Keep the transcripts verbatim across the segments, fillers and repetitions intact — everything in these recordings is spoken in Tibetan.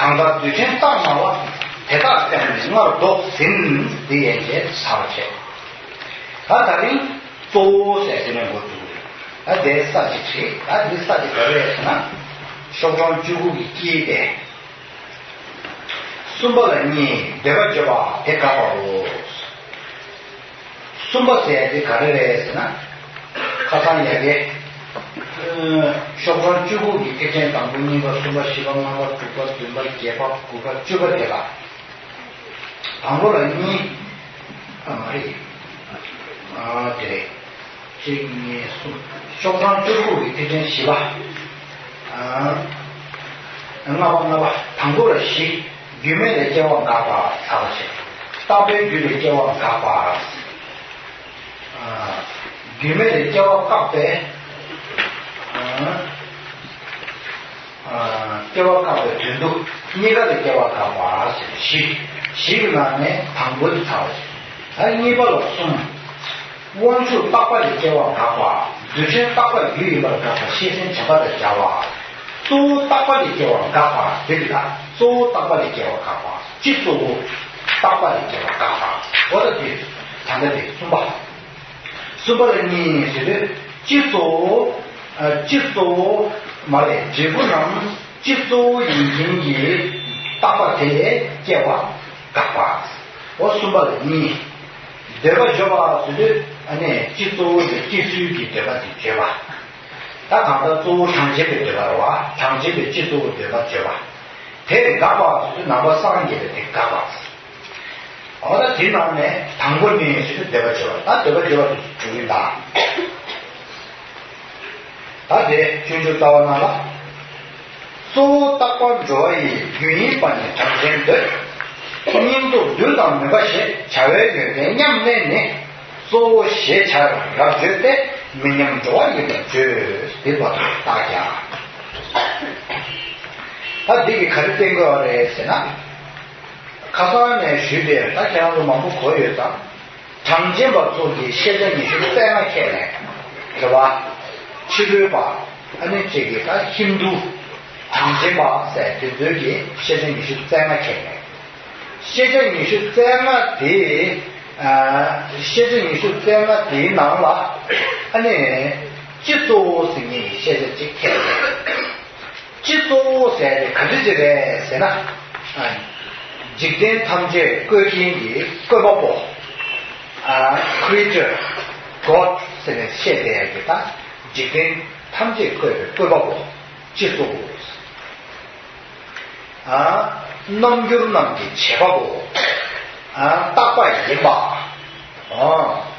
གང་ལྟར་རྡུལ་ཕྲན་རྟགས་མ་བ་དེ་དག་སྟེང་ནས་སྔར་ལྡོག་ཟིན། འདི་ཡན་ཆད་ཚར་བྱས། ད་ད་རིང་གཙོ་བོ་ཟེར་དེ་ནས་འགོ་བཙུགས་རེད། ད་དེའི་ས་གཅིག་རེད། ད་འདི་ས་གཅིག་ག་རེ་རེད་ཟེར་ན། ཤོག་གྲངས་བཅུ་དགུ་གི་དཀྱིལ་དེ། གསུམ་པ་ལ་གཉིས། འདོད་པ་བརྗོད་པ་དེ་དགག་པའོ། གསུམ་པ་ཟེར་ཡ་དེ་ག་རེ་རེད་ཟེར་ན། ཁ་སང་ཡ་གི། ཤོག་གྲངས་བཅུ་དགུ་གི་ཐེག་ཆེན་དང་པོ། གཉིས་པ། གསུམ་པ། བཞི་པ། ལྔ་པ། དྲུག་པ། བདུན་པ། བརྒྱད་པ། དགུ་པ། བཅུ་པ་དེ་ལ། དང་པོ་ལ་གཉིས། ཨ་མ་རེད། ཨ་དེ་རེད། གཅིག་གཉིས་གསུམ། ཤོག་གྲངས་བཅུ་དགུ་གི་ཐེག་ཆེན་བཞི་པ། ཨ། ལྔ་པ། ལྔ་པ། དང་པོ་ལ་བཞི། རྒྱུ་མེད་ལས་སྐྱེ་བ་འགག་པ་ཚར་བ་བྱས། རྟག་པའི་རྒྱུ་ལས་སྐྱེ་བ་འགག་པ། ཨ། རྒྱུ་མེད་ལས་སྐྱེ་བ་བཀག་པའི། ཨ། ཨ། སྐྱེ་བ་བཀག་པའི་དོན་དུ། གཉིས་ཀ་ལས་སྐྱེ་བ་འགག་པ་ཟེར་བཞི། བཞི་གི་ནང་ནས་དང་པོ་དེ་ཚར་བ་བྱས། ད་གཉིས་པ་ལ་གསུམ། དབང་ཕྱུག་རྟག་པ་ལས་སྐྱེ་བ་འགག་པ། རྡུལ་ཕྲན་རྟག་པ་རྒྱུ་ཡིན་པར་དགག་པ། ཤེས་ཚན་བྱེ་བྲག་ཏུ་སྦྱར་བ། གཙོ་བོ་རྟག་པ་ལས་སྐྱེ་བ་འགག་པ་དེ་རེད་ལ། གཙོ་བོ་རྟག་པ་ལས་སྐྱེ་བ་འགག་པ། སྤྱི་གཙོ་བོ་རྟག་པ་ལས་སྐྱེ་བ་འགག་པ། འོ་ད་དེ་ད་ལྟ་དེ་གསུམ་པ། གསུམ་པ་ལ་གཉིས་ཟེར་དུས། སྤྱི་གཙོ་བོ། ཨ། སྤྱི་གཙོ་བོ་མ་རེད། འབྲས་བུ་རྣམས་སྤྱི་གཙོ་བོ་ཡིན་མཁན་གྱི་རྟག་པ་དེ་ལས་སྐྱེ་བ་འགག་པ། འོ་གསུམ་པ་ལ་གཉིས། འདོད་པ་བརྗོད་པ་ཟེར་དུས། ཨ་ནི་སྤྱི་གཙོ་བོ་དེ་སྐྱེ་ཚུལ་གྱི་འདོད་པ་དེ་བརྗོད་པ། ད་གང་ལྟར་གཙོ་བོ་གྲངས་ཅན་པའི་འདོད་པ་རེད་བ། གྲངས་ཅན་པའི་སྤྱི་གཙོ་བོ་འདོད་པ་བརྗོད་པ། དེ་འགག་པ་ཟེར་དུས་ནང་པ་སངས་རྒྱས་པའི་དེ་འགག་པ། འོ་ད་དེ་ནང་ནས་དང་པོ་ནི་ཞེས་འདོད་པ་བརྗོད་པ། ད་འདོད་པ་བརྗོད་པ་དེ་དྲུག་ཡིན་ད། ད་དེ་སྤྱོད་འཇུག་རྩ་བ་ནང་ལ། གཙོ་བོ་རྟག་པ་འགྲོ་བ་ཡི་རྒྱུ་ཡིན་པ་ནི་གྲངས་ཅན་འདོད། སྙིང་སྟོབས་རྡུལ་དང་མུན་པ་ཞེས་བྱ་བའི་ཡོན་ཏན་མཉམ་གནས་ནི། གཙོ་བོ་ཞེས་བྱར་རབ་བརྗོད་དེ། མི་མཉམ་འགྲོ་བ་ཡིན་པར་བརྗོད། དེ་བར་དུ་བརྟག་ཀྱང་། ད་འདི་གིས་ག་རེ་བསྟན་དགོས་པ་རེད་ཟེར་ན། ཁ་སང་ནས་ཞུས་ཏེ། ད་ཁྱེད་རང་ཚོ་མང་པོ་གོ་ཡོད་ཙང་། གྲངས་ཅན་པ་ཚོ་གིས་ཤེས་བྱ་ཉི་ཤུ་རྩ་ལྔ་ཁྱེར་ནས་རེད་བ། ཕྱི་རོལ་པ། ཨ་ནི་གཅིག་གིས་ད་ཧིན་རྡུ་གྲངས་ཅན་པ་ཟེར་དེ་ཚོས་ཀྱིས་ཤེས་བྱ་ཉི་ཤུ་རྩ་ལྔ་ཁྱེར་ནས། ཤེས་བྱ་ཉི་ཤུ་རྩ་ལྔ་དེ། ཨ། ཤེས་བྱ་ཉི་ཤུ་རྩ་ལྔ་དེའི་ནང་ལ། ཨ་ནི་སྤྱི་གཙོ་བོ་ཟེར་མཁན་གྱི་ཤེས་བྱ་གཅིག་ཁྱེར་ནས། སྤྱི་གཙོ་བོ་ཟེར་དེ་ག་འདྲ་ཅིག་རེད་ཟེར་ན། ཨ། འཇིག་རྟེན་ཐམས་ཅད་བཀོད་མཁན་གྱི་བཀོད་པ་པོ། ཨ། Creator, God ཟེར་ནས་བཤད་བསྡད་ཡག་གི། ད་འཇིག་རྟེན་ཐམས་ཅད་བཀོད་པའི་བཀོད་པ་པོ། སྤྱི་གཙོ་བོ། ཨ། རྣམ་འགྱུར་རྣམས་ཀྱི་བྱེད་པ་པོ། ཨ། རྟག་པ་ཡིན་པ། ཨ།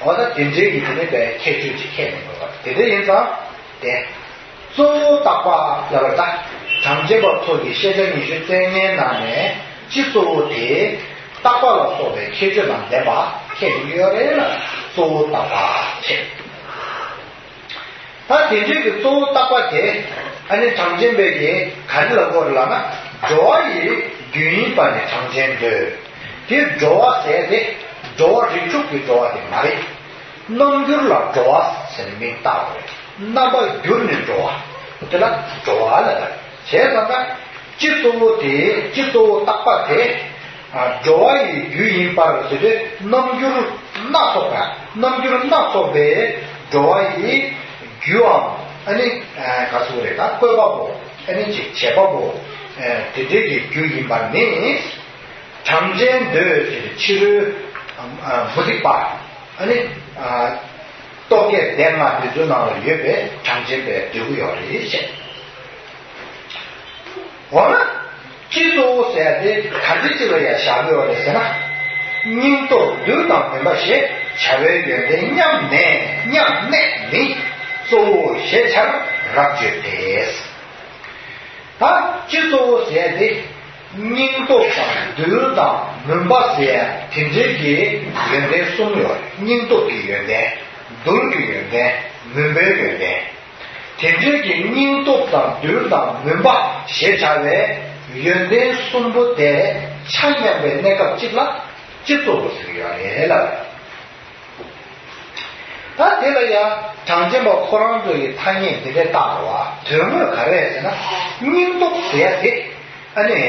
འོ་ད་དེ་འདྲའི་གི་དེ་ནས་པའི་ཁྱད་ཆོས་ཅིག་ཁྱད་ནས་འགྲོ་བ་དེ་འདྲ་ཡིན་ཙང་། དེ་གཙོ་བོ་རྟག་པ་ལབ་པ་ད། གྲངས་ཅན་པ་ཚོ་གི་ཤེས་བྱ་ཉི་ཤུ་རྩ་ལྔའི་ནང་ནས་སྤྱི་གཙོ་བོ་དེ་རྟག་པ་ལ་སོགས་པའི་ཁྱད་ཆོས་དང་ལྡན་པ་ཁྱད་ཅིག་ཡོད་རེད་ལ། གཙོ་བོ་རྟག་པ་བྱས། ད་དེ་འདྲའི་གི་གཙོ་བོ་རྟག་པ་དེ། ཨ་ནི་གྲངས་ཅན་པས་ཀྱིས་ག་རེ་ལབ་དགོས་རེད་ལབ་ན། འགྲོ་བ་ཡི་རྒྱུ་ཡིན་པ་ནི་གྲངས་ཅན་འདོད། དེ་འགྲོ་བ་ཟེར་དེ་འགྲོ་བ་རིགས་དྲུག་གི་འགྲོ་བ་དེ་མ་རེད། རྣམ་འགྱུར་ལ་འགྲོ་བ་ཟེར་ནས་མིང་བཏགས་པ་རེད། རྣམ་པར་གྱུར་ནས་འགྲོ་བ་དེ་ལ་འགྲོ་བ་ལབ་པ་རེད། བྱས་ཙང་ན། སྤྱི་གཙོ་བོ་དེ། སྤྱི་གཙོ་བོ་རྟག་པ་དེ། ཨ། འགྲོ་བ་ཡི་རྒྱུ་ཡིན་པར་ཟེར་དུས། རྣམ་འགྱུར་སྣ་ཚོགས་པ། རྣམ་འགྱུར་སྣ་ཚོགས་པའི་འགྲོ་བ་ཡི་རྒྱུའམ། ཨ་ནི། ཨ། ག་ཟེར་དགོས་རེད། ད་བཀོད་པ་པོ། ཨ་ནི་ཅིག་བྱེད་པ་པོ། ཨ། དེ་འདྲའི་གི་རྒྱུ་ཡིན་པར་ནི། གྲངས་ཅན་འདོད་ཅེས་ཕྱི་རོལ། ཨ། མུ་སྟེགས་པ། ཨ་ནི། ཨ། རྟོག་གེ་སྡེ་ལྔ་འདི་ཚོའི་ནང་ལ་ཡོད་པའི་གྲངས་ཅན་པས་འདོད་ཀྱི་ཡོད་རེད་ཞེས། འོ་ན། སྤྱི་གཙོ་བོ་ཟེར་ཡ་དེ་ག་འདྲ་ཅིག་ལ་ཡ་བཞག་ཡོད་རེད་ཟེར་ན། སྙིང་སྟོབས་རྡུལ་དང་མུན་པ་ཞེས་བྱ་བའི་ཡོན་ཏན་མཉམ་གནས། མཉམ་གནས་ནི་གཙོ་བོ་ཞེས་བྱར་རབ་བརྗོད་དེ། ད་སྤྱི་གཙོ་བོ་ཟེར་ཡ་དེ། སྙིང་སྟོབས་དང་རྡུལ་དང་མུན་པ་ཟེར་ཡ་དེ་འདྲའི་གི་ཡོན་ཏན་གསུམ་ཡོད། སྙིང་སྟོབས་ཀྱི་ཡོན་ཏན། རྡུལ་གྱི་ཡོན་ཏན། མུན་པའི་ཡོན་ཏན། དེ་འདྲའི་གི་སྙིང་སྟོབས་དང་རྡུལ་དང་མུན་པ་ཞེས་བྱ་བའི་ཡོན་ཏན་གསུམ་པོ་དེ་ཆ་མཉམ་པའི་གནས་སྐབས་གཅིག་ལ་སྤྱི་གཙོ་བོ་ཟེར་གྱི་ཡོད་རེད་ལབ། ད་དེ་ལ་ཡང་གྲངས་ཅན་པ་ཁོ་རང་ཚོ་ཡི་ཐ་སྙད་འདི་འདྲ་བཏགས་པ། དོན་དངོས་ག་རེ་རེད་ཟེར་ན། སྙིང་སྟོབས་ཟེར་ཡ་དེ། ཨ་ནི།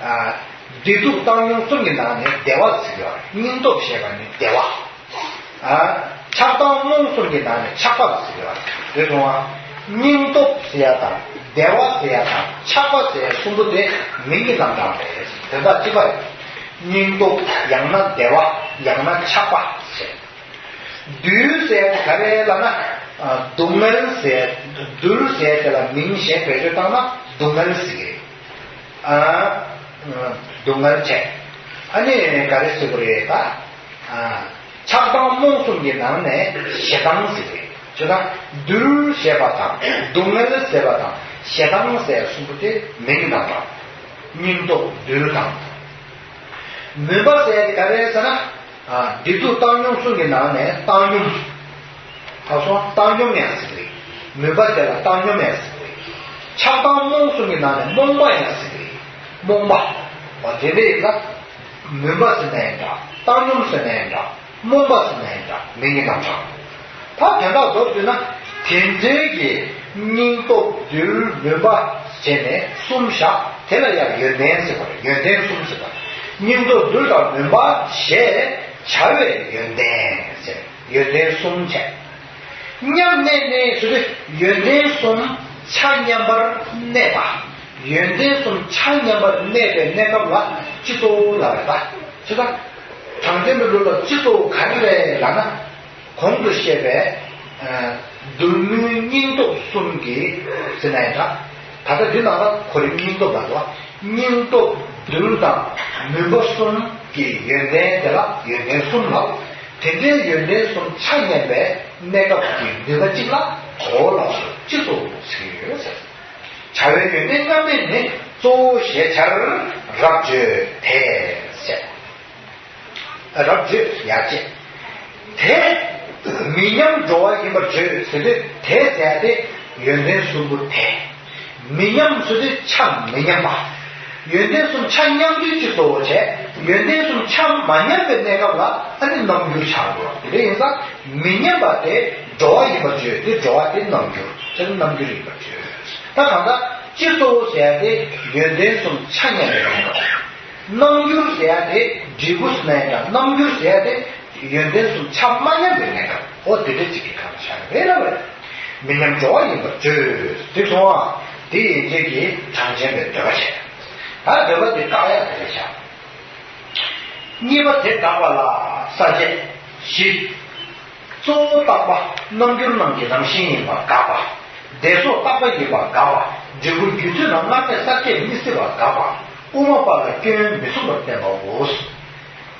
ཨ། བདེ་སྡུག་བཏང་སྙོམས་གསུམ་གྱི་ནང་ནས་བདེ་བ་ཟེར་གྱི་ཡོད་རེད། སྙིང་སྟོབས་ཞེས་པ་ནི་བདེ་བ། ཨ། ཆགས་སྡང་རྨོངས་གསུམ་གྱི་ནང་ནས་ཆགས་པ་ཟེར་གྱི་ཡོད་རེད། དེ་སོང་བ། སྙིང་སྟོབས་ཟེར་ཡ་དང་བདེ་བ་ཟེར་ཡ་དང་ཆགས་པ་ཟེར་ཡ་གསུམ་པོ་དེ་མིང་གི་རྣམ་གྲངས་རེད། དོན་དག་གཅིག་པ་རེད། སྙིང་སྟོབས། ཡང་ན་བདེ་བ། ཡང་ན་ཆགས་པ་ཟེར། གདུལ་ཟེར་ཡ་དེ་ག་རེ་ལབ་ན། ཨ། སྡུག་བསྔལ་ཟེར། གདུལ་ཟེར་ཡ་དེ་ལ་མིང་གཞན་བེད་སྤྱོད་བཏང་ན་སྡུག་བསྔལ་ཟེར་གྱི་རེད། ཨ། སྡུག་བསྔལ་བྱས། ཨ་ནི་ག་རེ་ཟེར་དགོས་རེད་ད། ཨ། ཆགས་སྡང་རྨོངས་གསུམ་གྱི་ནང་ནས་ཞེ་སྡང་ཟེར་གྱི་རེད། ཇི་ལྟར་གདུལ་ཞེས་པ་དང་སྡུག་བསྔལ་ཟེར་བ་དང་ཞེ་སྡང་ཟེར་གསུམ་པོ་དེ་མིང་གི་རྣམ་གྲངས། སྙིང་སྟོབས་གདུལ་དང་། མུན་པ་ཟེར་ཡ་དེ་ག་རེ་ཟེར་ན། ཨ། བདེ་སྡུག་བཏང་སྙོམས་གསུམ་གྱི་ནང་ནས་བཏང་སྙོམས། ད་སོང་བཏང་སྙོམས་ཡང་ཟེར་གྱི་རེད། མུན་པ་དེ་ལ་བཏང་སྙོམས་ཡང་ཟེར་གྱི་རེད། ཆགས་སྡང་རྨོངས་གསུམ་གྱི་ནང་ནས་རྨོངས་པ་ཡང་ཟེར་གྱི་རེད། རྨོངས་པ། འོ་དེ་འདྲ་ཡིན་ན། མུན་པ་ཟེར་ན་ཡང་འདྲ། བཏང་སྙོམས་ཟེར་ན་ཡང་འདྲ། རྨོངས་པ་ཟེར་ན་ཡང་འདྲ། མིང་གི་རྣམ་གྲངས། ད་དོན་དག་མདོར་བསྡུས་ན། དེ་འདྲའི་གི་སྙིང་སྟོབས་གདུལ་མུན་པ་བྱས་ནས་གསུམ་བཞག་དེ་ལ་ཡང་ཡོན་ཏན་ཟེར་བ་རེད། ཡོན་ཏན་གསུམ་ཟེར་བ། སྙིང་སྟོབས་གདུལ་དང་མུན་པ་ཞེས་བྱ་བའི་ཡོན་ཏན་ཟེར། ཡོན་ཏན་གསུམ་བྱས། མཉམ་གནས་ནས་ཟེར་དུས་ཡོན་ཏན་གསུམ་ཆ་མཉམ་པར་གནས་པ། ཡོན་ཏན་གསུམ་ཆ་མཉམ་པར་གནས་པའི་གནས་སྐབས་ལ་སྤྱི་གཙོ་བོ་ལབ་པ་རེད་པ། ཇི་ལྟར། གྲངས་ཅན་པའི་ལུགས་ལ་སྤྱི་གཙོ་བོ་ག་རེ་རེད་ལབ་ན། གོང་དུ་བཤད་པའི། ཨ། གདུལ་མུན་སྙིང་སྟོབས་གསུམ་གྱི་ཟེར་ན་ཡང་འདྲ། ད་ལྟ་འདི་ནང་ལ་གོ་རིམ་སྙིང་སྟོབས་ལ་འགྲོ་བ། སྙིང་སྟོབས་གདུལ་དང་མུན་པ་གསུམ་གྱི་ཡོན་ཏན་དེ་ལ་ཡོན་ཏན་གསུམ་ལབ། དེ་འདྲའི་ཡོན་ཏན་གསུམ་ཆ་མཉམ་པའི་གནས་སྐབས་ཀྱི་ནུས་པ་གཅིག་ལ་གོ་ལ་སོགས་སྤྱི་གཙོ་བོ་ཟེར་གྱི་ཡོད་ཟེར། བྱ་བའི་ཡོན་ཏན་མཉམ་གནས་ནི་གཙོ་བོ་ཞེས་བྱར་རབ་བརྗོད་དེ་ཟེར། རབ་བརྗོད་ཡར་བཅད། དེ་མི་མཉམ་འགྲོ་བ་ཡིན་པར་བརྗོད་ཟེར་དུས་དེ་ཟེར་ཡ་དེ་ཡོན་ཏན་གསུམ་པོ་དེ། མི་མཉམ་ཟེར་དུས་ཆ་མི་མཉམ་པ། ཡོན་ཏན་གསུམ་ཆ་མཉམ་དུས་ཀྱི་གཙོ་བོ་བྱས། ཡོན་ཏན་གསུམ་ཆ་མ་མཉམ་པའི་གནས་སྐབས་ལ་ཨ་ནི་རྣམ་འགྱུར་ཆགས་འགྲོ་བ། དེ་འདྲ་ཡིན་ཙང་མི་མཉམ་པ་དེ་འགྲོ་བ་ཡིན་པར་བརྗོད་དེ་འགྲོ་བ་དེ་རྣམ་འགྱུར་ཆ་རྣམ་འགྱུར་ཡིན་པར་བརྗོད། ད་གང་ལྟར་སྤྱི་གཙོ་བོ་ཟེར་ཡ་དེ་ཡོན་ཏན་གསུམ་ཆ་མཉམ་པའི་གནས་སྐབས། རྣམ་འགྱུར་ཟེར་ཡ་དེ་འབྲས་བུ་ཟེར་ན་ཡང་འདྲ། རྣམ་འགྱུར་ཟེར་ཡ་དེ་ཡོན་ཏན་གསུམ་ཆ་མ་མཉམ་པའི་གནས་སྐབས། འོ་དེ་འདྲ་གཅིག་གི་ཁ་ལ་བཞག་རེད་ལབ་པ་རེད། མི་མཉམ་འགྲོ་བ་ཡིན་པར་བརྗོད་དེ་སོང་བ། དེ་ཡན་ཆད་ཀྱི་གྲངས་ཅན་པའི་འདོད་པ་བྱས། ད་འདོད་པ་དེ་བཀག་ཡ་དེ་རེད་བཞག་གཉིས་པ་དེ་དག་པ་ལ་ས་བཅད་བཞི། གཙོ་བོ་རྟག་པ་རྣམ་འགྱུར་རྣམས་ཀྱི་རང་བཞིན་ཡིན་པ་དགག་པ། བདེ་སོགས་རྟག་པ་ཡིན་པ་དགག་པ། འབྲས་བུ་རྒྱུ་མཐུན་ལ་སྔར་མེད་གསར་སྐྱེ་མི་སྲིད་པ་དགག་པ། དབུ་མ་པ་ལ་སྐྱོན་མི་མཚུངས་པར་བསྟན་པའོ།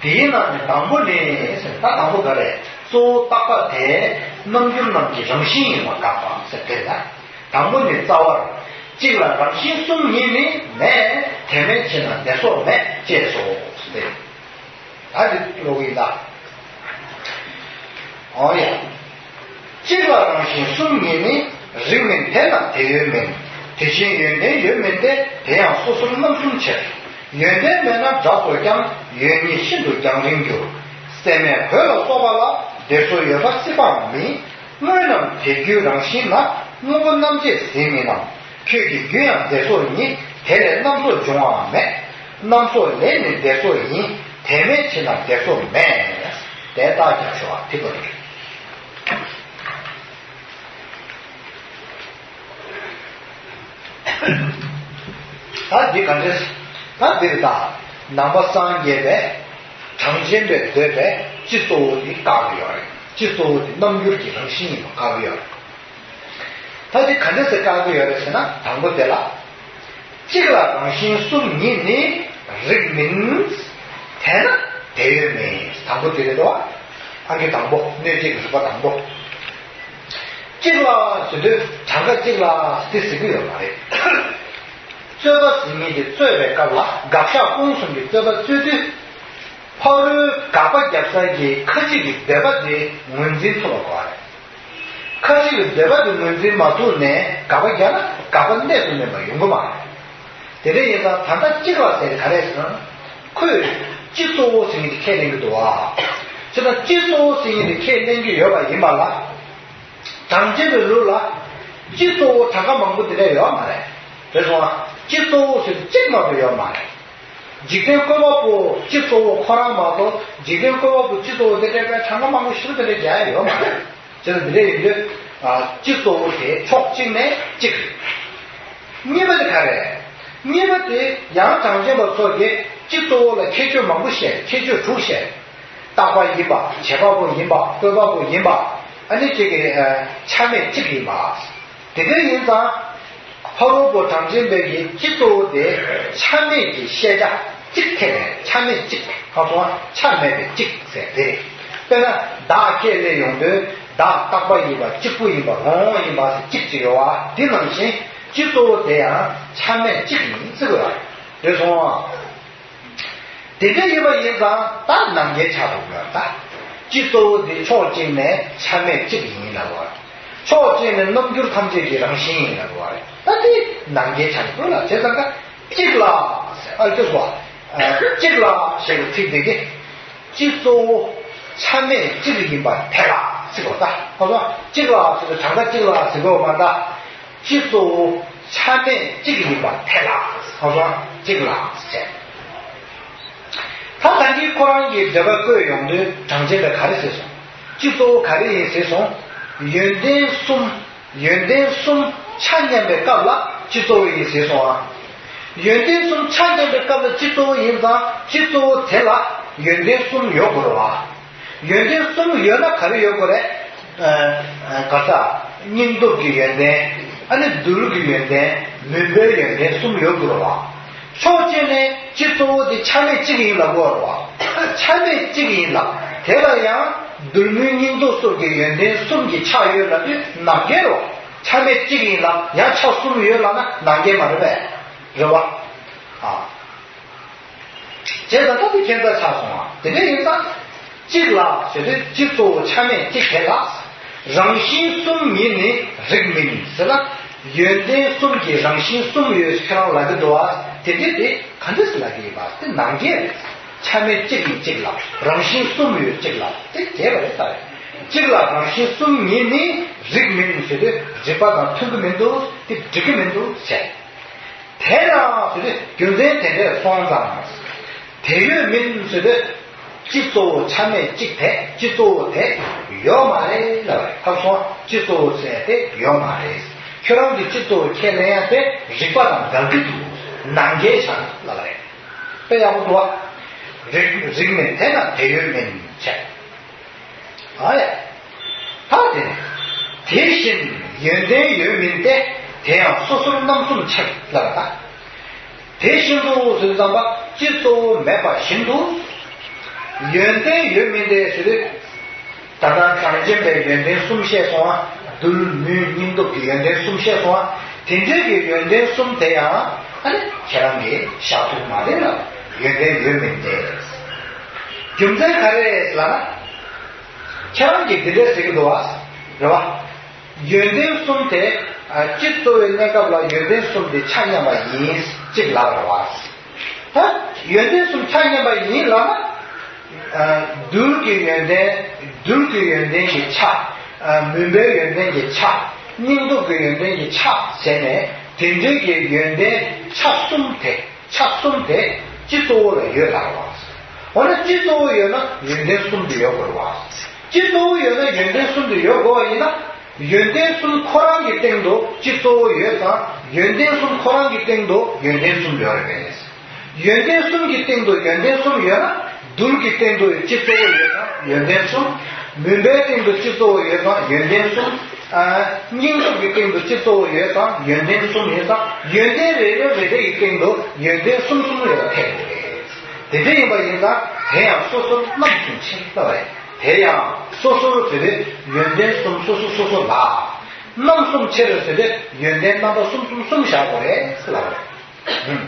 དེའི་ནང་ནས་དང་པོ་ནི་ཟེར། ད་དང་པོ་ག་རེ། གཙོ་བོ་རྟག་པ་དེ་རྣམ་འགྱུར་རྣམས་ཀྱི་རང་བཞིན་ཡིན་པ་དགག་པ་ཟེར་དེ་ལ། དང་པོ་ནི་རྩ་བར། གཅིག་ལ་རང་བཞིན་གསུམ་ཉིད་ནི་མེད། དེ་མེད་ཕྱིར་ན་བདེ་སོགས་མེད་ཅེས་སོ། ཟེར་ཏེ། ད་འདི་ཀློག་གི་ཡིན་ད། འོ་ཡ། གཅིག་ལ་རང་བཞིན་གསུམ་ཉིད་ནི། རིགས་མིན་དེ་ན་དེ་ཡོད་མིན། དེ་བཞིན་ཡོན་ཏན་ཡོད་མིན་ཏེ། དེ་ཡང་སོ་སོར་རྣམ་གསུམ་ཕྱིར། ཡོན་ཏན་མེད་ན་སྒྲ་རྫོགས་ཀྱང་། ཡོད་ཉིད་ཤིན་ཏུ་རྒྱང་རིང་འགྱུར། སྲེད་མེད་གོས་ལ་སོགས་པ་ལ། བདེ་སོགས་ཡོད་པ་སྲིད་པའང་མིན། དངོས་རྣམས་དེ་རྒྱུའི་རང་བཞིན་ན། དངོས་པོ་རྣམ་འབྱེད་ཟིན་མིན་ནམ། ཁྱོད་ཀྱི་རྒྱུ་ཡང་བདེ་སོགས་ཉིད། དེ་ལས་རྣམ་རྫོགས་འབྱུང་བའང་མེད། རྣམ་རྫོགས་ལས་ནི་བདེ་སོགས་ཡིན། དེ་མེད་ཕྱིར་ན་བདེ་སོགས་མེད། དེ་རྟགས་ཀྱང་ཞུ་བ་དེ་ལྟ་བུ་རེད། ད་འདི་ག་འདྲས། ད་འདིར་ད་ནང་པ་སངས་རྒྱས་པའི་གྲངས་ཅན་པའི་འདོད་པའི་སྤྱི་གཙོ་བོ་དེ་བཀག་གི་ཡོད་རེད། སྤྱི་གཙོ་བོ་དེ་རྣམ་འགྱུར་གྱི་རང་བཞིན་ཡིན་པ་བཀག་གི་ཡོད་རེད། ད་དེ་ག་འདྲ་སེ་བཀག་གི་ཡོད་རེད་ཟེར་ན། དང་པོ་དེ་ལ། གཅིག་ལ་རང་བཞིན་གསུམ་ཉིད་ནི་རིགས་མིན། དེ་ན་དེ་ཡོད་མིན། དང་པོ་དེ་རེད་དོ། ཨང་ཀི་དང་པོ། སྣོད་བཅུད་ཀྱི་རིགས་པ་དང་པོ། གཅིག་ལ་ཟེར་དུས་གྲངས་ཀ་གཅིག་ལ་དེ་ཟེར་གི་ཡོད་མ་རེད། རྩོད་པ་ཟེར་མཁན་གྱི་རྩོད་པའི་སྐབས་ལ་དགག་བཞག་སྤོང་གསུམ་གྱི་རྩོད་པ་རྩོད་དུས། ཕ་རོལ་དགག་པ་རྒྱབ་ས་ཀྱི་ཁ་ཅིག་གི་འདོད་པ་དེ་ངོས་འཛིན་ཐུབ་པ་དགོས་པ་རེད། ཁ་ཅིག་གི་འདོད་པ་དེ་ངོས་འཛིན་མ་ཐུབ་ནས་དགག་པ་རྒྱག་ན་དགག་པ་གནས་སུ་གནས་པ་ཡོང་གི་མ་རེད། དེ་འདྲ་ཡིན་ཙང་ད་ལྟ་གཅིག་ལ་ཟེར་ག་རེ་ཟེར་ན། ཁོས་སྤྱི་གཙོ་བོ་ཟེར་མཁན་དེ་ཁས་ལེན་གྱི་འདུག་བ། བྱས་ཙང་སྤྱི་གཙོ་བོ་ཟེར་མཁན་དེ་ཁས་ལེན་གྱི་ཡོད་པ་ཡིན་པ་ལ། གྲངས་ཅན་པའི་ལུགས་ལ་སྤྱི་གཙོ་བོ་གྲངས་ཀ་མང་པོ་དེ་འདྲ་ཡོད་མ་རེད། རེད་སོང་ཨ། སྤྱི་གཙོ་བོ་ཟེར་གཅིག་མ་གཏོགས་ཡོད་མ་རེད། འཇིག་རྟེན་བཀོད་པ་པོ་སྤྱི་གཙོ་བོ་ཁོ་རང་མ་གཏོགས། འཇིག་རྟེན་བཀོད་པ་པོ་སྤྱི་གཙོ་བོ་དེ་འདྲའི་དཔེ་གྲངས་ཀ་མང་པོ་ཞིག་དེ་འདྲ་རྒྱག་ཡ་ཡོད་མ་རེད། བྱས་ཙང་འདི་འདྲ་ཡིན་དུས། ཨ། སྤྱི་གཙོ་བོ་དེ་ཕྱོགས་གཅིག་ནས་གཅིག་རེད། གཉིས་པ་དེ་ག་རེ། གཉིས་པ་དེ་ཡང་གྲངས་ཅན་པ་ཚོ་གིས་སྤྱི་གཙོ་བོ་ལ་ཁྱད་ཆོས་མང་པོ་བཤད། ཁྱད་ཆོས་དྲུག་བཤད། རྟག་པ་ཡིན་པ། བྱེད་པ་པོ་ཡིན་པ། བཀོད་པ་པོ་ཡིན་པ། ཨ་ནི་གཅིག་གི། ཨ། ཆ་མེད་གཅིག་ཡིན་པ། དེ་འདྲ་ཡིན་ཙང་། ཕ་རོལ་པོ་གྲངས་ཅན་པའི་གི་སྤྱི་གཙོ་བོ་དེ་ཆ་མེད་ཀྱི་ཤེས་བྱ་གཅིག་ཐད་ནས། ཆ་མེད་གཅིག་ཧ་སོང་ཆ་མེད་པའི་གཅིག་ཟེར་དེ་རེད། དཔེར་ན་བདག་ཁས་ལེན་ཡོང་དུས། བདག་རྟག་པ་ཡིན་པ། གཅིག་པུ་ཡིན་པ། རང་དབང་ཡིན་པ་ཟེར་གཅིག་ཅིག་ཡོད་པ། དེ་ནང་བཞིན་སྤྱི་གཙོ་བོ་དེ་ཡང་ཆ་མེད་གཅིག་ཡིན་ཟེར་དགོས་པ་རེད་སོང་། དེ་འདྲ་ཡིན་པ་ཡིན་ཙང་ད་ནམ་མཁའི་ཆ་དུ་ཡོད་ད། སྤྱི་གཙོ་བོ་འདི་ཕྱོགས་གཅིག་ནས་ཆ་མེད་གཅིག་ཡིན་ལབ་པ་རེད། ཕྱོགས་གཅིག་ནས་རྣམ་འགྱུར་ཐམས་ཅད་ཀྱི་རང་བཞིན་ཡིན་ལབ་པ་རེད། ད་དེ་ནམ་མཁའི་ཆ་དུ་ལ། བྱས་ཙང་ཀ་གཅིག་ལ་ཟེར། ཨ། གཅིག་ལ། ཨ། གཅིག་ལ་ཞེས་པའི་ཚིག་འདི་གིས་སྤྱི་གཙོ་བོ་ཆ་མེད་གཅིག་ཡིན་པར་ཐལ་ལ་ཟེར་བ་ད། ཧ་སོང་། གཅིག་ལ་ཟེར་དུས་གྲངས་ཀ་གཅིག་ལ་ཟེར་དགོས་མ་ད། སྤྱི་གཙོ་བོ་ཆ་མེད་གཅིག་ཡིན་པར་ཐལ་ལ། ཧ་སོང་། གཅིག་ལ་ཟེར། ད་ད་གིན་ཁོ་རང་གིས་འགྲེལ་པ་བཀོད་ཡོང་དུས་གྲངས་ཅན་པས་ག་རེ་ཟེར་སོང་། སྤྱི་གཙོ་བོ་ག་རེ་ཡིན་ཟེར་སོང་། ཡོན་ཏན་གསུམ། ཡོན་ཏན་གསུམ་ཆ་མཉམ་པའི་སྐབས་ལ་སྤྱི་གཙོ་བོ་ཡིན་ཟེར་སོང་ཨ། ཡོན་ཏན་གསུམ་ཆ་མཉམ་པའི་སྐབས་ལ་སྤྱི་གཙོ་བོ་ཡིན་ཙང་། སྤྱི་གཙོ་བོ་དེ་ལ་ཡོན་ཏན་གསུམ་ཡོད་དགོས་རེད་བ། ཡོན་ཏན་གསུམ་ཡོད་ན་ག་རེ་ཡོད་དགོས་རེད། ཨ། ཨ། ག་ས། སྙིང་སྟོབས་ཀྱི་ཡོན་ཏན། ཨ་ནི་རྡུལ་གྱི་ཡོན་ཏན། མུན་པའི་ཡོན་ཏན་གསུམ་ཡོད་དགོས་རེད་བ། ཕྱོགས་གཅིག་ནས་སྤྱི་གཙོ་བོ་དེ་ཆ་མེད་གཅིག་ཡིན་ལབ་དགོས་རེད་བ། ཆ་མེད་གཅིག་ཡིན་ལབ། དེ་ལ་ཡང་རྡུལ་མུན་སྙིང་སྟོབས་སོགས་ཀྱི་ཡོན་ཏན་གསུམ་གྱི་ཆ་ཡོད་ལབ་དུས་ནམ་མཁའི་རེད་བ། ཆ་མེད་གཅིག་ཡིན་ལབ། ཡང་ཆ་གསུམ་ཡོད་ལབ་ན་ནམ་མཁའི་མ་རེད་པས། རེད་བ། ཨ། བྱས་ཙང་ད་དེ་ཁྱད་མཚར་ཆགས་སོང་བ། དེ་འདྲ་ཡིན་ཙང་། གཅིག་ལ་ཟེར་དུས་སྤྱི་གཙོ་བོ་ཆ་མེད་གཅིག་དེ་ལ། རང་བཞིན་གསུམ་ཉིད་ནི་རིགས་མིན་ཟེར་ན། ཡོན་ཏན་གསུམ་གྱི་རང་བཞིན་གསུམ་ཡོད་ཁྱེད་རང་ལབ་ཀྱི་འདུག་བ། དེ་འདྲ་དེ་ག་འདྲ་ཟེར་ལབ་ཀྱི་ཡིན་པ་དེ་ནམ་མཁའི་རེད། ཆ་མེད་གཅིག་ཡིན་གཅིག་ལ། རང་བཞིན་གསུམ་ཡོད་གཅིག་ལ་དེ་བྱས་པ་རེད་ད། གཅིག་ལ་རང་བཞིན་གསུམ་ཉིད་ནི་རིགས་མིན་ཟེར་དུས་རིགས་པ་དང་མཐུན་གྱི་མི་འདུག་དེ་འགྲིག་གི་མི་འདུག་བྱས། དེ་ཡང་ཟེར་དུས་རྒྱུ་མཚན་དེ་འདྲས་སོང་ཙང་། དེ་ཡོད་མིན་ཟེར་དུས། སྤྱི་གཙོ་བོ་ཆ་མེད་གཅིག་དེ། སྤྱི་གཙོ་བོ་དེ་ཡོད་མ་རེད་ལབ་པ་རེད། ཧ་སོང་། སྤྱི་གཙོ་བོ་ཟེར་དེ་ཡོད་མ་རེད། ཁྱོད་རང་གི་སྤྱི་གཙོ་བོ་ཁས་ལེན་ཡ་དེ་རིགས་པ་དང་འགལ་གྱི་འདུག་ནམ་མཁའི་ཆ་ལབ་པ་རེད། དཔེ་ཡག་པོ་འདུག་བ། རིགས་རིགས་མིན་དེ་ན་དེ་ཡོད་མིན་བྱས། ཨ་ཡ། ད་དེ་ནས། དེ་བཞིན་ཡོན་ཏན་ཡོད་མིན་ཏེ། དེ་ཡང་སོ་སོར་རྣམ་གསུམ་ཕྱེ་ལབ་པ་དང་། དེ་བཞིན་དུ་ཟེར་དུས་ཙམ་པ་སྤྱི་གཙོ་བོ་མེད་པ་བཞིན་དུ། ཡོན་ཏན་ཡོད་མིན་ཏེ་ཟེར་དུས། ད་ལྟ་གྲངས་ཅན་པའི་ཡོན་ཏན་གསུམ་བཤད་སོང་ང་། རྡུལ་མུན་སྙིང་སྟོབས་ཀྱི་ཡོན་ཏན་གསུམ་བཤད་སོང་ང་། དེ་འདྲའི་གི་ཡོན་ཏན་གསུམ་དེ་ཡང་ཨ་ནི་ཁྱེད་རང་གིས་བཞག་ཐུབ་མ་རེད་ལ། ཡོན་ཏན་ཡོད་མིན་ཏེ། རྒྱུ་མཚན་ག་རེ་ལབ་ན། ཁྱེད་རང་གིས་འདི་འདྲ་ཟེར་གྱི་འདུག་བ། རེད་བ། ཡོན་ཏན་གསུམ་དེ། ཨ། སྤྱི་གཙོ་བོའི་གནས་སྐབས་ལ་ཡོན་ཏན་གསུམ་དེ་ཆ་མཉམ་པ་ཡིན་གཅིག་ལབ་རེད་བ། ད་ཡོན་ཏན་གསུམ་ཆ་མཉམ་པ་ཡིན་ལབ་ན། ཨ། རྡུལ་གྱི་ཡོན་ཏན། རྡུལ་གྱི་ཡོན་ཏན་གྱི་ཆ། ཨ། མུན་པའི་ཡོན་ཏན་གྱི་ཆ། སྙིང་སྟོབས་ཀྱི་ཡོན་ཏན་གྱི་ཆ་ཟེར་ནས་དེ་འདྲའི་གི་ཡོན་ཏན་ཆ་གསུམ་དེ། ཆ་གསུམ་དེ་སྤྱི་གཙོ་བོ་ལ་ཡོད་ལབ་པ། འོ་ན་སྤྱི་གཙོ་བོ་ཡོད་ན་ཡོན་ཏན་གསུམ་དེ་ཡོད་དགོས་རེད་བ། སྤྱི་གཙོ་བོ་ཡོད་ན་ཡོན་ཏན་གསུམ་དེ་ཡོད་དགོས་པ་ཡིན་ན། ཡོན་ཏན་གསུམ་ཁོ་རང་གི་སྟེང་དུ་སྤྱི་གཙོ་བོ་ཡོད་ཙང་། ཡོན་ཏན་གསུམ་ཁོ་རང་གི་སྟེང་དུ་ཡོན་ཏན་གསུམ་ཡོད་རེད་པས། ཡོན་ཏན་གསུམ་གྱི་སྟེང་དུ་ཡོན་ཏན་གསུམ་ཡོད་ན། རྡུལ་གྱི་སྟེང་དུ་སྤྱི་གཙོ་བོ་ཡོད་ཙང་ཡོན་ཏན་གསུམ། མུན་པའི་སྟེང་དུ་སྤྱི་གཙོ་བོ་ཡོད་ཙང་ཡོན་ཏན་གསུམ། ཨ། སྙིང་སྟོབས་ཀྱི་སྟེང་དུ་སྤྱི་གཙོ་བོ་ཡོད་ཙང་ཡོན་ཏན་གསུམ་ཡིན་ཙང་། ཡོན་ཏན་རེ་རེ་རེ་རེ་ཡི་སྟེང་དུ་ཡོན་ཏན་གསུམ་གསུམ་ཡོད་པ་ཐལ་དགོས་རེད། དེ་འདྲ་ཡིན་པ་ཡིན་ཙང་དེ་ཡང་སོ་སོར་རྣམ་གསུམ་ཕྱེ་ལབ་པ་རེད། དེ་ཡང་སོ་སོར་ཟེར་དུས་ཡོན་ཏན་གསུམ་སོ་སོ་སོ་སོ་ལ། རྣམ་གསུམ་ཕྱེ་རེད་ཟེར་དུས་ཡོན་ཏན་རྣམ་པ་གསུམ་གསུམ་གསུམ་བཞག་དགོས་རེད་ལབ་པ་རེད།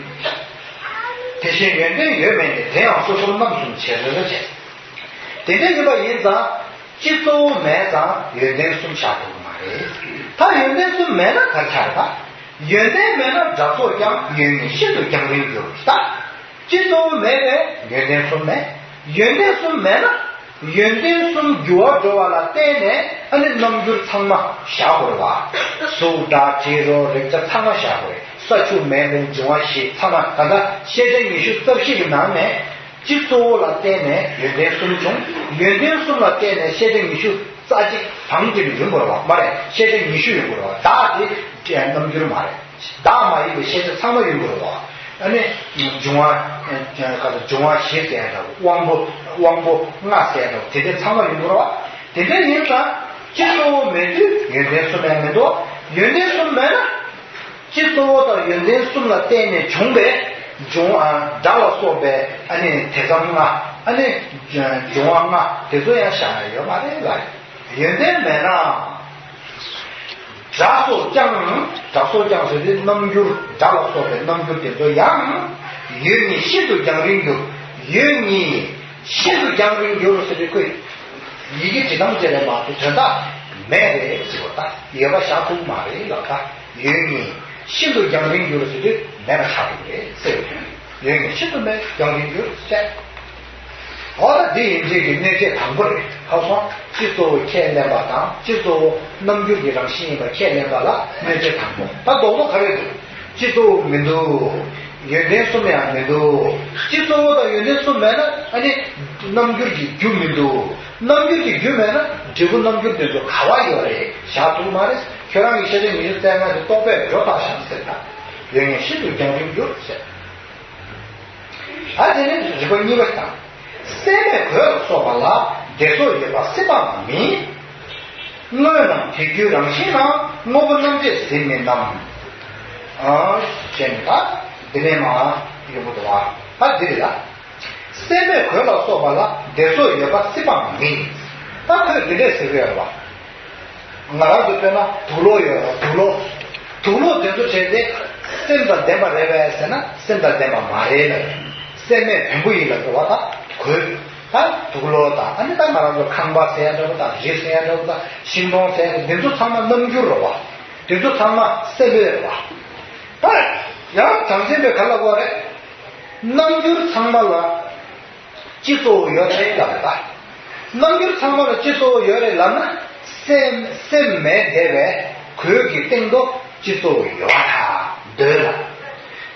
དེ་བཞིན་ཡོན་ཏན་ཡོད་མིན་ཏེ། དེ་ཡང་སོ་སོར་རྣམ་གསུམ་ཕྱེ་རེ་རེ་བྱས། དེ་འདྲ་ཡིན་པ་ཡིན་ཙང་། སྤྱི་གཙོ་བོ་མེད་ཙང་ཡོན་ཏན་གསུམ་བཞག་ཐུབ་ཀྱི་མ་རེད། ད་ཡོན་ཏན་གསུམ་མེད་ན་ག་རེ་ཆགས་རེད་ད། ཡོན་ཏན་མེད་ན་དགྲ་ཚོགས་ཀྱང་ཡོན་གཉིས་ཤིན་ཏུ་རྒྱང་རིང་འགྱུར་ད། སྤྱི་གཙོ་བོ་མེད་པས་ཡོན་ཏན་གསུམ་མེད། ཡོན་ཏན་གསུམ་མེད་ན། ཡོན་ཏན་གསུམ་འགྱུར་བ་འགྲོ་བ་ལ་བརྟེན་ནས་ཨ་ནི་རྣམ་འགྱུར་ཚང་མ་བཞག་དགོས་རེད་བ། གཟུགས་སྒྲ་དྲི་རོ་རེག་བྱ་ཚང་མ་བཞག་དགོས་རེད། ས་ཆུ་མེ་རླུང་འབྱུང་བ་བཞི་ཚང་མ་ད་ལྟ་ཤེས་བྱ་ཉི་ཤུ་རྩ་བཞི་གི་ནང་ནས་སྤྱི་གཙོ་བོ་ལ་བརྟེན་ནས་ཡོན་ཏན་གསུམ་བྱུང་། ཡོན་ཏན་གསུམ་ལ་བརྟེན་ནས་ཤེས་བྱ་ཉི་ཤུ་རྩ་གཅིག་གང་གི་ཡོང་དགོས་རེད་བ། མ་རེད། ཤེས་བྱ་ཉི་ཤུ་ཡོང་དགོས་རེད་བ། བདག་དེ་རྣམ་འགྱུར་མ་རེད། བདག་མ་ཡིན་པའི་ཤེས་བྱ་ཚང་མ་ཡོང་དགོས་རེད་བ། ཨ་ནི་འབྱུང་བ་ག་ཚོད་འབྱུང་བ་བཞི་ཟེར་ཡ་འདྲ་བོ། དབང་པོ་དབང་པོ་ལྔ་ཟེར་ཡ་འདྲ་བོ། དེ་འདྲ་ཚང་མ་ཡོང་དགོས་རེད་བ། དེ་འདྲ་ཡིན་ཙང་སྤྱི་གཙོ་བོ་མེད་དུས་ཡོན་ཏན་གསུམ་ཡང་མི་འདུག་ཡོན་ཏན་གསུམ་མེད་ན། སྤྱི་གཙོ་བོ་དང་ཡོན་ཏན་གསུམ་ལ་བརྟེན་ནས་བྱུང་བའི་འབྱུང་བ་སྒྲ་ལ་སོགས་པའི་ཨ་ནི་དེ་ཙམ་ལྔ། ཨ་ནི་འབྱུང་བ་ལྔ་དེ་ཚོ་ཡང་བཞག་ཡ་ཡོད་མ་རེད་ལ། ཡོན་ཏན་མེད་ན། སྒྲ་སོགས་ཀྱང་། སྒྲ་སོགས་ཀྱང་ཟེར་དུས་རྣམ་འགྱུར། སྒྲ་ལ་སོགས་པའི་རྣམ་འགྱུར་དེ་ཚོ་ཡང་། ཡོད་ཉིད་ཤིན་ཏུ་རྒྱང་རིང་འགྱུར། ཡོད་ཉིད་ཤིན་ཏུ་རྒྱང་རིང་འགྱུར་ཟེར་དུས་ཁོས་ཡི་གེ་བྲིས་སྟངས་བཅས་ལས་མ་གཏོགས་དོན་དག་མེད་རེད་ཟེར་བ་དང་ཡོད་པ་བཞག་ཐུབ་མ་རེད་ལ། ད་ཡོད་ཉིད་ཤིན་ཏུ་རྒྱང་རིང་འགྱུར་ཟེར་དུས་མེད་པ་ཆགས་ཐུབ་རེད་ཟེར་བ་དོན། ཡོད་ཉིད་ཤིན་ཏུ་མེད་རྒྱང་རིང་འགྱུར་ཟེར། འོ་ད་འདི་ཡིན་གཅིག་གི་གནོད་བྱེད་དང་པོ་རེད། ཧ་སོང་། སྤྱི་གཙོ་བོ་ཁས་ལེན་པ་དང་སྤྱི་གཙོ་བོ་རྣམ་འགྱུར་གྱི་རང་བཞིན་ཡིན་པ་ཁས་ལེན་པ་ལ་གནོད་བྱེད་དང་པོ། ད་རྡོག་རྡོག་ག་རེ་འདུག་སྤྱི་གཙོ་བོ་མི་འདུག་ཡོན་ཏན་གསུམ་ཡང་མི་འདུག་སྤྱི་གཙོ་བོ་དང་ཡོན་ཏན་གསུམ་མེད་ན་ཨ་ནི་རྣམ་འགྱུར་གྱི་རྒྱུ་མི་འདུག་རྣམ་འགྱུར་གྱི་རྒྱུ་མེད་ན་འབྲས་བུ་རྣམ་འགྱུར་དེ་ཚོ་ག་བ་ཡོད་རེད། བཞག་ཐུབ་མ་རེད། ཁྱོད་རང་གི་ཤེས་བྱ་ཉི་ཤུ་རྩ་ལྔ་དེ་རྟོག་པས་སྒྲོ་བཏགས་བཞག་ཟེར་ན། ཡོད་ཉིད་ཤིན་ཏུ་རྒྱང་རིང་འགྱུར་ཟེར། ཨ་དེ་ནི་རིགས་པ་གཉིས་པ་དང་། སྲེད་མེད་གོས་ལ་སོགས་པ་ལ་བདེ་སོགས་ཡོད་པ་སྲིད་པ་མིན། དངོས་རྣམས་དེ་རྒྱུའི་རང་བཞིན་ན། དངོས་པོ་རྣམ་དཔྱད་ཟིལ་མིན་ནམ། ཨ་ཅེ་ནི་ད་འདི་ནས་མ་ཡོང་གི་འདུག་བ། ད་འདི་རེད་ལ། སྲེད་མེད་གོས་ལ་སོགས་པ་ལ་བདེ་སོགས་ཡོད་པ་སྲིད་པ་མིན། ད་ཁོས་འདི་འདྲས་ཟེར་གི་ཡོད་རེད་བ། ང་རང་ཚོ་དཔེར་ན་དུག་ལོག་ཡོད་རེད་བ། དུག་ལོག་དུག་ལོག་དེ་ཚོ་བྱས་ཏེ་སེམས་དང་ལྡན་པ་རེད་པས་ཟེར་ན་སེམས་དང་ལྡན་པ་མ་རེད་ལབ་རེད། སྲེད་མེད་བེམ་པོ་ཡིན་ལབ་དགོས་བ། ད་གོས། ད་དུག་ལོག་དང་ཨ་ནི་ད་ང་རང་ཚོ་ཁང་པ་ཟེར་ཡ་འདྲ་བོ་དང་རི་ཟེར་ཡ་འདྲ་བོ་དང་ཤིང་སྡོང་ཟེར་ཡ་འདི་ཚོ་ཚང་མ་རྣམ་འགྱུར་རེད་བ། དེ་ཚོ་ཚང་མ་སྲེད་མེད་རེད་བ། ད་ཡང་གྲངས་ཅན་པས་ག་ལབ་དགོས་རེད། རྣམ་འགྱུར་ཚང་མ་ལ། སྤྱི་གཙོ་བོ་ཡོད་རེད་ལབ་པ། རྣམ་འགྱུར་ཚང་མ་ལ་སྤྱི་གཙོ་བོ་ཡོད་རེད་ལབ་ན། སེམས་སེམས་མེད་བསྡད་པའི་གོས་ཀྱི་སྟེང་དུ་སྤྱི་གཙོ་བོ་ཡོད་པ་དང་འདོད་ལ།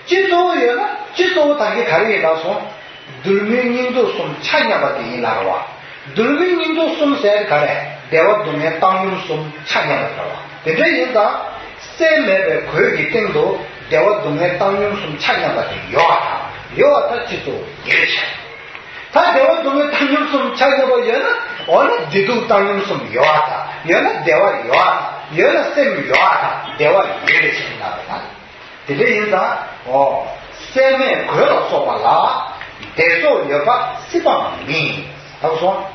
སྤྱི་གཙོ་བོ་ཡོད་ན་སྤྱི་གཙོ་བོ་དག་གི་ག་རེ་ཡིན་ལབ་སོང་། གདོད་མའི་སྙིང་པོ་གསུམ་ཆ་མཉམ་པ་དེ་ཡིན་ལབ་རེད་བ། གདོད་མའི་སྙིང་པོ་གསུམ་ཟེར་ག་རེ། བདེ་བ་སྡུག་བསྔལ་བཏང་སྙོམས་གསུམ་ཆ་མཉམ་པ་རེད་བ། དེ་འདྲ་ཡིན་ཙང་། སེམས་མེད་པའི་གོས་ཀྱི་སྟེང་དུ་བདེ་བ་སྡུག་བསྔལ་བཏང་སྙོམས་གསུམ་ཆ་མཉམ་པ་དེ་ཡོད་པ་དང་ཡོད་པ་ད་སྤྱི་གཙོ་བོ་ཡིན་རེད་བྱ། ད་བདེ་བ་སྡུག་བསྔལ་བཏང་སྙོམས་གསུམ་ཆ་མཉམ་པ་ཡོད་ན། འོ་ན་བདེ་སྡུག་བཏང་སྙོམས་གསུམ་ཡོད་པ་དང་ཡོད་ན་བདེ་བ་ཡོད་པ་དང་ཡོད་ན་སེམས་ཡོད་པ་དང་བདེ་བ་ཡོད་རེད་བྱས་ན་ད། དེ་འདྲ་ཡིན་ཙང་། འོ། སྲེད་མེད་གོས་ལ་སོགས་པ་ལ། བདེ་སོགས་ཡོད་པ་སྲིད་པ་མིན། ད་གོ་སོང་།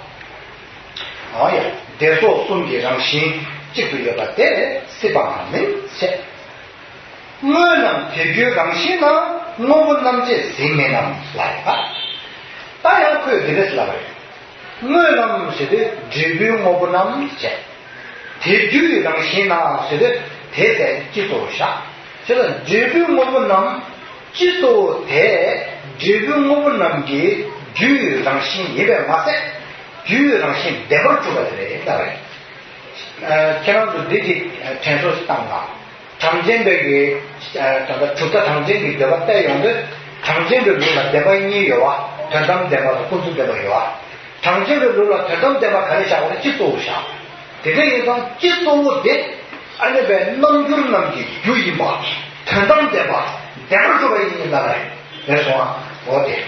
འོ་ཡ། བདེ་སོགས་གསུམ་གྱི་རང་བཞིན་གཅིག་ཏུ་ཡོད་པ་དེ་སྲིད་པ་མིན་ཞེས། དངོས་རྣམས་དེ་རྒྱུའི་རང་བཞིན་ན། དངོས་པོ་རྣམ་དཔྱད་ཟིལ་མིན་ནམ་ལབ་པ། ད་ཡང་ཁོས་འདི་འདྲ་ཞིག་ལབ་པ་རེད། དངོས་རྣམས་ཟེར་དུས་འབྲས་བུའི་དངོས་པོ་རྣམས་བྱས། དེ་རྒྱུ་ཡི་རང་བཞིན་ན་ཟེར་དུས་དེ་ཟེར་སྤྱི་གཙོ་བོ་བཞག་བྱས་ཙང་འབྲས་བུའི་དངོས་པོ་རྣམས་སྤྱི་གཙོ་བོ་དེ་འབྲས་བུའི་དངོས་པོ་རྣམས་ཀྱི་རྒྱུ་ཡི་རང་བཞིན་ཡིན་པས་མ་ཟད་རྒྱུ་ཡི་རང་བཞིན་བདེན་པར་གྲུབ་པ་དེ་རེད་ལབ་པ་རེད། ཁྱེད་རང་ཚོ་འདི་གི་དྲན་གསོ་ཞིག་བཏང་དང་། གྲངས་ཅན་པའི་གི་ད་ལྟ་གྲུབ་མཐའ་གྲངས་ཅན་གྱི་འདོད་པ་བལྟས་ཡོང་དུས་གྲངས་ཅན་པའི་ལུགས་ལ་བདེན་པ་གཉིས་ཡོད་པ། དོན་དམ་བདེན་པ་དང་ཀུན་རྫོབ་བདེན་པ་ཡོད་པ། གྲངས་ཅན་པའི་ལུགས་ལ་དོན་དམ་བདེན་པ་ག་རེ་བཞག་པ་རེད། སྤྱི་གཙོ་བོ་བཞག་དེ་འདྲ་ཡིན་ཙང་སྤྱི་གཙོ་བོ་དེ་ཨ་ནི་པའི་རྣམ་འགྱུར་རྣམས་ཀྱི་རྒྱུ་ཡིན་པ། དོན་དམ་བདེན་པ་བདེན་པར་གྲུབ་པ་ཡིན་ལབ་པ་རེད། རེད་སོང་ཨ། འོ་དེ།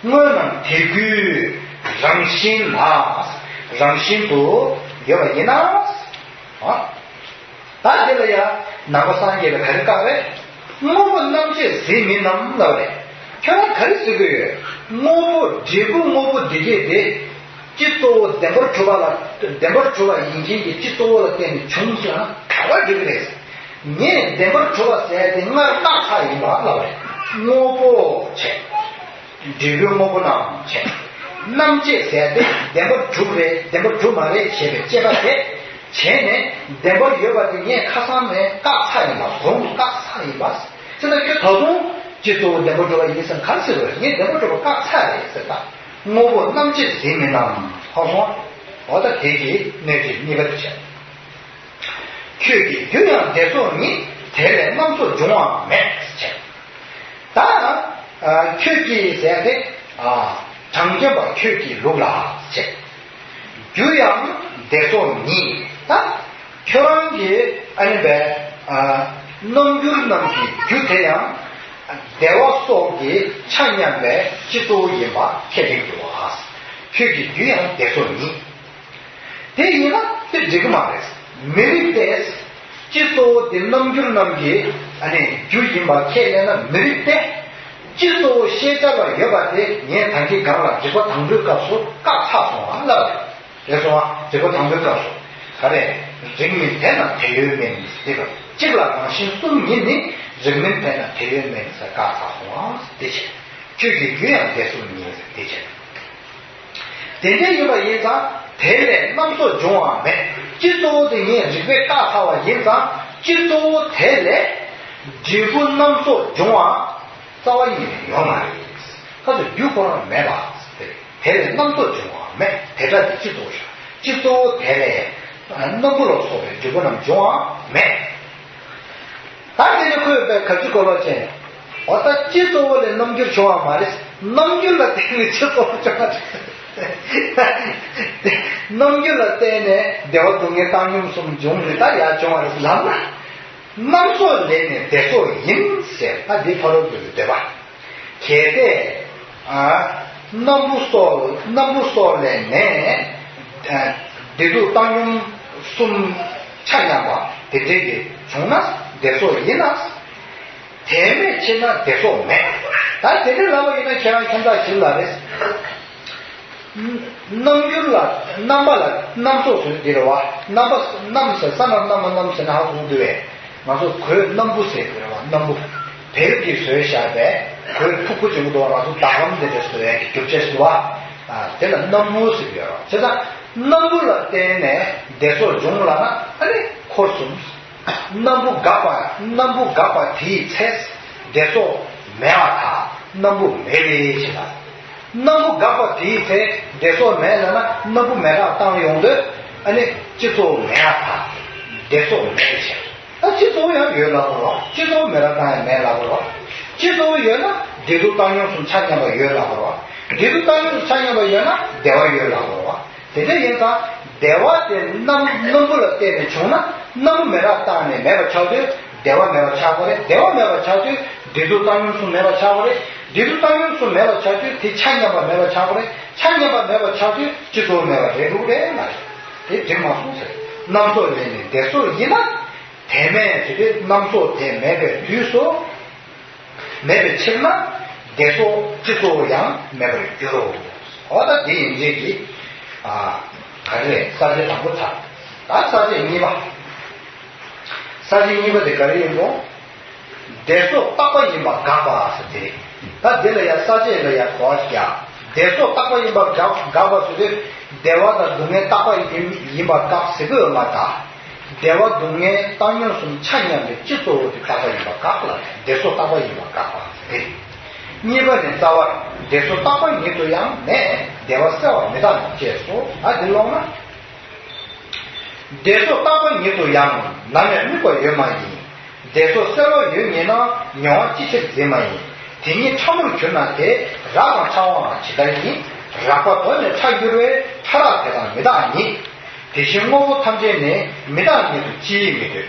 དངོས་རྣམས་དེ་རྒྱུའི་རང་བཞིན་ལ། རང་བཞིན་དུ་ཡོད་པ་ཡིན་ན། ཨ། ད་དེ་ལ་ཡང་ནང་པ་སངས་རྒྱས་པས་ག་རེ་བཀག་རེད། དངོས་པོ་རྣམ་དཔྱད་ཟིལ་མིན་ནམ་ལབ་རེད། ཁྱོད་རང་ག་རེ་ཟེར་གི་ཡོད། དངོས་པོ་འབྲས་བུ་དངོས་པོ་འདི་སྐད་དེ། སྤྱི་གཙོ་བོ་བདེན་པར་གྲུབ་པ་ལ་བདེན་པར་གྲུབ་པ་ཡིན་མཁན་གྱི་སྤྱི་གཙོ་བོ་ལ་བརྟེན་ནས་བྱུང་ཟེར་ན་ག་པར་འགྲིག་གི་རེད། ངས་བདེན་པར་གྲུབ་པ་ཟེར་ཡ་དེ་སྔར་བཀག་ཚར་ཡིན་པ་ལབ་རེད། དངོས་པོ་བྱས། འབྲས་བུའི་དངོས་པོ་རྣམས་བྱས། རྣམ་དཔྱད་ཟེར་ཏེ་བདེན་པར་གྲུབ་རེད་བདེན་པར་གྲུབ་མ་རེད་ཞེས་པའི་དཔྱད་པ་དེ་བྱས་ནས་བདེན་པར་ཡོད་པ་དེ་ངས་ཁ་སང་ནས་བཀག་ཚར་ཡིན་པ། གོང་དུ་བཀག་ཚར་ཡིན་པ། དེ་ལ་ཁྱོད་ད་དུང་སྤྱི་གཙོ་བོ་བདེན་པར་གྲུབ་པ་ཡིན་ཟེར་ག་རེ་ཟེར་དགོས་རེད། ངས་བདེན་པར་གྲུབ་པ་བཀག་ཚར་རེད་ཟེར་ད། དངོས་པོ་རྣམ་དཔྱད་ཟིལ་མིན་ནམ། ཧ་སོང་། འོ་ད་དེ་གིས་གནོད་བྱེད་གཉིས་པ་དེ་བྱས། ཁྱོད་ཀྱི་རྒྱུ་ཡང་བདེ་སོགས་ཉིད། དེ་ལས་རྣམ་སོགས་འབྱུང་བ་མེད། ཁྱོད་ཀྱིས་ཟེར་ཏེ། གྲངས་ཅན་པ་ཁྱོད་ཀྱི་ལུགས་ལ་བྱེད། རྒྱུ་ཡང་བདེ་སོགས་ཉིད་ད། ཁྱོད་རང་གི་ཨ་ནི་བས། རྣམ་འགྱུར་རྣམས་ཀྱི་རྒྱུ་དེ་ཡང་། བདེ་བ་སོགས་ཀྱི་ཆ་མཉམ་པའི་སྤྱི་གཙོ་བོ་ཡིན་པ་ཁས་ལེན་དགོས་པ། ཁྱོད་ཀྱི་རྒྱུ་ཡང་བདེ་སོགས་ཉིད། དེ་ཡིན་ན་དེ་འགྲིག་གི་མ་རེད། མི་རིགས་ཏེ། སྤྱི་གཙོ་བོ་དེ་རྣམ་འགྱུར་རྣམས་ཀྱི་ཨ་ནི་རྒྱུ་ཡིན་པ་ཁས་ལེན་ན་མི་རིགས་ཏེ། སྤྱི་གཙོ་བོ་ཤེས་བྱ་ལ་ཡོད་པ་དེ་ངས་ད་གིན་སྒང་ལ་འགྲིག་པ་དང་པོའི་སྐབས་སུ་བཀག་ཚར་སོང་བ་ལབ་རེད། རེད་སོང་བ། འགྲིག་པ་དང་པོའི་སྐབས་སུ། ག་རེ། རིགས་མིན་དེ་རྣམས་དེ་ཡོད་མིན་ཟེར་བ། གཅིག་ལ་རང་བཞིན་གསུམ་ཉིད་ནི་རིགས་མིན་དེ་རྣམས་དེ་ཡོད་མིན་ཟེར་བཀག་ཚར་སོང་བ་དེ་བྱས། ཁྱོད་ཀྱི་རྒྱུ་ཡང་བདེ་སོགས་ཉིད་ཟེར་དེ་བྱས། དེ་འདྲ་ཡིན་པ་ཡིན་ཙང་དེ་ལས་རྣམ་གསོག་འབྱུང་བ་མེད། སྤྱི་གཙོ་བོ་དེ་ངས་རིགས་པས་བཀག་ཚར་བ་ཡིན་ཙང་སྤྱི་གཙོ་བོ་དེ་ལས་འབྲས་བུ་རྣམ་གསོག་འབྱུང་བ་རྩ་བ་ཉིད་ནས་ཡོད་མ་རེད། ཁ་ཚོ་རྒྱུ་ཁོ་རང་མེད་པ། དེ་ལས་རྣམ་གསོག་འབྱུང་བ་མེད། དེ་འདྲ་དེ་སྤྱི་གཙོ་བོ་ཤ། སྤྱི་གཙོ་བོ་དེ་ལས་སྣམ་བུ་ལ་སོགས་པའི་འབྲས་བུ་རྣམས་འབྱུང་བ་མེད། ད་དེ་ནི་ཁོས་པའི་གབ་ཅི་གོ་ལོག་ཅན། འོ་ད་སྤྱི་གཙོ་བོ་ལས་རྣམ་འགྱུར་བྱུང་བ་མ་རེད། རྣམ་འགྱུར་ལ་བརྟེན་ནས་སྤྱི་གཙོ་བོ་བྱུང་བ་རེད། རྣམ་འགྱུར་ལ་བརྟེན་ནས་བདེ་བ་སྡུག་བསྔལ་བཏང་སྙོམས་གསུམ་འབྱུང་རེད། ད་ཡར་བྱུང་བ་རེད་ལབ་ན། རྣམ་གསོག་ལས་ནི་བདེ་སོགས་ཡིན་ཟེར་ད་འདི་ཕ་རོལ་ཏུ་འདོད་པ། གལ་ཏེ། སྣམ་བུ་སོགས་སྣམ་བུ་སོགས་ལས་ནས། བདེ་སྡུག་བཏང་སྙོམས་གསུམ་ཆ་མཉམ་པ་དེ་འདྲའི་གི་བྱུང་ན་བདེ་སོགས་ཡིན་ན། དེ་མེད་ཕྱིར་ན་བདེ་སོགས་མེད། ད་དེ་འདྲའི་ལབ་པ་ཡིན་ན་ཁྱེད་རང་ཁྱིམ་བདག་ཞིག་ལ་རེད། རྣམ་འགྱུར་ལ་རྣམ་པ་ལ་རྣམ་གསོག་ཟེར་འདི་རེད་བ། རྣམ་པ་རྣམ་ཟེར་ས་རྣམ་རྣམ་པ་རྣམ་ཟེར་ན་ཧ་གོ་གི་འདུག་བས། ང་ཚོ་གོས་སྣམ་བུ་ཟེར་གི་རེད་བ། སྣམ་བུ་བལ་གྱིས་བཟོས་བཞག་པས་གོས་ཕུག་པོ་བྱུང་གི་འདུག་བ། ང་ཚོ་ཟླ་གམ་དེ་འདྲ་བཟོ་ཡས་ཀྱི་རྒྱུ་ཆ་ཞིག་འདུག་བ། དེ་ལ་སྣམ་བུ་ཟེར་གི་ཡོད་རེད། བྱས་ཙང་སྣམ་བུ་ལ་བརྟེན་ནས་བདེ་སོགས་འབྱུང་ལབ་ན་ཨ་ནི་འཁོར་གསུམ། སྣམ་བུ་འགགས་པ་སྣམ་བུ་འགགས་པ་དེའི་ཚེ་བདེ་སོགས་མེད་པར་ཐལ། སྣམ་བུ་མེད་པའི་ཕྱིར་ལ། སྣམ་བུ་འགགས་པ་དེའི་ཚེ་བདེ་སོགས་མེད་ལབ་ན་སྣམ་བུ་མེད་པར་བཏང་ཡོང་དུས་ཨ་ནི་སྤྱི་གཙོ་བོ་མེད་པར་ཐལ། བདེ་སོགས་མེད་པའི་ཕྱིར། ད་སྤྱི་གཙོ་བོ་ཡང་ཡོད་ལབ་དགོས་རེད་བ། སྤྱི་གཙོ་བོ་མེད་པར་བཏང་ཡང་མེད་ལབ་དགོས་རེད་བ། སྤྱི་གཙོ་བོ་ཡོད་ན་བདེ་སྡུག་བཏང་སྙོམས་གསུམ་ཆ་མཉམ་པ་ཡོད་ལབ་དགོས་རེད་བ། བདེ་སྡུག་བཏང་སྙོམས་གསུམ་ཆ་མཉམ་པ་ཡོད་ན་བདེ་བ་ཡོད་ལབ་དགོས་རེད་བ། དེ་འདྲ་ཡིན་ཙང་བདེ་བ་དེ་སྣམ་སྣམ་བུ་ལ་བརྟེན་ནས་བྱུང་ན་སྣམ་བུ་མེད་པར་བཏང་ནས་མེད་པ་ཆགས་དུས་བདེ་བ་མེད་པ་ཆགས་པ་རེད། བདེ་བ་མེད་པ་ཆགས་དུས་བདེ་སྡུག་བཏང་སྙོམས་གསུམ་མེད་པ་ཆགས་པ་རེད། བདེ་སྡུག་བཏང་སྙོམས་གསུམ་མེད་པ་ཆགས་དུས་དེ་ཆ་མཉམ་པ་མེད་པ་ཆགས་པ་རེད། ཆ་མཉམ་པ་མེད་པ་ཆགས་དུས་སྤྱི་གཙོ་བོ་མེད་པ་རེད་འདུག་རེད་ལ། དེ་འགྲིག་མ་སོང་ཟེར། རྣམ་གསོག་ལས་ནི་བདེ་སོགས་ཡིན་ན། དེ་མེད་ཟེར་དུས་རྣམ་གསོག་དེ་མེད་པའི་དུས་སུ། མེད་པའི་ཕྱིར་ན་བདེ་སོགས་སྤྱི་གཙོ་བོ་ཡང་མེད་པར་འགྱུར་རོ། འོ་ད་དེ་ཡིན་རྗེས་ཀྱི། ཨ། ག་རེ་རེད། ས་བཅད་དང་པོ་ཚར། ད་ས་བཅད་གཉིས་པ། ས་བཅད་གཉིས་པ་དེ་ག་རེ་ཡིན་པོ། བདེ་སོགས་རྟག་པ་ཡིན་པ་དགག་པ་ཟེར་དེ་རེད། ད་འདི་ལ་ཡང་ས་བཅད་ལ་ཡང་གོ་བ་ཞིག་ཡ། བདེ་སོགས་རྟག་པ་ཡིན་པ་དགག་དགག་པ་ཟེར་དུས་བདེ་བ་དང་སྡུག་བསྔལ་རྟག་པ་ཡིན་ཡིན་པ་དགག་ཟེར་གི་ཡོད་མ་རེད། བདེ་བ་སྡུག་བསྔལ་བཏང་སྙོམས་གསུམ་ཆ་མཉམ་པའི་སྤྱི་གཙོ་བོ་དེ་རྟག་པ་ཡིན་པ་དགག་ལ་བདེ་སོགས་རྟག་པ་ཡིན་པ་དགག་པ་རེད། གཉིས་པ་ནི་རྩ་བར་བདེ་སོགས་རྟག་པ་ཉིད་དུ་ཡང་མེད། བདེ་བ་གསལ་བར་མི་རྟག་ནི་ཅེས་སོ། ཨ་འདི་ཀློག་ན། བདེ་སོགས་རྟག་པ་ཉིད་དུ་ཡང་ནམ་ཡང་དམིགས་པ་ཡོད་མ་ཡིན། བདེ་སོགས་གསལ་བ་ཡོད་ངེས་ན་མྱོང་བ་ཅི་ཕྱིར་འཛིན་མ་ཡིན། དེ་ཉིད་ཕྲ་མོར་གྱུར་ན་དེ་རགས་དང་ཕྲ་བའང་ཇི་ལྟར་ཡིན། རགས་པ་དོན་ནི་ཕྲ་འགྱུར་བས་ཕྲ་རགས་དེ་དག་མི་རྟག་ཉིད། དེ་བཞིན་དངོས་པོ་ཐམས་ཅད་ནི་མི་རྟག་ཉིད་དུ་ཅིས་མི་འདོད།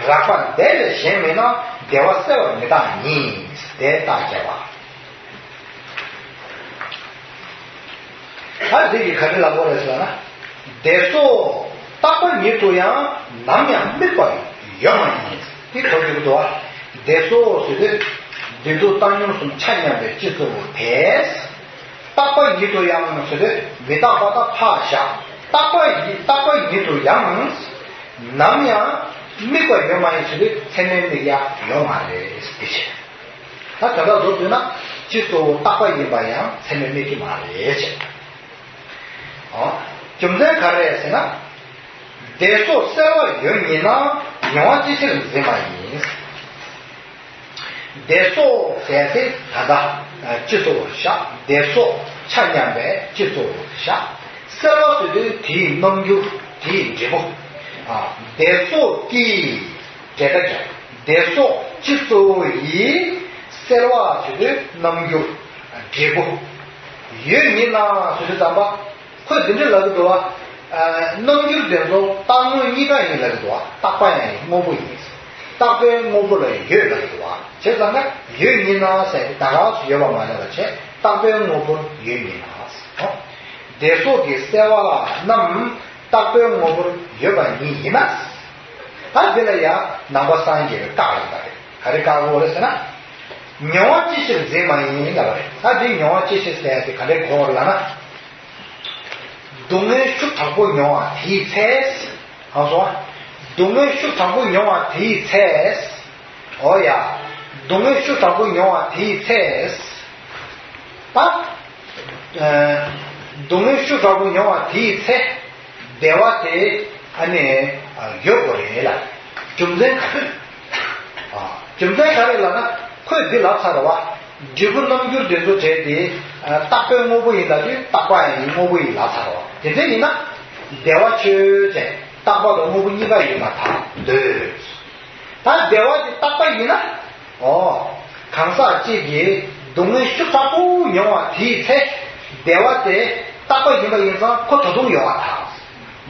རགས་པ་འདས་པས་གཞན་མིན་ན་བདེ་བ་གསལ་བར་མི་རྟག་ཉིད། དེ་རྟགས་བརྒྱབ་པ། ད་འདི་གི་ག་རེ་ལབ་དགོས་རེད་ཟེར་ན། བདེ་སོགས་རྟག་པ་ཉིད་དུ་ཡང་ནམ་ཡང་དམིགས་པ་ཡོད་མ་ཡིན། དེ་གོ་རྒྱུ་འདུག་བ། བདེ་སོགས་ཟེར་དུས་བདེ་སྡུག་བཏང་སྙོམས་གསུམ་ཆ་མཉམ་པའི་སྤྱི་གཙོ་བོ་དེ། རྟག་པ་ཉིད་དུ་ཡང་ཟེར་དུས་མི་རྟག་པ་དང་ཕར་བཞག་རྟག་པ་ཡི་རྟག་པ་ཉིད་དུ་ཡང་ནམ་ཡང་དམིགས་པ་ཡོད་མ་ཡིན་ཟེར་དུས་ཚད་མས་དམིགས་ཡ་ཡོད་མ་རེད་དེ་བྱས། ད་དེ་དག་བཟོ་དགོས་ན་སྤྱི་གཙོ་བོ་རྟག་པ་ཡིན་པ་ཡང་ཚད་མས་དམིགས་ཀྱི་མ་རེད་ཅེས། ཨོ། རྒྱུ་མཚན་ག་རེ་རེད་ཟེར་ན། བདེ་སོགས་གསལ་བ་ཡོད་ཉིད་ན་མྱོང་བ་ཅི་ཕྱིར་འཛིན་པ་ཡིན། བདེ་སོགས་ཟེར་ཏེ་ད་ལྟ་སྤྱི་གཙོ་བོར་བཞག་བདེ་སོགས་ཆ་མཉམ་པའི་སྤྱི་གཙོ་བོར་བཞག་གསལ་བ་ཟེར་དུས་དེའི་རྣམ་འགྱུར་དེའི་འབྲས་བུ། ཨ། བདེ་སོགས་ཀྱི། འབྲེལ་ཟླ་བརྒྱབ། བདེ་སོགས་སྤྱི་གཙོ་བོ་ཡི་ གསལ་བ་ཟེར་དུས་རྣམ་འགྱུར། འབྲས་བུ། ཡོད་ཉིད་ལ་ཟེར་དུས་ཙམ་པ། ཁོས་འདི་འདྲ་ལབ་ཀྱི་འདུག་བ། རྣམ་འགྱུར་དེ་ཚོ་རྟག་དངོས་གཉིས་ཀ་ཡིན་ལབ་ཀྱི་འདུག་བ། རྟག་པ་ཡང་ཡིན། དངོས་པོ་ཡིན། རྟག་པའི་དངོས་པོ་ལ་ཡོད་ལབ་ཀྱི་འདུག་བ། བྱས་ཙང་ན་ཡོད་ཉིད་ལ་ཟེར་ད་ག་སུ་ཡོད་པ་མ་ལབ་པ་བྱས། རྟག་པའི་དངོས་པོར་ཡོད་ཉིད་ལ། དེ་སོགས་ཀྱི་གསལ་བ་རྣམས་རྟག་པའི་དངོས་པོར་ཡོད་པ་ཉིད་ཡིན་ན། ད་འདི་ལ་ཡང་ནང་པ་སངས་རྒྱས་པའི་བཀག་ཡོད་པ་རེད། ག་རེ་བཀག་དགོས་རེད་ཟེར་ན། མྱོང་བ་ཅི་ཕྱིར་འཛིན་མ་ཡིན་ལབ་པ་རེད། ད་འདི་མྱོང་བ་ཅི་ཕྱིར་ཟེར་ཡ་དེ་ག་འདྲའི་གོ་བ་ལབ་ན། སྡུག་བསྔལ་ཤུགས་དྲག་པོ་མྱོང་བ་དེའི་ཚེ། ཧང་སོ། སྡུག་བསྔལ་ཤུགས་དྲག་པོ་མྱོང་བ་དེའི་ཚེ། འོ་ཡ། སྡུག་བསྔལ་ཤུགས་དྲག་པོ་མྱོང་བ་དེའི་ཚེ། ད། ཨ། སྡུག་བསྔལ་ཤུགས་དྲག་པོ་མྱོང་བ་དེའི་ཚེ། བདེ་བ་དེ་ཨ་ནི་ཡོད་དགོས་རེད་ལ། རྒྱུ་མཚན་ག་རེ། ཨ། རྒྱུ་མཚན་ག་རེ་ལབ་ན། ཁོས་འདི་ལབ་ཚར་བ། འབྲས་བུ་རྣམ་འགྱུར་དེ་ཚོ་བྱས་ཏེ། རྟག་པའི་དངོས་པོ་ཡིན་ལབ་དུས་རྟག་པ་ཡང་ཡིན། དངོས་པོ་ཡིན་ལབ་ཚར་བ། དེ་འདྲ་ཡིན་ན། བདེ་བ་ཆོས་ཅན། རྟག་པ་དང་དངོས་པོ་གཉིས་ཀ་ཡོད་པར་ཐལ། འདོད། ད་བདེ་བ་དེ་རྟག་པ་ཡིན་ན། ཨོ། གང་ཟག་གཅིག་གིས་སྡུག་བསྔལ་ཤུགས་དྲག་པོ་མྱོང་བ་དེའི་ཚེ། བདེ་བ་དེ་རྟག་པ་ཡིན་པ་ཡིན་ཙང་ཁོ་ད་དུང་ཡོད་པར་ཐལ།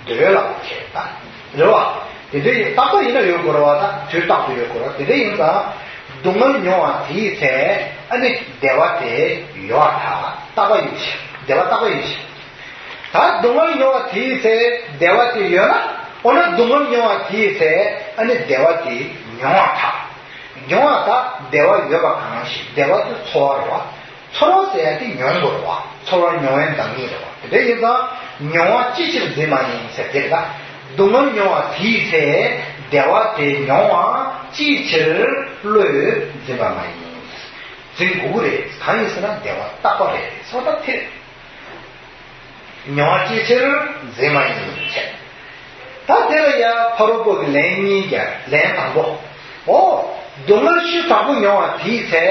འདོད་ལ་འོ་ཁྱེད་ད། རེད་བ། དེ་འདྲ་ཡིན་རྟག་པ་ཡིན་ན་ཡོད་དགོས་རེད་བ། ད་དུས་རྟག་ཏུ་ཡོད་དགོས་རེད་བ། དེ་འདྲ་ཡིན་ཙང་། སྡུག་བསྔལ་མྱོང་བ་དེའི་ཚེ། ཨ་ནི་བདེ་བ་དེ་ཡོད་པར་ཐལ། རྟག་པ་ཡིན་ཕྱིར། བདེ་བ་རྟག་པ་ཡིན་ཕྱིར། ད་སྡུག་བསྔལ་མྱོང་བ་དེའི་ཚེ་བདེ་བ་དེ་ཡོད་ན། འོ་ན་སྡུག་བསྔལ་མྱོང་བ་དེའི་ཚེ་ཨ་ནི་བདེ་བ་དེ་མྱོང་བར་ཐལ། མྱོང་བ་དང་བདེ་བ་ཡོད་པ་གང་ཞིག་བདེ་བ་དེ་ཚོར་བ་རེད་བ། ཚོར་བ་ཟེར་ཡ་དེ་མྱོང་དགོས་རེད་བ། ཚོར་བ་མྱོང་བའི་བདག་ཉིད་རེད་བ། དེ་འདྲ་ཡིན་ཙང་མྱོང་བ་ཅི་ཕྱིར་འཛིན་མ་ཡིན་ཟེར་དེ་རེད་ད། སྡུག་བསྔལ་མྱོང་བ་དེའི་ཚེ་བདེ་བ་དེ་མྱོང་བ་ཅིའི་ཕྱིར་བློས་འཛིན་པ་མ་ཡིན། འཛིན་དགོས་ཀྱི་རེད། གང་ཡིན་ཟེར་ན་བདེ་བ་རྟག་པ་རེད། སོ་ད་དེ། མྱོང་བ་ཅིའི་ཕྱིར་འཛིན་མ་ཡིན་ཟེར། ད་དེ་ལ་ཡང་ཕ་རོལ་པོ་གི་ལན་གཉིས་ཀྱང་། ལན་དང་པོ། འོ། སྡུག་བསྔལ་ཤུགས་དྲག་པོ་མྱོང་བ་དེའི་ཚེ་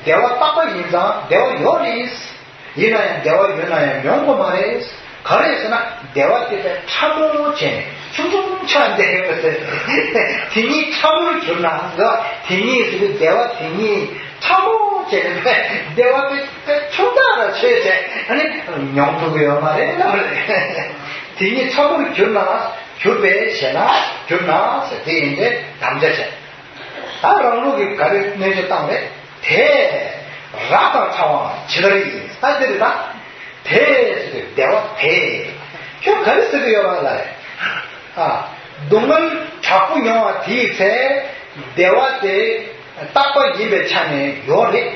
བདེ་བ་རྟག་པ་ཡིན་ཙང་བདེ་བ་ཡོད་རེད། ཡིན་ན་ཡང་བདེ་བ་ཡོད་ན་ཡང་མྱོང་དགོས་མ་རེད། ག་རེ་ཟེར་ན་བདེ་བ་དེ་དཔེ་ཕྲ་མོ་བྱས་ནས་ཆུང་ཆུང་ཆགས་བསྡད་ཡོད་པ་ཟེར། དེ་ཉིད་ཕྲ་མོར་གྱུར་ན་ཟེར། དེ་ཉིད་ཟེར་དུས་བདེ་བ་དེ་ཉིད་ཕྲ་མོ་བྱས་ནས་བདེ་བ་དེ། དེ་ཆུང་དག་ལ་ཆོས་བྱས་ཨ་ནི་མྱོང་ཐུབ་ཀྱི་ཡོད་མ་རེད་ལབ་རེད། དེ་ཉིད་ཕྲ་མོར་གྱུར་ན། གྱུར་པས་ཞེ་ན། གྱུར་ན་ཟེར་དེ་ཡིན་ཏེ་དམ་བཅའ་བྱས། ད་རང་ལུགས་ཀྱི་ག་རེ་གནོད་བྱེད་བཏང་རེད། དེ། རགས་དང་ཕྲ་བའང་ཇི་ལྟར་ཡིན། ད་འདི་རེད་ད། དེ་ཟེར་བདེ་བ་དེ། ཁྱོད་ག་རེ་ཟེར་གྱི་ཡོད་པ་ལ་རེད། ཨ། སྡུག་བསྔལ་དྲག་པོ་མྱོང་བ་དེའི་ཚེ། བདེ་བ་དེ། རྟག་པ་ཡིན་པའི་ཆ་ནས་ཡོད་རེད།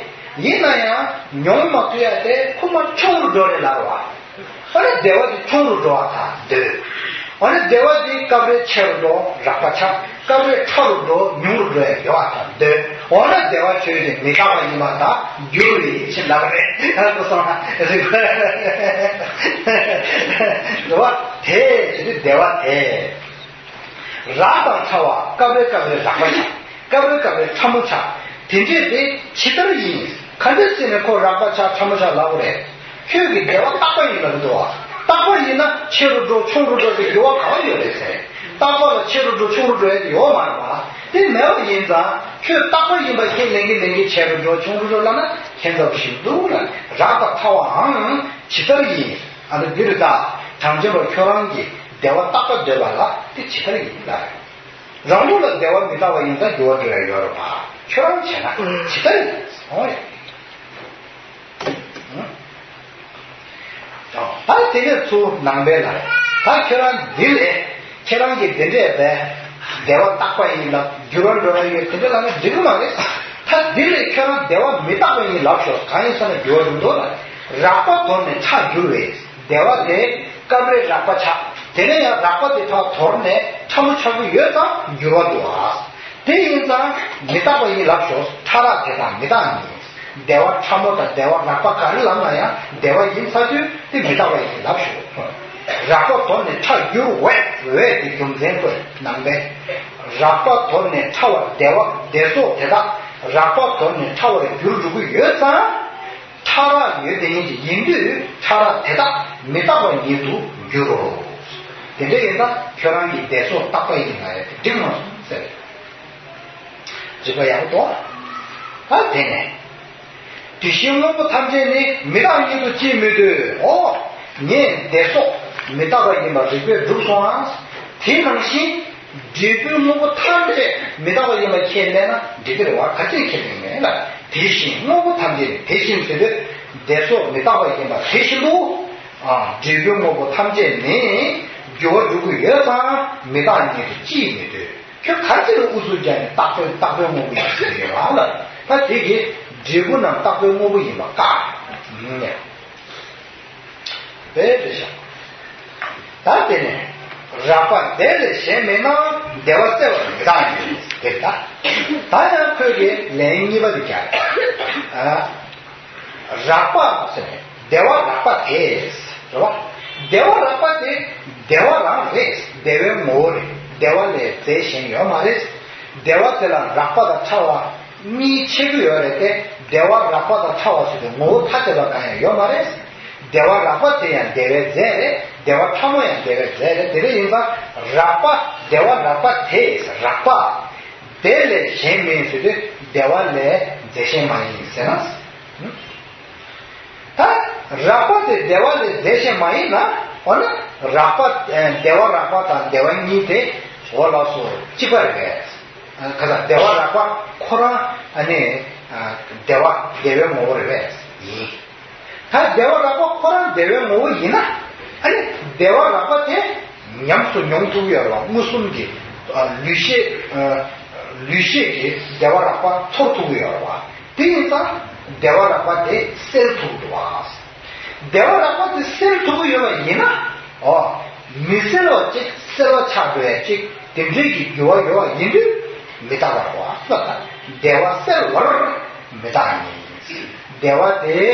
ཡིན་ན་ཡང་མྱོང་མ་ཐུབ་ཡ་དེ་ཁོ་མ་ཆུང་རུ་འགྲོ་རེད་ལབ་པ། ཨ་ནི་བདེ་བ་དེ་ཆུང་རུ་འགྲོ་བ་དང་འདོད། ཨ་ནི་བདེ་བ་དེ་སྐབས་རེ་ཆེ་རུ་འགྲོ། རགས་པ་ཆགས། སྐབས་རེ་ཕྲ་རུ་འགྲོ། ཉུང་རུ་འགྲོ་ཡ་ཡོད་པ་དང་འདོད། འོ་ན་བདེ་བ་ཆོས་ཅན་མི་རྟག་པ་ཡིན་པ་དང་འགྱུར་བའི་ཕྱིར་ལབ་རེད། ཨ་ཁོ་སོང་ན་རིག་པ་རེད་བ། དེ་ཅི་སྟེ་བདེ་བ་དེ། རགས་དང་ཕྲ་བ། སྐབས་རེ་སྐབས་རེ་རགས་པ་ཆགས། སྐབས་རེ་སྐབས་རེ་ཕྲ་མོ་ཆགས། དེ་འདྲས་དེ་ཇི་ལྟར་ཡིན། ག་འདྲས་བྱས་ནས་ཁོ་རགས་པ་ཆགས་ཕྲ་མོ་ཆགས་ལབ་དགོས་རེད། ཁྱོད་ཀྱི་བདེ་བ་རྟག་པ་ཡིན་ལབ་འདུག་བ། རྟག་པ་ཡིན་ན་ཆེ་རུ་འགྲོ་ཆུང་རུ་འགྲོ་ཟེར་འགྱུར་བ་ག་བ་ཡོད་རེད་ཟེར། རྟག་པ་ལ་ཆེ་རུ་འགྲོ་ཆུང་རུ་འགྲོ་ཡ་དེ་ཡོད་མ་རེད་བ། དེ་མེད་པ་ཡིན་ཙང་ཁྱོད་རྟག་པ་ཡིན་པ་ཁས་ལེན་གྱི་ལེན་གྱི་ཆེ་རུ་འགྲོ་ཆུང་རུ་འགྲོ་ལབ་ན་ཁྱད་མཚར་པོ་ཞིག་འདུག་ལ། རགས་དང་ཕྲ་བའང་ཇི་ལྟར་ཡིན། ཨ་ནི་འདི་རེད་ད། གྲངས་ཅན་པ་ཁྱོད་རང་གིས་བདེ་བ་རྟག་པ་འདོད་པ་ལ་དེ་ཇི་ལྟར་ཡིན་ལ། རང་ལུགས་ལ་བདེ་བ་མི་རྟག་པ་ཡིན་ཙང་འགྱུར་བ་འགྲོ་ཡ་ཡོད་རེད་པ། ཁྱོད་རང་བྱས་ན་ཇི་ལྟར་ཡིན་སོང་ཡ། ད་དེ་ནས་ཚུར་ནང་པའི་ལ། ད་ཁྱོད་རང་འདི་ལས་ཁྱེད་རང་གིས་འདི་འདྲས་པས་བདེ་བ་རྟག་པ་ཡིན་ལ་འགྱུར་བ་འགྲོ་ཡ་ཡོད་དེ་འདྲ་ལབ་ན་འགྲིག་གི་མ་རེད། ད་འདི་ལས་ཁྱོད་རང་བདེ་བ་མི་རྟག་པ་ཡིན་ལབ་ཤོག་གང་ཡིན་ཟེར་ན་འགྱུར་བ་འགྲོ་འདུག་ལ། རགས་པ་དོར་ནས་ཕྲ་འགྱུར་བས། བདེ་བ་དེ་སྐབས་རེ་རགས་པ་ཆགས། དེ་ནས་ཡང་རགས་པ་དེ་ཕར་དོར་ནས་ཕྲ་མོ་ཆགས་ཀྱི་ཡོད་ཙང་འགྱུར་བ་འདུག་ཨ། དེ་ཡིན་ཙང་མི་རྟག་པ་ཡིན་ལབ་ཤོག་ཕྲ་རགས་དེ་དག་མི་རྟག་ཡིན། བདེ་བ་ཕྲ་མོ་དང་བདེ་བ་རགས་པ་ག་རེ་ལབ་ན་ཡང་བདེ་བ་ཡིན་ཚར་དུས་དེ་མི་རྟག་པ་ཡིན་ལབ་ཤོག་རགས་པ་དོར་ནས་ཕྲ་འགྱུར་བས། བས་དེ་རྒྱུ་མཚན་བཀོད་ནང་པས། རགས་པ་དོར་ནས་ཕྲ་བར་བདེ་བ་བདེ་སོགས་དེ་དག་རགས་པ་དོར་ནས་ཕྲ་བར་འགྱུར་འགྲོ་གི་ཡོད་ཙང་། ཕྲ་རགས་ཡོད་དེ་ཉིད་ཀྱི་ཡིན་དུས་ཕྲ་རགས་དེ་དག་མི་རྟག་པ་ཉིད་དུ་འགྱུར་རོ། དེ་འདྲ་ཡིན་ན་ཁྱོད་རང་གི་བདེ་སོགས་རྟག་པ་ཡིན་ན་ཡང་དེ་འགྲིག་མ་སོང་ཟེར། འགྲིག་པ་ཡག་པོ་འདུག་ད་དེ་ནས་ དེ་བཞིན་དངོས་པོ་ཐམས་ཅད་ནི། མི་རྟག་ཉིད་དུ་ཅིས་མི་འདོད། འོ། ངས་བདེ་སོགས་མི་རྟག་པ་ཡིན་པ་རིགས་པས་གྲུབ་སོང་ཨང་། དེ་ནང་བཞིན། འབྲས་བུའི་དངོས་པོ་ཐམས་ཅད་མི་རྟག་པ་ཡིན་པ་ཁས་ལེན་ན་འགྲིག་གི་རེད་བ། ག་ཅིར་ཁས་ལེན་མེད་ལ། དེ་བཞིན་དངོས་པོ་ཐམས་ཅད་ནི། དེ་བཞིན་ཟེར་དུས་བདེ་སོགས་མི་རྟག་པ་ཡིན་པ་དེ་བཞིན་དུ། ཨ། འབྲས་བུའི་དངོས་པོ་ཐམས་ཅད་ནི། འགྱུར་བ་འགྲོ་གི་ཡོད་ཙང་མི་རྟག་ཉིད་དུ་ཅིས་མི་འདོད། ཁྱོད་ག་ཅི་ལ་ཨུ་ཚུགས་རྒྱག་ནས་རྟག་པའི་རྟག་པའི་དངོས་པོ་ཡིན་ཟེར་ཡོད་ལ་ལ། ད་དེ་གི་འབྲས་བུ་རྣམས་རྟག་པའི་དངོས་པོ་ཡིན་པ་བཀག་ནས། དཔེ་རེད་ཤག་ད་དེ་ནས་རགས་པ་དེ་ལས་གཞན་མིན་ན་བདེ་བ་གསལ་བར་མི་རྟག་ཉིད་དེ། ད་ད་ཡང་ཁོས་ཀྱི་ལན་གཉིས་པ་དེ་རྒྱག་ཨ། རགས་པ་ཟེར་ནས་བདེ་བ་རགས་པ་དེ། རེད་བ། བདེ་བ་རགས་པ་དེ་བདེ་བ་རང་རེད། བདེ་བའི་ངོ་བོ་རེད། བདེ་བ་ལས་རྫས་གཞན་ཡོད་མ་རེད། བདེ་བ་དེ་ལ་རགས་པ་དང་ཕྲ་བ་གཉིས་ཕྱེ་རྒྱུ་ཡོད་རེད་དེ། བདེ་བ་རགས་པ་དང་ཕྲ་བ་ཟེར་དུས་ངོ་བོ་ཐ་དད་པ་གང་ཡང་ཡོད་མ་རེད། བདེ་བ་རགས་པ་དེ་ཡང་བདེ་བའི་རྫས་རེད། བདེ་བ་ཕྲ་མོ་ཡང་བདེ་བའི་རྫས་རེད། དེ་འདྲ་ཡིན་ཙང་རགས་པ། བདེ་བ་རགས་པ་དེ་རགས་པ། དེ་ལས་གཞན་མིན་ཟེར་དུས་བདེ་བ་ལས་རྫས་གཞན་མ་ཡིན་ཟེར་ན། ད་རགས་པ་དེ་བདེ་བ་ལས་རྫས་གཞན་མ་ཡིན་ན། འོ་ན་རགས་པ། ཨ། བདེ་བ་རགས་པ་དང་བདེ་བ་གཉིས་དེ། འོ་ལགས་སོ། གཅིག་པ་རེད་པས། ཨ། ག་ས་བདེ་བ་རགས་པ་ཁོ་རང་། ཨ་ནི། ཨ། བདེ་བ་བདེ་བའི་ངོ་བོ་རེད་པས། ཡིན། ད་བདེ་བ་རགས་པ་ཁོ་རང་བདེ་བའི་ངོ་བོ་ཡིན་ན། ཨ་ནི་བདེ་བ་རགས་པ་དེ་ཉམས་སུ་མྱོང་ཐུབ་ཀྱི་ཡོད་རེད་བ། མངོན་སུམ་གྱི། ཨ། ལུས་ཤེས། ཨ། ལུས་ཤེས་ཀྱིས་བདེ་བ་རགས་པ་ཚོར་ཐུབ་ཀྱི་ཡོད་རེད་བ། དེ་ཡིན་ཙང་བདེ་བ་རགས་པ་དེ་སེལ་ཐུབ་ཀྱི་འདུག་བ། བདེ་བ་རགས་པ་དེ་སེལ་ཐུབ་ཀྱི་ཡོད་པ་ཡིན་ན། འོ། མི་སེལ་བ་ཅིག་སེལ་བ་ཆགས་འགྲོ་ཡ་ཅིག་དེ་འདྲའི་གི་འགྱུར་བ་ཡོད་པ་ཡིན་དུས་མི་རྟག་པ་རེད་བ། བདེ་བ་གསལ་བར་མི་རྟག་ཉིད། བདེ་བ་དེ་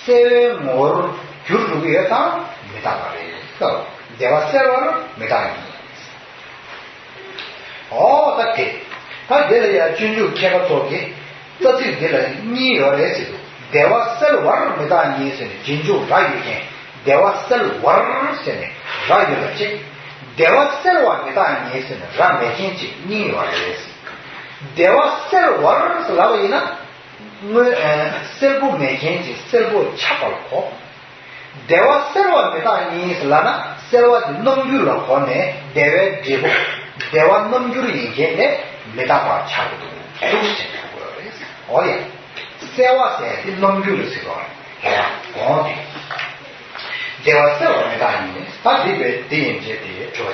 གསལ་བའི་ངོ་བོར་འགྱུར་འགྲོ་གི་ཡོད་ཙང་མི་རྟག་པ་རེད། བདེ་བ་གསལ་བར་མི་རྟག་ཉིད། འོ་ད་དེ། ད་དེ་ལ་ཡང་སྤྱོད་འཇུག་མཁས་པ་ཚོ་གིས་རྩ་ཚིག་འདི་ལ་གཉིས་ཡོད་རེད་ཟེར་འདུག་བདེ་བ་གསལ་བར་མི་རྟག་ཉིད་ཟེར་ནས་རྗེས་འཇུག་ར་ཡོད་མཁན། བདེ་བ་གསལ་བར་ཟེར་ནས་ར་ཡོད་པ་གཅིག་བདེ་བ་གསལ་བར་མི་རྟག་ཉིད་ཟེར་ནས་ར་མེད་མཁན་གཅིག་གཉིས་ཡོད་རེད། བདེ་བ་གསལ་བར་ཟེར་ལབ་པ་ཡིན་ན། དངོས། ཨ། གསལ་པོ་མེད་མཁན་གྱི་གསལ་པོ་ཆགས་པ་ལ་གོ། བདེ་བ་གསལ་བ་མི་རྟག་ཉིད་ལབ་ན་གསལ་བ་དེ་རྣམ་འགྱུར་ལ་གོ་ནས་བདེ་བའི་འབྲས་བུ། བདེ་བ་རྣམ་འགྱུར་ཡིན་མཁན་དེ་མི་རྟག་པ་ཆགས་ཀྱི་འདུག་ཟེར་གྱི་ཡོད་རེད། འོ་ཡ། གསལ་བ་ཟེར་དེ་རྣམ་འགྱུར་ཟེར་བ་རེད། གོང་དེ། བདེ་བ་གསལ་བ་མི་རྟག་ཉིད་ད་འདི་བས་འདི་ཡན་ཆད་དེ་གྲུབ་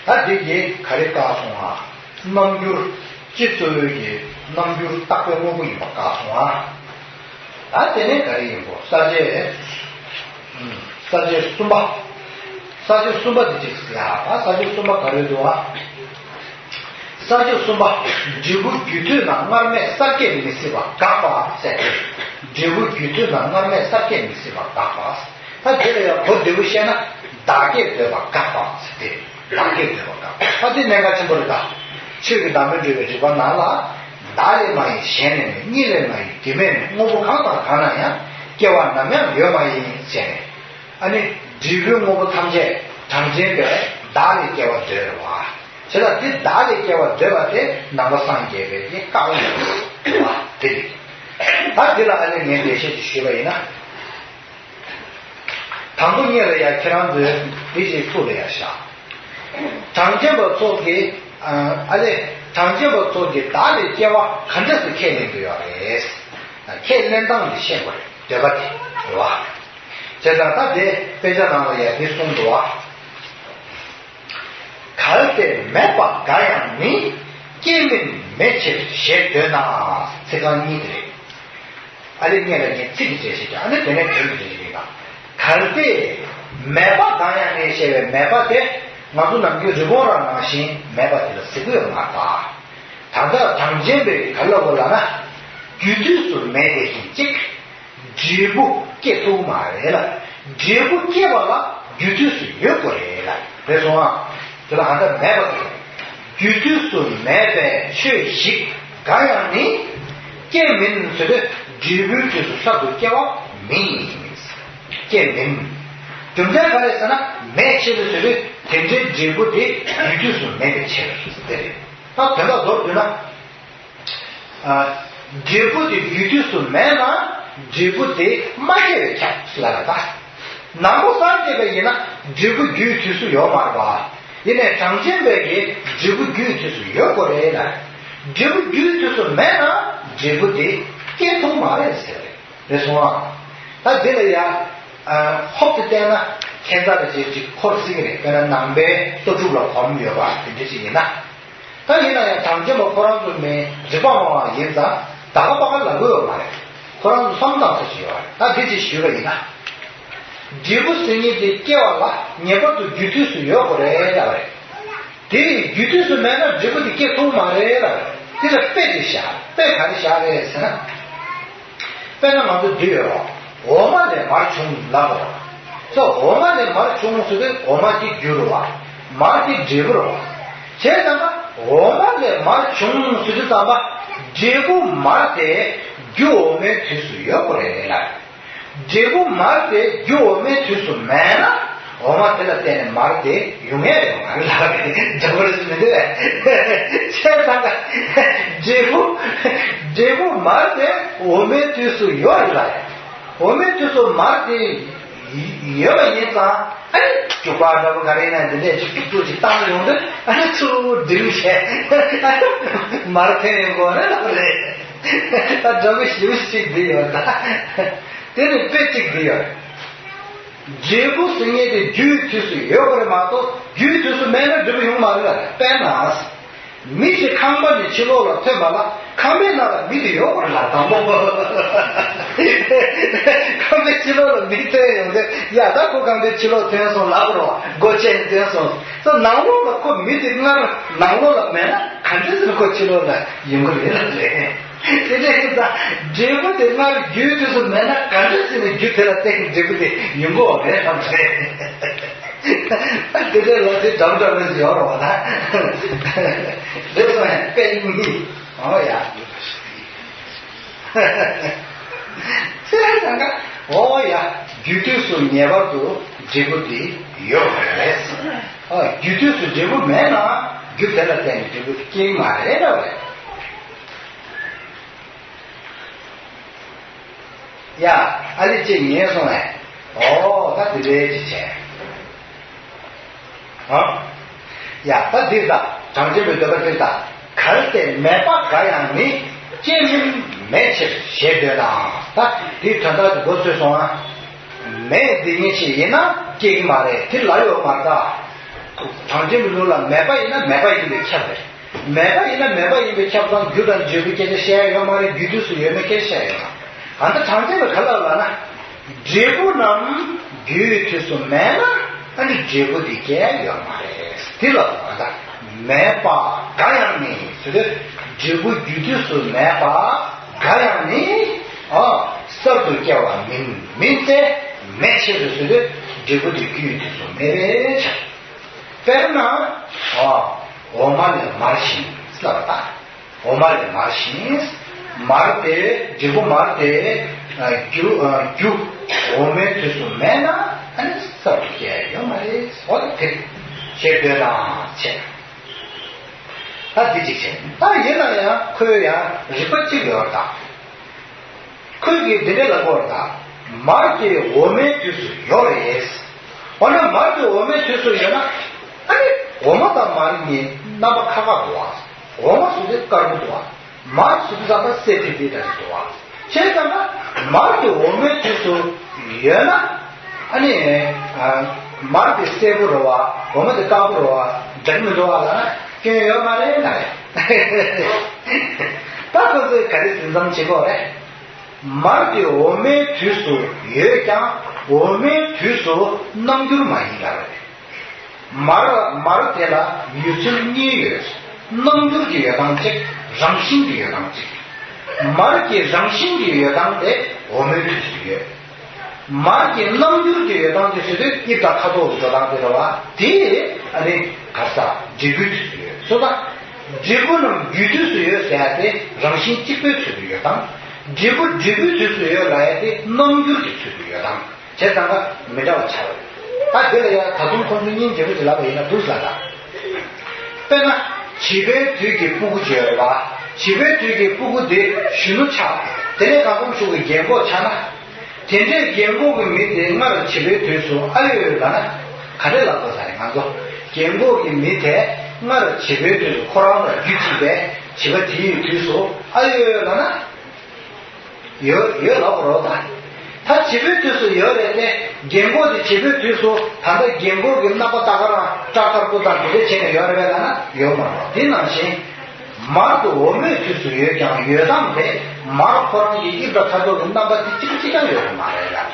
པ་བྱེད། ད་འདི་གིས་ག་རེ་བཀག་སོང་ཨ། རྣམ་འགྱུར། སྤྱི་གཙོ་བོའི་གི་རྣམ་འགྱུར་རྟག་པའི་དངོས་པོ་ཡིན་པ་བཀག་སོང་ཨ། ད་དེ་ནས་ག་རེ་ཡིན་པོ་ས་བཅད། ས་བཅད་གསུམ་པ། ས་བཅད་གསུམ་པ་འདི་གཅིག་ཟེར་ཡ། ད་ས་བཅད་གསུམ་པ་ག་རེ་འདུག་ཨ། ས་བཅད་གསུམ་པ། འབྲས་བུ་རྒྱུད་དོན་ན་སྔར་མེད་གསར་སྐྱེ་མི་སྲིད་པ་དགག་པ་ཟེར་ཏེ། འབྲས་བུ་རྒྱུད་དོན་ན་སྔར་མེད་གསར་སྐྱེ་མི་སྲིད་པ་དགག་པ། ད་དེ་ལ་ཡང་གོ་བདེ་པོ་བཤད་ན་བདག་སྐྱེ་འདོད་པ་དགག་པ་ཟེར་ཏེ། བདག་སྐྱེ་འདོད་པ་དགག་པ། ད་དེ་གནད་འགག་ཆེན་པོ་རེད་ད། ཆོས་ཀྱི་བདག་མེད་སྒྲུབ་པའི་རིགས་པ་ནང་ལ། བདག་ལས་མ་ཡིན་གཞན་ལས་མེད། གཉིས་ལས་མ་ཡིན་དེ་མེད་མིན། དངོས་པོ་གང་དང་གང་ན་ཡང་། སྐྱེ་བ་ནམ་ཡང་ཡོད་མ་ཡིན་ཟེར་ནས། ཨ་ནི་འབྲས་བུའི་དངོས་པོ་ཐམས་ཅད་གྲངས་ཅན་པས་བདག་ལས་སྐྱེ་བ་འདོད་རེད་བ། བྱས་ཙང་དེ་བདག་ལས་སྐྱེ་བ་འདོད་པ་དེ་ནང་པ་སངས་རྒྱས་པའི་དེ་བཀག་ཡོད་རེད་བ། དེ་རེད། ད་འདི་ལ་ཨ་ནི་ངས་འགྲེལ་བཤད་ཅིག་ཞུས་པ་ཡིན་ན། དང་པོ་ཉིད་ལ་ཡ་ཁྱེད་རང་ཚོས་འདི་ཞིག་ཐུགས་ལ་ཡ་བཞག་གྲངས་ཅན་པ་ཚོ་གིས། ཨ་ལས། གྲངས་ཅན་པ་ཚོ་གིས་བདག་ལས་སྐྱེ་བ་ག་འདྲ་སེ་ཁས་ལེན་གྱི་ཡོད་རེད། ཁས་ལེན་སྟངས་འདི་ཤེས་དགོས་རེད། འདོད་པ་དེ་རེད་བ། བྱས་ཙང་ད་དེ་དཔེ་ཆ་ནང་ལ་ཡ་འདི་གསུངས་འདུག་བ། གལ་ཏེ་མེད་པ་འགའ་ཡང་ནི། སྐྱེ་མིན་མེད་ཕྱིར་ཞེས་འདོད་ན། ཚིག་རྐང་གཉིས་དེ་རེད། ཨ་ལེ་སྔོན་ལ་ངས་ཚིག་གི་འགྲེལ་བཤད་ཀྱང་ཨ་ནི་དེ་ནས་དོན་གྱི་འགྲེལ་བཤད་ཡིན་ལ། གལ་ཏེ་མེད་པ་འགའ་ཡང་ནི་ཞེས་པའི་མེད་པ་དེ་ང་ཚོ་ནམ་རྒྱུན་རི་བོང་རྭ་ནང་བཞིན་མེད་པ་དེ་ལ་ཟེར་གྱི་ཡོད་མ་རེད་པ། ད་ལྟ་གྲངས་ཅན་པས་ག་རེ་ལབ་དགོས་ལབ་ན། རྒྱུ་དུས་སུ་མེད་དེ་བཞིན་གཅིག་འབྲས་བུ་སྐྱེ་ཐུབ་མ་རེད་ལ། འབྲས་བུ་སྐྱེ་བ་ལ་རྒྱུ་དུས་སུ་ཡོད་དགོས་རེད་ལ། རེད་སོང་ཨ། དེ་ལ་ཧ་ད་མེད་པ་དེ། རྒྱུ་དུས་སུ་མེད་པའི་ཆོས་ཤིག་འགའ་ཡང་ནི། སྐྱེ་མིན་ཟེར་དུས་འབྲས་བུའི་དུས་སུ་གསར་དུ་སྐྱེ་བ་མིན། སྐྱེ་མིན། རྒྱུ་མཚན་ག་རེ་ཟེར་ན་མེད་ཕྱིར་ཟེར་དུས་དེ་འདྲའི་འབྲས་བུ་དེ་རྒྱུ་དུས་སུ་མེད་པའི་ཕྱིར་དེ་རེད། ད་དོན་དག་མདོར་བསྡུས་ན། ཨ། འབྲས་བུ་དེ་རྒྱུའི་དུས་སུ་མེད་ན་འབྲས་བུ་དེ་མ་སྐྱེས་པས་ཁྱབ་ལབ་པ་རེད་ད། ནང་པ་སངས་རྒྱས་པ་ཡིན་ན་འབྲས་བུ་རྒྱུའི་དུས་སུ་ཡོད་མ་རེད་པ། ཡིན་ནའི་གྲངས་ཅན་པས་ཀྱི་འབྲས་བུ་རྒྱུའི་དུས་སུ་ཡོད་དགོས་རེད་ལ། འབྲས་བུ་རྒྱུའི་དུས་སུ་མེད་ན་འབྲས་བུ་དེ་སྐྱེ་ཐུབ་མ་རེད་ཟེར་རེད། རེད་སོང་ཨ། ད་འདི་ལ་ཡ། ཧོབ་ཏེ་བལྟས་ན་ཁྱད་མཚར་ཅིག་ཅིག་འཁོར་སྲིད་ཀྱི་རེད། དཔེར་ན་ནང་པའི་ལྟོ་གྲུབ་ལ་གོམས་ཡོད་པ་དེ་འདྲ་ཞིག་ཡིན་ན། ད་ཡིན་ན་ཡང་གྲངས་ཅན་པ་ཁོ་རང་ཚོ་མིན་རིག་པ་མང་བ་ཡིན་ཙང་ད་ག་པ་ག་ལབ་དགོས་ཡོད་མ་རེད། ཁོ་རང་ཚོ་བསམ་སྟངས་ཚོ་ཞིག་ཡོད་རེད། ད་འདི་ཅིག་ཞུས་པ་ཡིན་ན། འབྲས་བུ་ཟེར་མཁན་དེ་སྐྱེ་བ་ལ་ངེས་པར་དུ་རྒྱུ་དུས་སུ་ཡོད་དགོས་རེད་ལབ་པ་རེད། དེ་རྒྱུ་དུས་སུ་མེད་ན་འབྲས་བུ་དེ་སྐྱེ་ཐུབ་མ་རེད་ལབ་པ་རེད། དེ་ལ་དཔེ་དེ་བཞག་དཔེ་ག་རེ་བཞག་རེད་ཟེར་ན། དཔེར་ན་ང་ཚོ་འདི་ཡོད་རོ། འོ་མ་ལས་མར་བྱུང་ལབ་རོ། ཚོ་འོ་མ་ལས་མར་བྱུང་ཟེར་དུས་འོ་མ་དེ་རྒྱུ་རེད་བ། མར་དེ་འབྲས་བུ་རེད་བ། བྱས་ཙང་ཀ་འོ་མ་ལས་མར་བྱུང་ཟེར་དུས་ཙམ་པ། འབྲས་བུ་མར་དེ་རྒྱུ་འོ་མའི་དུས་སུ་ཡོད་དགོས་རེད་ལ། འབྲས་བུ་མར་དེ་རྒྱུ་འོ་མའི་དུས་སུ་མེད་ན་འོ་མ་དེ་ལ་བརྟེན་ནས་མར་དེ་ཡོང་ཡས་ཡོད་མ་རེད་ལབ་པ་རེད། འདྲ་པོ་རེད་མི་འདུག་གས། བྱས་ཙང་ཀ་འབྲས་བུ་འབྲས་བུ་མར་དེ་འོ་མའི་དུས་སུ་ཡོད་རེད་ལ། འོ་མའི་དུས་སུ་མར་དེ་ཡོད་པ་ཡིན་ཙང་ཨ་ནི་རྒྱུག་པ་འདྲ་པོ་ག་རེ་ཡིན་ན་འདི་འདྲས་ཅིག་ཏུག་ཏུག་ཅིག་བཏང་ཡོང་དུས་ཨ་ནི་ཚུར་འགྲིམ་བྱས་མར་འཐེན་ཡོང་དགོས་རེད་ལབ་པ་རེད། ད་འདྲ་པོ་ཞེ་པོ་ཅིག་འདི་ཡོད་ད། དེ་ནི་དཔེ་གཅིག་འདི་ཡོད། འབྲས་བུ་ཟེར་མཁན་དེ་རྒྱུའི་དུས་སུ་ཡོད་པ་རེད་མ་གཏོགས་རྒྱུའི་དུས་སུ་མེད་ན་འབྲས་བུ་ཡོང་མ་རེད་ལ། དཔེར་ན། མི་ཞིག་ཁང་པ་ནས་ཕྱི་ལོགས་ལ་ཐོན་པ་ལ་ཁང་པའི་ནང་ལ་མི་དེ་ཡོད་པ་རེད་ལ་དང་པོ། ཁང་པའི་ཕྱི་ལོགས་ལ་མི་ཐོན་ཡོང་དུས་ཡ་ད་ཁོ་ཁང་པའི་ཕྱི་ལོགས་ཐོན་སོང་ལབ་རོགས་སྒོ་ཕྱེ་ནས་ཐོན་སོང་། ད་ནང་ལོགས་ལ་ཁོ་མི་དེ་སྔར་ནང་ལོགས་ལ་མེད་ན་ག་འདྲ་ཟེར་ཁོ་ཕྱི་ལོགས་ལ་ཡོང་གི་རེད་ལ་རེད། དེ་འདྲ་ཡིན་ཙང་འབྲས་བུ་དེ་སྔར་རྒྱུའི་དུས་སུ་མེད་ན་ག་འདྲ་ཟེར་ནས་རྒྱུ་དེ་ལ་བརྟེན་འབྲས་བུ་དེ་ཡོང་གི་ཡོད་རེད་དམ་རེད། དེ་འདྲའི་ལོ་ཚིགས་འདྲ་འདྲ་མོ་ཞིག་ཡོད་རེད་བ་ད། འདི་སོང་ཡང་དཔེ་གཉིས། ཨོ་ཡ། ཚེ་རང་ཚང་ཀ་ཨོ་ཡ། རྒྱུ་དུས་སུ་ངེས་པར་དུ་འབྲས་བུ་དེ་ཡོད་རེད། ཨ་རྒྱུ་དུས་སུ་འབྲས་བུ་མེད་ན་རྒྱུ་དེ་ལ་བརྟེན་ནས་འབྲས་བུ་དེ་སྐྱེ་གི་མ་རེད་ལབ་རེད། ཡ། ཨ་ལེ་ཅིག་ཉན་སོང་ངས། ཨོ་ད་དེ་འདྲའི་ཅིག་བྱས། ཨ། ཡ་ད་འདི་ད་གྲངས་ཅན་པའི་འདོད་པ་འདི་ད་གལ་ཏེ་མེད་པ་འགའ་ཡང་ནི་སྐྱེ་མིན་མེད་ཕྱིར་ཞེས་འདོད་ན། ད་འདིའི་དོན་དག་དེ་མགོ་ཚོས་སོང་ཨ། མེད་འདི་ཉིད་ཅིག་ཡིན་ན་སྐྱེ་གི་མ་རེད་དེ་ལ་ཡོད་མ་རེད་ད། གྲངས་ཅན་པའི་ལུགས་ལ་མེད་པ་ཡིན་ན་མེད་པ་ཡིན་པས་ཁྱབ་རེད། མེད་པ་ཡིན་ན་མེད་པ་ཡིན་པས་ཁྱབ་ཙང་རྒྱུ་དང་འབྲས་བུ་སྐད་ཆ་བཤད་ཡ་ཡོད་མ་རེད། རྒྱུ་དུས་སུ་ཡོད་མེད་སྐད་ཆ་བཤད་ཡ་ཡོད་མ་རེད། ཨ་ནི་གྲངས་ཅན་པས་ག་ལབ་ལབ་ན། འབྲས་བུ་རྣམས་རྒྱུའི་དུས་སུ་མེད་ན་ཨ་ནི་འབྲས་བུ་དེ་སྐྱེ་ཡ་ཡོད་མ་རེད། དེ་ལ་ད་མེད་པ་འགའ་ཡང་ནི་ཟེར་དུས་འབྲས་བུ་རྒྱུ་དུས་སུ་མེད་པ་འགའ་ཡང་ནི་ཨ་གསར་དུ་སྐྱེ་བ་མིན་མིན་ཏེ་མེད་ཕྱིར་ཟེར་དུས་འབྲས་བུ་དེ་རྒྱུའི་དུས་སུ་མེད་པས་ཁྱབ། དཔེར་ན། ཨ། འོ་མ་ལས་མར་ཞིང་ལབ་པ། འོ་མ་ལས་མར་ཞིང་། མར་དེ་འབྲས་བུ་མར་དེ་ཨ་རྒྱུ་ཨ་རྒྱུ་འོ་མའི་དུས་སུ་མེད་ན་ཨ་ནི་གསར་དུ་སྐྱེ་ཡ་ཡོད་མ་རེད། འོ་དེ་ཞེས་འདོད་ན་བྱས། ད་འདི་གཅིག་བྱས། ད་ཡིན་ན་ཡང་ཁོའི་ཡང་རིགས་པ་གཅིག་ཡོད་ད། ཁོས་ཀྱིས་འདི་འདྲ་ལབ་དགོས་རེད་ད། མར་གྱི་འོ་མའི་དུས་སུ་ཡོད་རེད། འོ་ན་མར་གྱི་འོ་མའི་དུས་སུ་ཡོད་ན། ཨ་ནི་འོ་མ་དང་མར་གཉིས་རྣམ་པ་ཁ་ཁ་འདུག་བ། འོ་མ་ཟེར་དུས་དཀར་པོ་འདུག་བ། མར་ཟེར་དུས་ཙམ་པ་སེར་ཐིག་ཐིག་འདྲ་ཞིག་འདུག་བ། བྱས་ཙང་ན་མར་གྱི་འོ་མའི་དུས་སུ་ཡོད་ན། ཨ་ནི། ཨ། མར་དེ་སེར་པོ་རེད་བ། འོ་མ་དེ་དཀར་པོ་རེད་བ། འདྲ་མི་འདུག་བ་ལ་སྐྱོན་ཡོད་མ་རེད་ལ། ད་ཁོ་ཚོས་ག་རེ་ཟིན་མཚམས་བྱེད་དགོས་རེད། མར་དེ་འོ་མའི་དུས་སུ་ཡོད་ཀྱང་འོ་མའི་དུས་སུ་རྣམ་འགྱུར་མ་ཡིན་ལ་རེད། མར་མར་དེ་ལ་ཡུལ་ཚུལ་གཉིས་ཡོད། རྣམ་འགྱུར་གྱི་ཡོད་སྟངས་གཅིག་རང་བཞིན་གྱི་ཡོད་སྟངས་གཅིག་མར་གྱི་རང་བཞིན་གྱི་ཡོད་སྟངས་དེ་འོ་མའི་དུས་སུ་ཡོད། མར་གྱི་རྣམ་འགྱུར་གྱི་ཡོད་སྟངས་དེ་ཟེར་དུས་དབྱིབས་དང་ཁ་དོག་གི་འགྲོ་སྟངས་དེ་རེད་བ། དེ་ཨ་ནི་ག་ས་འབྲས་བུའི་དུས་སུ་ཡོད་སོ། ད་འབྲས་བུ་རྣམས་རྒྱུའི་དུས་སུ་ཡོད་ཟེར་ཡ་དེ་རང་བཞིན་གཅིག་པའི་ཚུལ་དུ་ཡོད་སྟངས། འབྲས་བུ་འབྲས་བུའི་དུས་སུ་ཡོད་ལབ་ཡ་དེ་རྣམ་འགྱུར་གྱི་ཚུལ་དུ་ཡོད་སྟངས། བྱས་ཙང་ཀ་མི་འདྲ་བ་ཆགས་རེད། ད་དེ་ལ་ཡང་ད་དུང་ཁོང་ཚོ་སྙིང་རྗེ་པོ་ཞིག་ལབ་པ་ཡིན་ན་འདུག་ལ་ད། དཔེར་ན། བྱིས་པའི་དུས་ཀྱི་སྤུ་གུ་བརྗོད་རེད་བ། བྱིས་པའི་དུས་ཀྱི་སྤུ་གུ་དེ་གཞོན་ནུ་ཆགས། དེ་ནས་གང་འཚམ་ཞིག་གི་རྒན་གོག་ཆགས་ན། དེ་འདྲའི་རྒན་གོག་གི་མི་དེ་སྔར་བྱིས་པའི་དུས་སུ་ཨ་ཡོད་ལབ་ན། ག་རེ་ལབ་དགོས་ས་རེད་ང་ཚོ། རྒན་གོག་གི་མི་དེ་སྔར་བྱིས་པའི་དུས་སུ་ཁོ་རང་དང་རྒྱུད་གཅིག་པའི་བྱིས་པ་དེའི་དུས་སུ་ཨ་ཡོད་ལབ་ན། ཡོད་ཡོད་ལབ་དགོས་རེད་པ། ད་བྱིས་པའི་དུས་སུ་ཡོད་རེད་དེ། རྒན་གོག་དེ་བྱིས་པའི་དུས་སུ་ད་ལྟ་རྒན་གོག་གི་རྣམ་པ་ད་ག་རང་སྐྲ་དཀར་པོ་དང་དེ་འདྲ་བྱས་ནས་ཡོད་རེད་པས་ལབ་ན་ཡོད་མ་རེད། དེ་ནང་བཞིན་མར་དུ་འོ་མའི་དུས་སུ་ཡོད་ཀྱང་ཡོད་དམ་དེ། མར་ཁོ་རང་གི་དབྱིབས་དང་ཁ་དོག་གི་རྣམ་པ་དེ་གཅིག་གཅིག་ཀྱང་ཡོད་པ་མ་རེད་ལབ་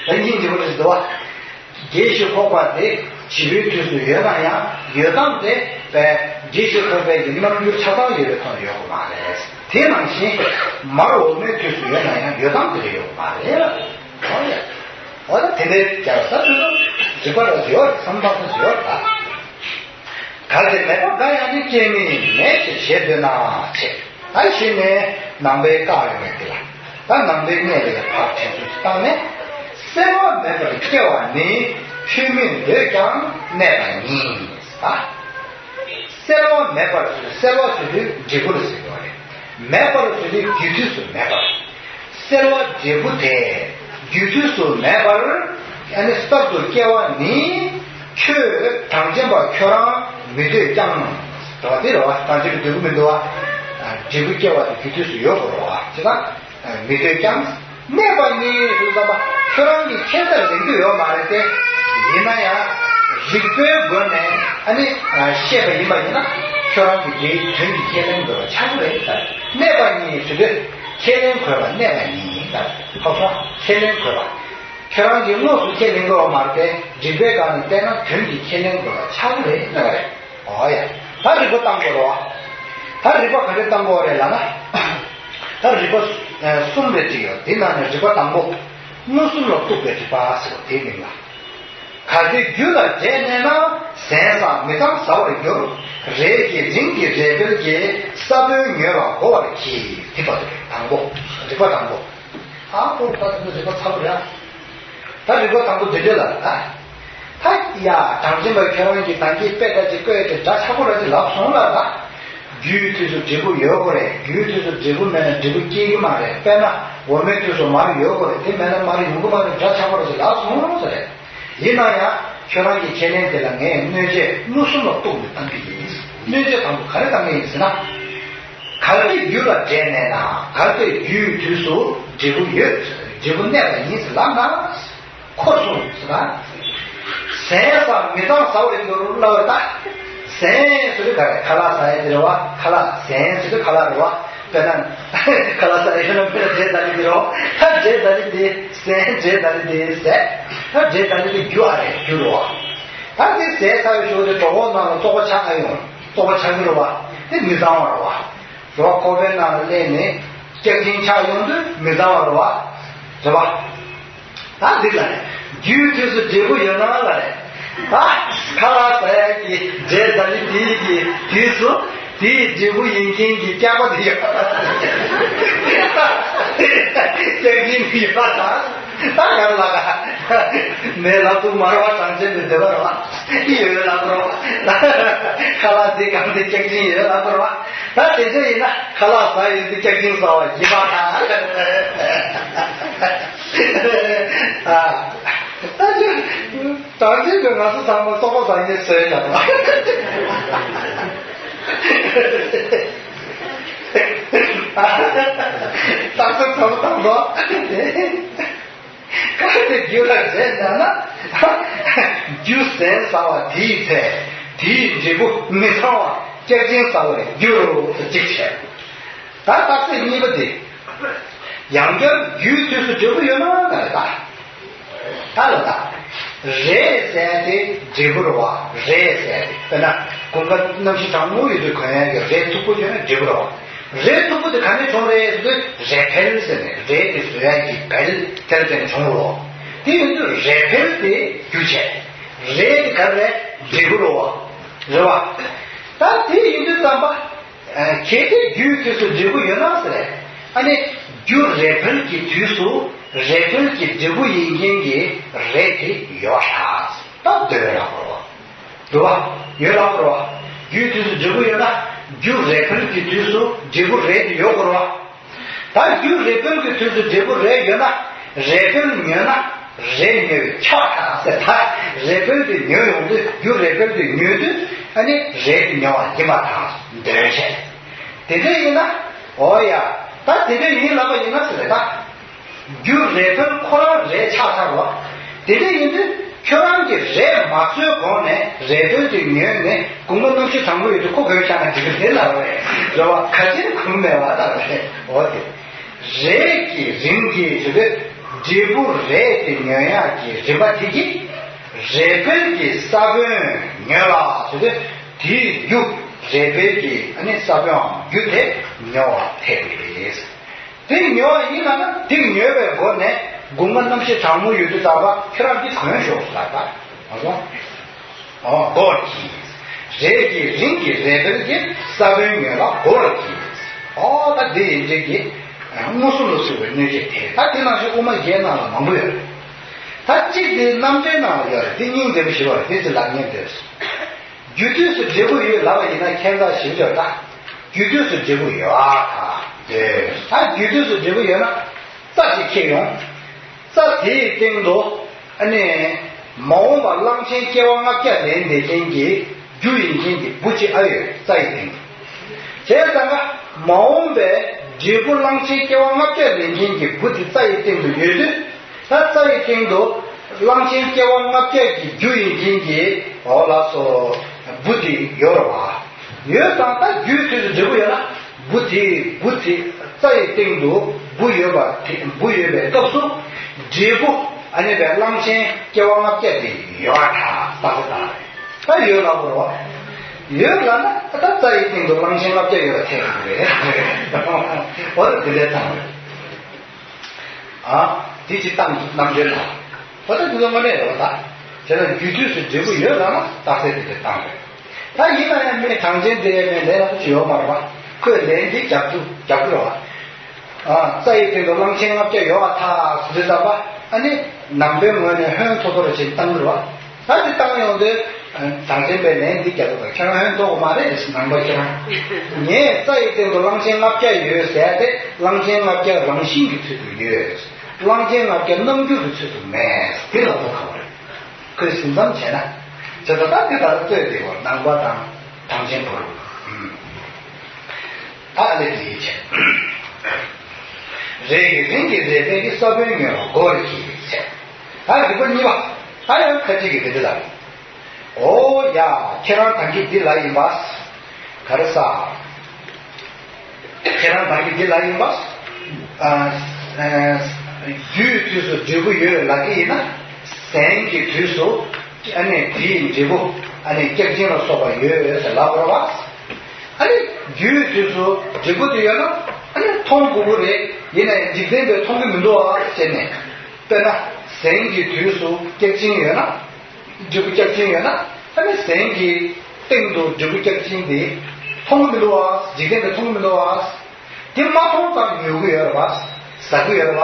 རེད། ད་སྙིང་རྗེ་པོ་རེད་འདུག་བ། རྒས་ཤིང་འཁོགས་པ་དེ་བྱིས་པའི་དུས་སུ་ཡོད་ན་ཡང་ཡོད་དམ་དེ་པས་རྒས་ཤིང་འཁོགས་པའི་གི་རྣམ་འགྱུར་ཆ་ཚང་ཡོད་པའི་ཐོག་ནས་ཡོད་པ་མ་རེད། དེ་ནང་བཞིན་མར་འོ་མའི་དུས་སུ་ཡོད་ན་ཡང་ཡོད་དམ་དེ་ལས་ཡོད་པ་མ་རེད་ལ། འོ་ཡ། འོ་ན་དེ་འདྲའི་རྒྱལ་ས་དུས་སུ་རིག་པ་ལ་ཡོད་བསམ་པ་སུ་ཡོད་ལ། གལ་ཏེ་མེད་པ་འགའ་ཡང་ནི་སྐྱེ་མིན་མེད་ཅེས་ཞེས་འདོད་ན་ཆེ། ད་གཞི་ནས་ནང་པའི་བཀའ་ཡོད་མེད་དེ་ལ། ད་ནང་པའི་གནས་ལ་ཕར་དྲན་གསོ་བཏང་ནས། སེལ་བ་མེད་པར་སྐྱེ་བ་ནི། ཆོས་མིན་འདོད་ཀྱང་གནས་པ་ཉིད། ད་སེལ་བ་མེད་པར་ཟེར་དུས་སེལ་བ་ཟེར་དུས་འབྲས་བུ་ལ་ཟེར་དགོས་རེད། མེད་པར་ཟེར་དུས་རྒྱུ་དུས་སུ་མེད་པར། སེལ་བ་འབྲས་བུ་དེ། རྒྱུ་དུས་སུ་མེད་པར། ཨ་ནི་གསར་དུ་སྐྱེ་བ་ནི། ཁྱོད་གྲངས་ཅན་པ་ཁྱོད་རང་མི་འདོད་ཀྱང་། འགྲོ་བ་དེ་རེད་བ། གྲངས་ཅན་པའི་འདོད་ཀྱི་མི་འདུག་བ། འབྲས་བུ་སྐྱེ་བ་དེ་རྒྱུ་དུས་སུ་ཡོད་དགོས་རེད་བ། ཅི་ལྟར་མི་འདོད་ཀྱང་། གནས་པ་ཉིད་ཟེར་དུས་ཙམ་པ་ཁྱོད་རང་གིས་ཁྱད་མཚར་ལེན་རྒྱུ་ཡོད་མ་རེད་དེ། ཡིན་ན་ཡང་རིགས་པའི་སྒོ་ནས་ཨ་ནི་བཤད་པ་ཡིན་པ་ཡིན་ན། ཁྱོད་རང་གིས་དེའི་དོན་གྱི་ཁས་ལེན་དགོས་པ་ཆགས་ཀྱི་རེད་ད། གནས་པ་ཉིད་ཟེར་དུས་ཁས་ལེན་དགོས་པ་གནས་པ་ཉིད་ཡིན་ད། ཧ་གོ། ཁས་ལེན་དགོས་པ། ཁྱོད་རང་གིས་དངོས་སུ་ཁས་ལེན་དགོས་པ་མ་རེད་དེ། རིགས་པའི་སྒང་ནས་བལྟས་ན་དོན་གྱི་ཁས་ལེན་དགོས་པ་ཆགས་ཀྱི་རེད་ལབ་པ་རེད། འོ་ཡ། ད་རིགས་པ་བཏང་དགོས་རེད་བ། ད་རིགས་པ་ག་འདྲས་བཏང་དགོས་རེད་ལབ་ན། ད་རིགས་པ་གསུམ་རེ་ཅིག་ཡོད། དེ་ནང་ནས་རིགས་པ་དང་པོ། མངོན་སུམ་ལ་རྟོགས་པའི་རིགས་པ་ཟེར་བ་དེའི་མིང་ལ། གལ་ཏེ་རྒྱུ་ལ་འབྲས་གནས་ན། ཟན་ཟ་མི་གཙང་ཟ་བར་འགྱུར། རས་ཀྱི་རིན་གྱིས་རས་འཕེལ་གྱི། ས་བོན་ཉོས་ལ་བགོ་བར་གྱིས། དེ་བར་དུ་རེད། དང་པོ། རིགས་པ་དང་པོ། ཨ་ཁོ་ད་དེ་ཚོ་རིགས་པ་ཚ་པོ་རེད་ཨ། ད་རིགས་པ་དང་པོ་འདི་འདྲ་ལ་ད། ད་ཡ་གྲངས་ཅན་པ་ཁྱོད་རང་གིས་ད་གིན་དཔེ་ལྟ་ཅིག་བཀོད་དེ་འདྲ་ཆགས་པོ་ར་ཅིག་ལབ་སོང་ལ་ད། རྒྱུའི་དུས་སུ་འབྲས་བུ་ཡོད་དགོས་རེད། རྒྱུའི་དུས་སུ་འབྲས་བུ་མེད་ན་འབྲས་བུ་སྐྱེ་གི་མ་རེད། དཔེར་ན་འོ་མའི་དུས་སུ་མར་ཡོད་དགོས་རེད། དེ་མེད་ན་མར་ཡོང་གི་མ་རེད། འདྲ་ཆགས་པོ་ར་ཅིག་ལབ་སོང་ཟེར་རེད། ཡིན་ན་ཡང་ཁྱོད་རང་གི་ཁས་ལེན་དེ་ལ་ངས་གནོད་བྱེད་མངོན་སུམ་ལ་རྟོགས་ནས་བཏང་གི་ཡིན། གནོད་བྱེད་དང་པོ་ག་རེ་བཏང་གི་ཡིན་ཟེར་ན། གལ་ཏེ་རྒྱུ་ལ་འབྲས་གནས་ན། གལ་ཏེ་རྒྱུའི་དུས་སུ་འབྲས་བུ་ཡོད། འབྲས་བུ་གནས་པ་ཡིན་ཟེར་ལབ་ན། ཁོ་སོང་ཟེར་ན། ཟན་ཟ་མི་གཙང་ཟ་བར་འགྱུར་ལབ་པ་ད། ཟན་ཟེར་དུས་ག་རེ། ཁ་ལག་ཟ་ཡ་དེ་རེད་བ། ཁ་ལག་ཟན་ཟེར་དུས་ཁ་ལག་རེད་བ། དཔེར་ན་ཁ་ལག་ཟ་ཡ་ཡོད་ན་དཔེར་ན་འབྲས་དང་ནི་དེ་རེད་བ། ད་འབྲས་དང་ནི་དེ། ཟན། འབྲས་དང་ནི་དེ་ཟས། ད་འབྲས་དང་ནི་དེ་རྒྱུ་ཨ་རེད། རྒྱུ་རེད་བ། ད་དེ་ཟས་ཟ་བའི་གཞུག་དེ་གྲོད་ཁོག་ནང་ལ་བཙོག་པ་ཆགས་ཨ་ཡོང་། བཙོག་པ་ཆགས་ཀྱི་རེད་བ། དེ་མི་གཙང་བ་རེད་བ། རེད་བ། ཁོག་པའི་ནང་ལ་སླེབས་ནས་སྐྱག་རྫུན་ཆགས་ཡོང་དུས་མི་གཙང་བ་རེད་བ། རེད་བ། ད་འདི་ལ་རེད། རྒྱུའི་དུས་སུ་འབྲས་བུ་ཡོད་ན་ལ་རེད། ད་ཁ་ལག་ཟ་ཡ་གི་འབྲས་ཟ་ནི་དེའི་གི་དུས་སུ་དེའི་འབྲས་བུ་ཡིན་མཁན་གྱི་སྐྱག་པ་དེ་ཡོད། སྐྱག་རྫུན་དེ་ཡོད་པ་དང་། ད་ཡང་ལ་ཀ་མེད་ལབ་ཐུབ་མ་རེད་བ། གྲངས་ཅན་པའི་འདོད་པ་རེད་བ། ཨི་ཡོད་ལབ་རེད་བ། ཁ་ལག་འདི་གང་དེ་སྐྱག་རྫུན་ཡོད་ལབ་རེད་བ། ད་དེ་ཚོ་ཡིན་ན་ཁ་ལག་ཟ་ཡོད་དུས་སྐྱག་རྫུན་ཟ་བ་ཡིན་པ་དང་། ཨ། ད་ཅི། གྲངས་ཅན་པའི་ང་ཚོ་ཚང་མ་བཙོག་པ་ཟ་མཁན་བཟོས་ཡོད་པ། རྟགས་གསལ་ཚ་པོ་དང་པོ། གལ་ཏེ་རྒྱུ་ལ་འབྲས་གནས་ན། རྒྱུ་ཟན་ཟ་བ་དེའི་ཚེ། དེའི་འབྲས་བུ་མི་གཙང་བ་སྐྱག་རྫུན་ཟ་བའི་རྒྱུ་རུ་གཅིག་བྱས། ད་རྟགས་གསལ་གཉིས་པ་དེ། ཡང་བསྐྱར་རྒྱུའི་དུས་སུ་འབྲས་བུ་ཡོད་ན་ན་རེ་ད། ད་ལ་ད། རས་ཟེར་ཡ་དེ་འབྲས་བུ་རེད་བ། རས་ཟེར་ཡ་དེ་དཔེར་ན་དགུན་ཁ་གནམ་གཤིས་གྲང་མོ་ཡོད་དུས་གོན་ཡ་གི་རས་མཐུག་པོ་གྱོན་ན་འབྲས་བུ་རེད་བ། རས་མཐུག་པོ་དེ་ག་ནས་བྱུང་རེད་ཟེར་དུས་རས་འཕེལ་ཟེར་ནས་རས་དེ་བཟོ་ཡ་གི་འཕེལ་དེར་བརྟེན་བྱུང་རོ། དེ་ཡིན་དུས་རས་འཕེལ་དེ་རྒྱུ་བྱས། རས་དེ་ག་རེ་འབྲས་བུ་རེད་བ། རེད་བ། ད་དེ་ཡིན་དུས་ཙམ་པ། གལ་ཏེ་རྒྱུའི་དུས་སུ་འབྲས་བུ་ཡོད་ན་ཟེར། ཨ་ནི་རྒྱུ་རས་འཕེལ་གྱི་དུས་སུ་རས་འཕེལ་གྱི་འབྲས་བུ་ཡིན་མཁན་གྱི་རས་དེ་ཡོད་ཤག་ད་འདོད་ལ་གོ་རོ། འདུག་བ། ཡོད་ལ་གོ་རོ། རྒྱུའི་དུས་སུ་འབྲས་བུ་ཡོད་ན། རྒྱུ་རེག་པའི་གི་དུས་སུ་འབྲས་བུ་རེག་ཡོད་དགོས་རེད་བ། ད་རྒྱུ་རེག་པའི་གི་དུས་སུ་འབྲས་བུ་རེག་ཡོད་ན། རེག་པའི་ཉོས་ན། རེག་ཉོས་པའི་ཆགས་ཐག་ཟེར། ད་རེག་པའི་གི་ཉོས་ཡོང་དུས། རྒྱུ་རེག་པའི་གི་ཉོས་དུས། ཨ་ནི་རེག་ཉོ་བ་ཡིན་པ་དང་འདོད་བྱེད། དེ་འདྲ་ཡིན་ན། འོ་ཡ། ད་དེ་འདྲ་ཡིན་ལབ་པ་ཡིན་ན་ཟེར་རེད་ད། རྒྱུ་རེག་པའི་ཁོ་རང་རེག་ཆགས་ཚར་བ། དེ་འདྲ་ཡིན་དུས་ཁྱོད་རང་གིས་རེག་མ་ཚོར་གོང་ནས་རེག་པའི་དེ་ཉོས་ནས་དགུང་ལོ་རྣམ་ཤེས་གྲང་མོ་ཡོད་དུས་ཁོ་གོན་བཞག་ན་འགྲིག་གི་རེད་ལབ་རེད། རེད་བ། ག་ཅིར་གོང་ནས་བ་ལབ་རེད། འོ་དེ། རེག་གི་རིམ་གྱིས་ཟེར་དུས། འབྲས་བུ་རེག་དེ་ཉོ་ཡག་གི་རིམ་པ་དེ་གིས། རེག་པའི་གི་ས་བོན་ཉོས་ལ་ཟེར་དུས། དེའི་རྒྱུ་རེག་པའི་གི་ཨ་ནི་ས་བོན་རྒྱུ་དེ་ཉོ་བ་ཐེབས་པ་རེད། དེ་ཉོ་བ་ཡིན་ལབ་ན། དེ་ཉོས་པའི་སྒོ་ནས་དགུང་ལོ་རྣམ་ཤེས་གྲང་མོ་ཡོད་དུས་ཙམ་པ་ཁྱོད་རང་གིས་གོན་ཤོག་ལབ་པ། མ་སོང་། འོ། སྒོར་གྱིས། རེག་གི་རིམ་གྱིས་རེག་པའི་གི་ས་བོན་ཉོས་ལ་སྒོར་གྱིས། འོ། ད་འདི་ཡིན་འདྲ་གི་མངོན་སུམ་ལ་ཟུག་པའི་གནོད་བྱེད་དེ། ད་དེ་ནང་བཞིན་དབུ་མ་བཞིའི་ནང་ལ་མང་པོ་ཡོད་རེད། ད་གཅིག་དེ་རྣམ་འགྲེལ་ནང་ལ་ཡོད་རེད། དེ་སྙིང་རྗེ་པོ་ཞེ་པོ་རེད། དེ་ཚོ་ལབ་ཉན་འདོད། རྒྱུ་དུས་སུ་འབྲས་བུ་ཡོད་ལབ་པ་ཡིན་ན། ཁྱད་མཚར་ཞིག་ཡོད་ད། རྒྱུ་དུས་སུ་འབྲས་བུ་ཡོད་ཨ། ད་རྒྱུ་དུས་སུ་འབྲས་བུ་ཡོད་ན། རྩྭ་ཞིག་ཁྱེར་ཡོང་། རྩྭ་དེའི་སྟེང་དུ་ཨ་ནི་མ་འོངས་པ་གླང་ཆེན་སྐྱེ་བ་ལྔ་བརྒྱ་ལེན་བསྡད་མཁན་གྱི་རྒྱུ་ཡིན་མཁན་གྱི་འབུ་ཅིག་ཨ་ཡོད། རྩྭ་ཡི་སྟེང་དུ། བྱས་ཙང་ཀ་མ་འོངས་པའི་འབྲས་བུ་གླང་ཆེན་སྐྱེ་བ་ལྔ་བརྒྱ་ལེན་མཁན་གྱི་འབུ་དེ་རྩྭ་ཡི་སྟེང་དུ་ཡོད་དུས། ད་རྩྭ་ཡི་སྟེང་དུ་གླང་ཆེན་སྐྱེ་བ་ལྔ་བརྒྱ་གི་རྒྱུ་ཡིན་མཁན་གྱི། འོ་ལགས་སོ། འབུ་དེ་ཡོད་རེད་བ། ཡོད་ཙང་ད་རྒྱུའི་དུས་སུ་འབྲས་བུ་ཡོད་ན། འབུ་དེ། འབུ་དེ། རྩྭ་ཡི་སྟེང་དུ་འབུ་ཡོད་པ་དེ། འབུ་ཡོད་པའི་སྐབས་སུ་འབྲས་བུ་ཨ་ནི་བའི་གླང་ཆེན་སྐྱེ་བ་ལྔ་བརྒྱ་དེ་ཡོད་ཨ། ད་ལྟ་ད་ལྟ་ཡོད་ལབ་དགོས་རེད་བ། ཡོད་ལབ་ན་ད་རྩྭ་ཡི་སྟེང་དུ་གླང་ཆེན་ལྔ་བརྒྱ་ཡོད་པ་ཐེབས་ཀྱི་རེད། འོ་ད་དེ་འདྲ་ཙང་རེད། ཨ། དེ་ཅིག་བཏང་གི། རྣམ་འགྲེལ་ལ། འོ་ད་དེ་ཚོ་དངོས་གནས་རེད་བ་ད། བྱས་ན་རྒྱུ་དུས་སུ་འབྲས་བུ་ཡོད་ལབ་ན་རྟགས་གསལ་དེ་འདྲ་བཏང་རེད། ད་ཡིན་ན་ཡང་མི་གྲངས་ཅན་དེ་ཡང་མི་ལན་ལ་ཅི་ཡོད་མ་རེད་བ། ཁོས་ལན་འདི་རྒྱབ་ཏུ་རྒྱབ་ཀྱི་རེད་བ། ཨ། རྩྭ་ཡི་སྟེང་དུ་གླང་ཆེན་ལྔ་བརྒྱ་ཡོད་པ་ཐག་ཟེར་ཙམ་པ། ཨ་ནི་ནང་པའི་ངོས་ནས་ཧོན་ཐོར་ཐོར་བྱས་བཏང་གི་རེད་བ། ད་དེ་བཏང་ཡོང་དུས། གྲངས་ཅན་པའི་ལན་འདི་རྒྱབ་ཀྱི་རེད། ཁྱེད་རང་ཧོན་ཐོར་གི་མ་རེད། ནང་པ་ཁྱེད་རང་། ངས་རྩྭ་ཡི་སྟེང་དུ་གླང་ཆེན་ལྔ་བརྒྱ་ཡོད་ཟེར་ཏེ། གླང་ཆེན་ལྔ་བརྒྱ་རང་བཞིན་གྱི་ཚུལ་དུ་ཡོད། གླང་ཆེན་ལྔ་བརྒྱ་རྣམ་འགྱུར་གྱི་ཚུལ་དུ་མེད། དེ་ལ་ཐོགས་ཁག་པོ་རེད། ཁོས་ཟིན་མཚམས་བྱས་ན། བྱས་ཙང་ད་དེ་ལྟར་རྩོད་དེ་བར་ནང་པ་དང་གྲངས་ཅན་བར། ཨ་ལས་དེ་ཡིད་ཆེས། རེག་གི་རིམ་གྱིས་རེག་པའི་གི་ས་བོན་ཉོས་པ་སྒོར་གྱིས་ཟེར། ད་རིགས་པ་གཉིས་པ། ད་ཡང་ཁ་ཅིག་གིས་དེ་འདྲ་ལབ། འོ་ཡ། ཁྱེད་རང་ད་གིན་འདི་ལབ་ཡིན་པ། ག་རེ་ཟ། ཁྱེད་རང་ད་གིན་འདི་ལབ་ཡིན་པ། ཨ། ཨ། རྒྱུའི་དུས་སུ་འབྲས་བུ་ཡོད་ལབ་ཀྱི་ཡིན་ན། ཟན་གྱི་དུས་སུ་ཨ་ནི་དེའི་འབྲས་བུ་ཨ་ནི་སྐྱག་རྫུན་ལ་སོགས་པ་ཡོད་ཟེར་ལབ་དགོས་རེད་བ། ཨ་ནི་རྒྱུའི་དུས་སུ་འབྲས་བུ་དེ་ཡོད་ན། ཨ་ནི་མཐོང་དགོས་ཀྱི་རེད། ཡིན་ནའི་འཇིག་རྟེན་པས་མཐོང་གི་མི་འདུག་ཨ་ཟེར་ནས། དཔེར་ན་ཟན་གྱི་དུས་སུ་སྐྱག་རྫུན་ཡོད་ན། འབྲས་བུ་སྐྱག་རྫུན་ཡོད་ན། ཨ་ནི་ཟན་གྱི་སྟེང་དུ་འབྲས་བུ་སྐྱག་རྫུན་དེ་མཐོང་གི་མི་འདུག་བ། འཇིག་རྟེན་པས་མཐོང་གི་མི་འདུག་བ། དེ་མ་མཐོང་ཙང་ཉོ་གི་ཡོད་རེད་བ། ཟ་གི་ཡོད་རེད་བ།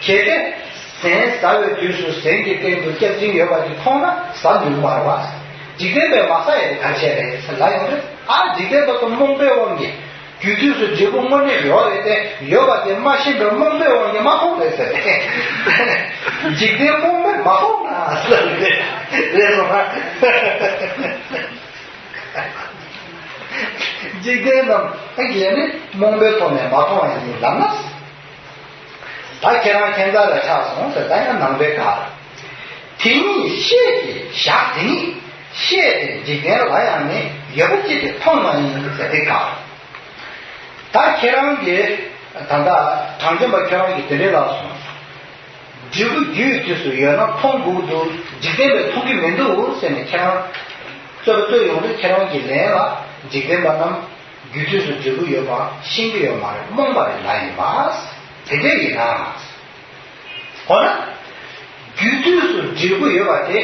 གལ་ཏེ་ཟན་ཟ་བའི་དུས་སུ་ཟན་གྱི་སྟེང་དུ་སྐྱག་རྫུན་ཡོད་པ་དེ་མཐོང་ན་ཟ་ནུས་མ་རེད་བ། འཇིག་རྟེན་པས་མ་ཟ་ཡ་དེ་ག་བྱས་རེད་ཟེར་ལབ་ཡོང་དུས། ཨ། འཇིག་རྟེན་པ་ཚོ་རྨོངས་པའི་དབང་གིས། རྒྱུ་དུས་སུ་འབྲས་བུ་དངོས་གནས་ཡོད་རེད་དེ། ཡོད་པ་དེ་མ་ཤེས་པའི་རྨོངས་པའི་དབང་གིས་མ་མཐོང་རེད་ཟེར་ཏེ། འཇིག་རྟེན་རྨོངས་པས་མ་མཐོང་ན་ཟེར་ཏེ། རེད་སོང་ན། འཇིག་རྟེན་རྣམས་ཨ་ཡེ་ནི་རྨོངས་པའི་ཐོག་ནས་མ་མཐོང་བ་ཡིན་ལབ་ན། ད་ཁྱེད་རང་ཁྱད་མཚར་ལ་ཆགས་སོང་ཟེར། ད་ཡང་ནང་པའི་བཀའ། དེ་ཉིད་ཤེས་ཀྱི་བཞག་དེ་ཉིད། ཤེས་ཏེ་འཇིག་རྟེན་ལ་ཡང་ནི། ཡོད་པ་ཅི་སྟེ་མཐོང་མ་ཡིན་ཟེར་དེ་བཀའ། ད་ཁྱེད་རང་གིས་ད་ལྟ་གྲངས་ཅན་པ་ཁྱོད་རང་གིས་དེ་འདྲའི་ལབ་སོང་། འབྲས་བུ་རྒྱུའི་དུས་སུ་ཡོད་ན་མཐོང་དགོས་འདུག་འཇིག་རྟེན་པས་མཐོང་གི་མི་འདུག་ཟེར་ནས་ཁྱེད་རང་རྩོད་པ་རྩོད་ཡོང་དུས། ཁྱེད་རང་གི་ལན་ལ་འཇིག་རྟེན་པ་རྣམས་རྒྱུ་དུས་སུ་འབྲས་བུ་ཡོད་པ་ཤེས་ཀྱི་ཡོད་མ་རེད། རྨོངས་པ་རེད་ལབ་ཡིན་པ། དེ་འདྲ་ཡིན་ན། འོ་ན། རྒྱུ་དུས་སུ་འབྲས་བུ་ཡོད་པ་དེ་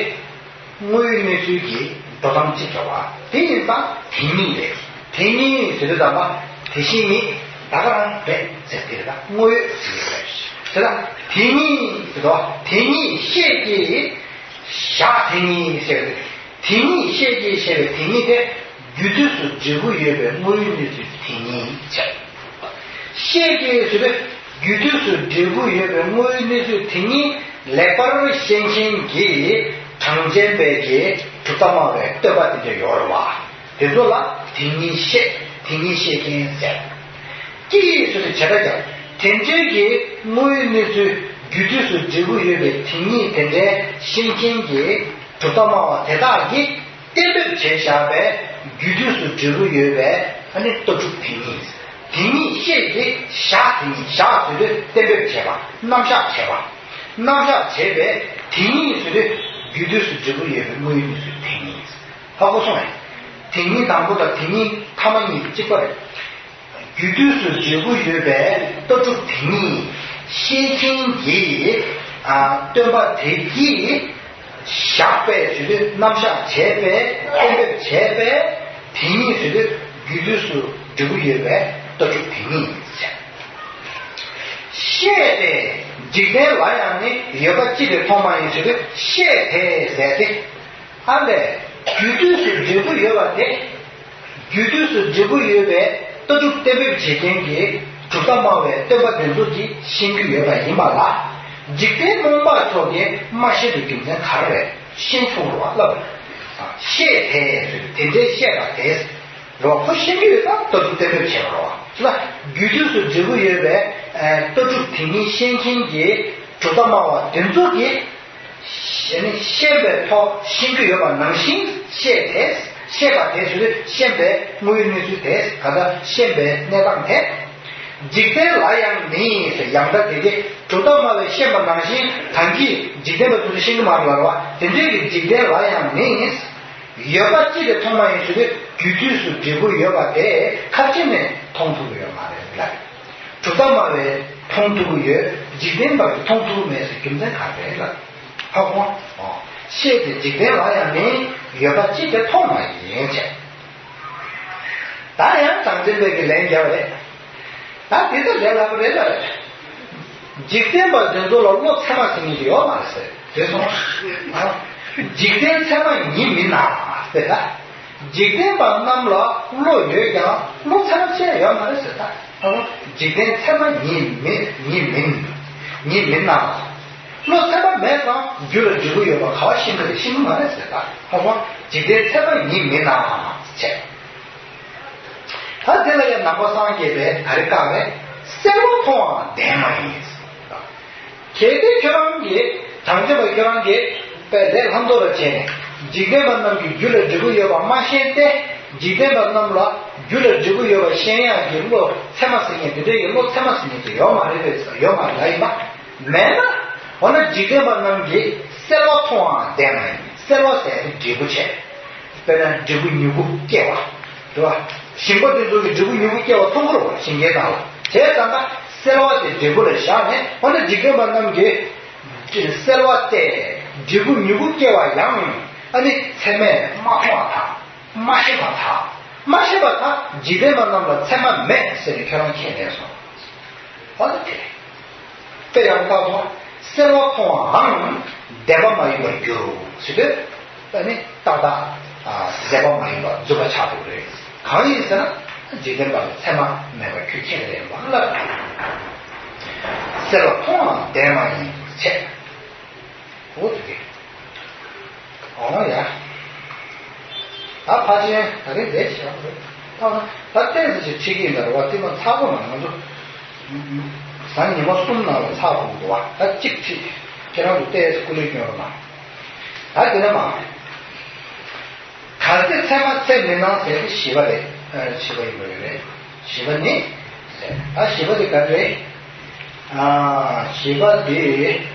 དངོས་ཡོད་གནས་ཚུལ་གྱི་འགྲོ་སྟངས་གཅིག་འདྲ་བ། དེ་ཡིན་ཙང་དེ་ཉིད་རེད། དེ་ཉིད་ཟེར་དུས་ཙམ་པ་དེ་བཞིན་ཉིད་ད་ག་རང་རེད་ཟེར་དེ་རེད། ད་དངོས་ཡོད་ཟེར་རེད། དེ་ལ་དེ་ཉིད་ཟེར་དུས། དེ་ཉིད་ཤེས་ཀྱི་བཞག་དེ་ཉིད་ཟེར། དེ་ཉིད་ཤེས་ཀྱི་ཞེས་པའི་དེ་ཉིད་དེ། རྒྱུ་དུས་སུ་འབྲས་བུ་ཡོད་པའི་དངོས་ཡོད་གནས་ཚུལ་དེ་ཉིད་བྱ། ཤེས་ཀྱི་ཟེར་བའི་རྒྱུ་དུས་སུ་འབྲས་བུ་ཡོད་པའི་དངོས་ཡོད་གནས་ཚུལ་དེ་ཉིད་ལེགས་པར་ཤེས་མཁན་གྱི་གྲངས་ཅན་པའི་གི་གྲུབ་མཐའ་སྨྲ་བའི་སྟོན་པ་དེ་འདྲ་ཡོད་རེད་བ། དེ་ཚོ་ལ་དེ་ཉིད་ཤེས། དེ་ཉིད་ཤེས་མཁན་ཟེར། ཀྱི་ཟེར་བའི་བྱེ་བྲག་ཀྱང་དེ་འདྲའི་གི་དངོས་ཡོད་གནས་ཚུལ་རྒྱུ་དུས་སུ་འབྲས་བུ་ཡོད་པའི་དེ་ཉིད་དེ་འདྲའི་ཤེས་མཁན་གྱི་གྲུབ་མཐའ་སྨྲ་བ་དེ་དག་གིས། གཏན་འབེབས་བྱས་བཞག་པའི་རྒྱུ་དུས་སུ་འབྲས་བུ་ཡོད་པའི་ཨ་ནི་ལྟ་གྲུབ་དེ་ཉིད། དེ་ཉིད་ཤེས་ཏེ་བཞག་དེ་ཉིད་བཞག་ཟེར་དུས་གཏན་འབེབས་བྱས་པ། རྣམ་གཞག་བྱས་པ། རྣམ་གཞག་བྱས་པའི་དེ་ཉིད་ཟེར་དུས་རྒྱུ་དུས་སུ་འབྲས་བུ་ཡོད་པའི་དངོས་ཡོད་གནས་ཚུལ་དེ་ཉིད། ཧ་གོ་སོང་ངས། དེ་ཉིད་དང་པོ་དང་དེ་ཉིད་ཐ་མ་གཉིས་གཅིག་པ་རེད། རྒྱུ་དུས་སུ་འབྲས་བུ་ཡོད་པའི་ལྟ་གྲུབ་དེ་ཉིད་ཤེས་མཁན་གྱི་ཨ་སྟོན་པ་དེ་གིས་བཞག་པའི་ཞུ་དུས་རྣམ་གཞག་བྱས་པའི་གཏན་འབེབས་བྱས་པའི་དེ་ཉིད་ཞུ་དུས་རྒྱུ་དུས་སུ་འབྲས་བུ་ཡོད་པའི་ལྟ་གྲུབ་དེ་ཉིད་ཟེར། ཤེས་ཏེ་འཇིག་རྟེན་ལ་ཡང་ནི་ཡོད་པ་ཅི་སྟེ་མཐོང་མ་ཡིན་ཞུ་དུས་ཤེས་ཏེ་ཟེར་ཏེ། ཨ་ལས། རྒྱུ་དུས་སུ་འབྲས་བུ་ཡོད་པ་དེ། རྒྱུ་དུས་སུ་འབྲས་བུ་ཡོད་པའི་ལྟ་གྲུབ་གཏན་འབེབས་བྱེད་མཁན་གྱི་གྲུབ་མཐའ་སྨྲ་བའི་སྟོན་པ་དེ་ཚོ་གིས་ཤེས་ཀྱི་ཡོད་པ་ཡིན་པ་ལ། འཇིག་རྟེན་རྨོངས་པ་ཚོ་གིས་མ་ཤེས་པའི་རྒྱུ་མཚན་ག་རེ་རེད། ཤེས་ཆོག་རེད་བ་ལབ། ཤེས་དེ་དེ་འདྲའི་ཤེས་པ་དེ། རེད་བ། ཁོ་ཤེས་ཀྱི་ཡོད་ཙང་ལྟ་གྲུབ་གཏན་འབེབས་བྱས་པ་རེད་བ། ལ། རྒྱུ་དུས་སུ་འབྲས་བུ་ཡོད་པའི་ལྟ་གྲུབ་དེ་ཉིད་ཤེས་མཁན་གྱི་གྲུབ་མཐའ་སྨྲ་བ་དེ་ཚོ་གིས། ཞེས་ནི་ཤེས་པའི་ཐོག་ཤེས་ཀྱི་ཡོད་པ་ནང་བཞིན་ཤེས་ཏེ། ཤེས་པ་དེ་ཞུ་བའི་ཤེས་པའི་དངོས་ཡོད་གནས་ཚུལ་དེ་ག་ད་ཤེས་པའི་གནས་སྟངས་དེ། འཇིག་རྟེན་ལ་ཡང་ནི་ཟེར་ཡང་ད་དེ་དེ་གྲུབ་མཐའ་སྨྲ་བས་ཤེས་པ་ནང་བཞིན་གང་གིས་འཇིག་རྟེན་པ་ཚོས་ཤེས་ཀྱི་མ་རེད་བ། དེ་འདྲའི་གི་འཇིག་རྟེན་ལ་ཡང་ནི་ཡོད་པ་ཅི་སྟེ་མཐོང་མ་ཡིན་ཞུ་དུས་རྒྱུ་དུས་སུ་འབྲས་བུ་ཡོད་པ་དེ་ཁ་ཅིག་ནས་མཐོང་ཐུབ་ཀྱི་ཡོད་མ་རེད་ལ། གྲུབ་མཐའ་སྨྲ་བས་མཐོང་ཐུབ་ཀྱི་ཡོད། འཇིག་རྟེན་པ་གིས་མཐོང་ཐུབ་ཀྱི་མེད་ཟེར་རྒྱུ་མཚན་ག་རེ་རེད་ལ། ཧ་གོ། ཤེས་ཏེ་འཇིག་རྟེན་ལ་ཡང་ནི་ཡོད་པ་ཅི་སྟེ་མཐོང་མ་ཡིན་བྱས། ད་ཡང་གྲངས་ཅན་པའི་གི་ལན་རྒྱབ་རེད། ད་དེ་ཚོ་ལས་སླ་པོ་རེད་ལ་རེད། འཇིག་རྟེན་པ་དེ་ཚོ་ལ་བློ་ཚད་མ་ཟེར་མཁན་ཅིག་ཡོད་མ་རེད་ཟེར་དེ་སོང་། འཇིག་རྟེན་ཚད་མ་ཉིད་མིན་ན་ཟེར་ད། འཇིག་རྟེན་པ་རྣམས་ལ་བློ་ཡོད་ཀྱང་བློ་ཚད་མ་ཅན་ཡོད་མ་རེད་ཟེར་ད། ཧ་གོ། འཇིག་རྟེན་ཚད་མ་ཉིད་མིན་ཉིད་མིན། ཉིད་མིན་ན། བློ་ཚད་མ་མེད་ཙང་རྒྱུ་ལ་འབྲས་བུ་ཡོད་པ་ག་བ་ཤེས་ཀྱི་རེད། ཤེས་ཀྱི་མ་རེད་ཟེར་ད། ཧ་གོ། འཇིག་རྟེན་ཚད་མ་ཉིད་མིན་ན་བྱས། ད་དེ་ལ་ཡང་ནང་པ་སངས་རྒྱས་པས་ག་རེ་བཀག་རེད། གསལ་བ་མཐོང་བའང་ལྡན་མ་ཡིན། གལ་ཏེ་ཁྱོད་རང་གིས་གྲངས་ཅན་པ་ཁྱོད་རང་གིས་དཔེ་ལས་ལྷག་མདོ་ལ་བྱས་ནས་འཇིག་རྟེན་པ་རྣམས་ཀྱི་རྒྱུ་ལ་འབྲས་བུ་ཡོད་པ་མ་ཤེས་ཏེ། འཇིག་རྟེན་པ་རྣམས་ལ་རྒྱུ་ལ་འབྲས་བུ་ཡོད་པ་ཤེས་ཡག་གི་བློ་ཚད་མ་ཟེར་མཁན་དེ་འདྲ་ཡི་བློ་ཚད་མ་ཟེར་མཁན་དེ་ཡོད་མ་རེད་པས་ཡོད་མ་རེད་ལ་ཡིན་པ། མེད་ན། འོ་ན་འཇིག་རྟེན་པ་རྣམས་ཀྱིས་གསལ་བ་མཐོང་བའང་ལྡན་མ་ཡིན། གསལ་བ་ཟེར་ཡག་དེ་འབྲས་བུ་བྱས། དཔེར་ན་འབྲས་བུ་མྱུ་གུ་སྐྱེ་བ། རེད་བ། ཞིང་པ་དེ་ཚོ་གིས་འབྲས་བུ་མྱུ་གུ་སྐྱེ་བ་མཐོང་གི་རེད་བ། ཞིང་ཁའི་ནང་ལ། བྱས་ཙང་ད་གསལ་བ་དེ་འབྲས་བུ་ལ་བཞག་ནས། འོ་ན་འཇིག་རྟེན་པ་རྣམས་ཀྱིས་གསལ་བ་སྟེ་འབྲས་བུ་མྱུ་གུ་སྐྱེ་བ་ཡང་ཨ་ནི་ཚད་མས་མ་མཐོང་བ་དང་། མ་ཤེས་པ་དང་། མ་ཤེས་པ་དང་འཇིག་རྟེན་པ་རྣམས་ལ་ཚད་མ་མེད་ཟེར་ནས་ཁྱོད་རང་མཁྱེན་ནས་སོང་། འོ་ན་དེ། དཔེ་ཡང་དག་ཏུ་གསལ་བ་མཐོང་བའང་ལྡན་པ་མ་ཡིན་པར་འགྱུར་ཟེར་དུས། ད་ནི་ཏག་ཏག་ཟད་པ་མ་ཡིན་པ་རྫུན་པ་ཆགས་འགྲོ་གི་རེད། གང་ཡིན་ཟེར་ན། འཇིག་རྟེན་པ་ལ་ཚད་མ་མེད་པར་ཁྱོད་མཁྱེན་གྱི་རེད་པ་ལ། གསལ་བ་མཐོང་བའང་ལྡན་མ་ཡིན་ཟེར། འོ་དེ་རེད། འོ་ཡ། ད་ཕལ་ཆེར་ད་རེས་འདས་ཤག་རེད། ད་ད་ཏོག་ཙམ་ཅིག་ཁྲིད་ཀྱི་ཡིན་ད་རེད་བ། ཏིལ་མ་ཚ་པོ་ན་ང་ཚོ་གཟའ་ཉི་མ་གསུམ་ནང་ལ་ཚ་དགོས་འདུག་བ། ད་གཅིག་ཁྲིད། ཁྱེད་རང་ཚོ་ཏོག་ཙམ་སྐུ་ལས་སྐྱོན་རོགས་གནང་། ད་དེ་ནས་མ། གལ་ཏེ་ཚད་མ་ཚད་མིན་ན་ཟེར་ཏེ་བཞི་པ་རེད། ཨ། བཞི་པ་ཡིན་པ་རེད། བཞི་པ་ནི། ཟེར། ད་བཞི་པ་དེ་ག་རེ་རེད། ཨ། བཞི་པ་དེ།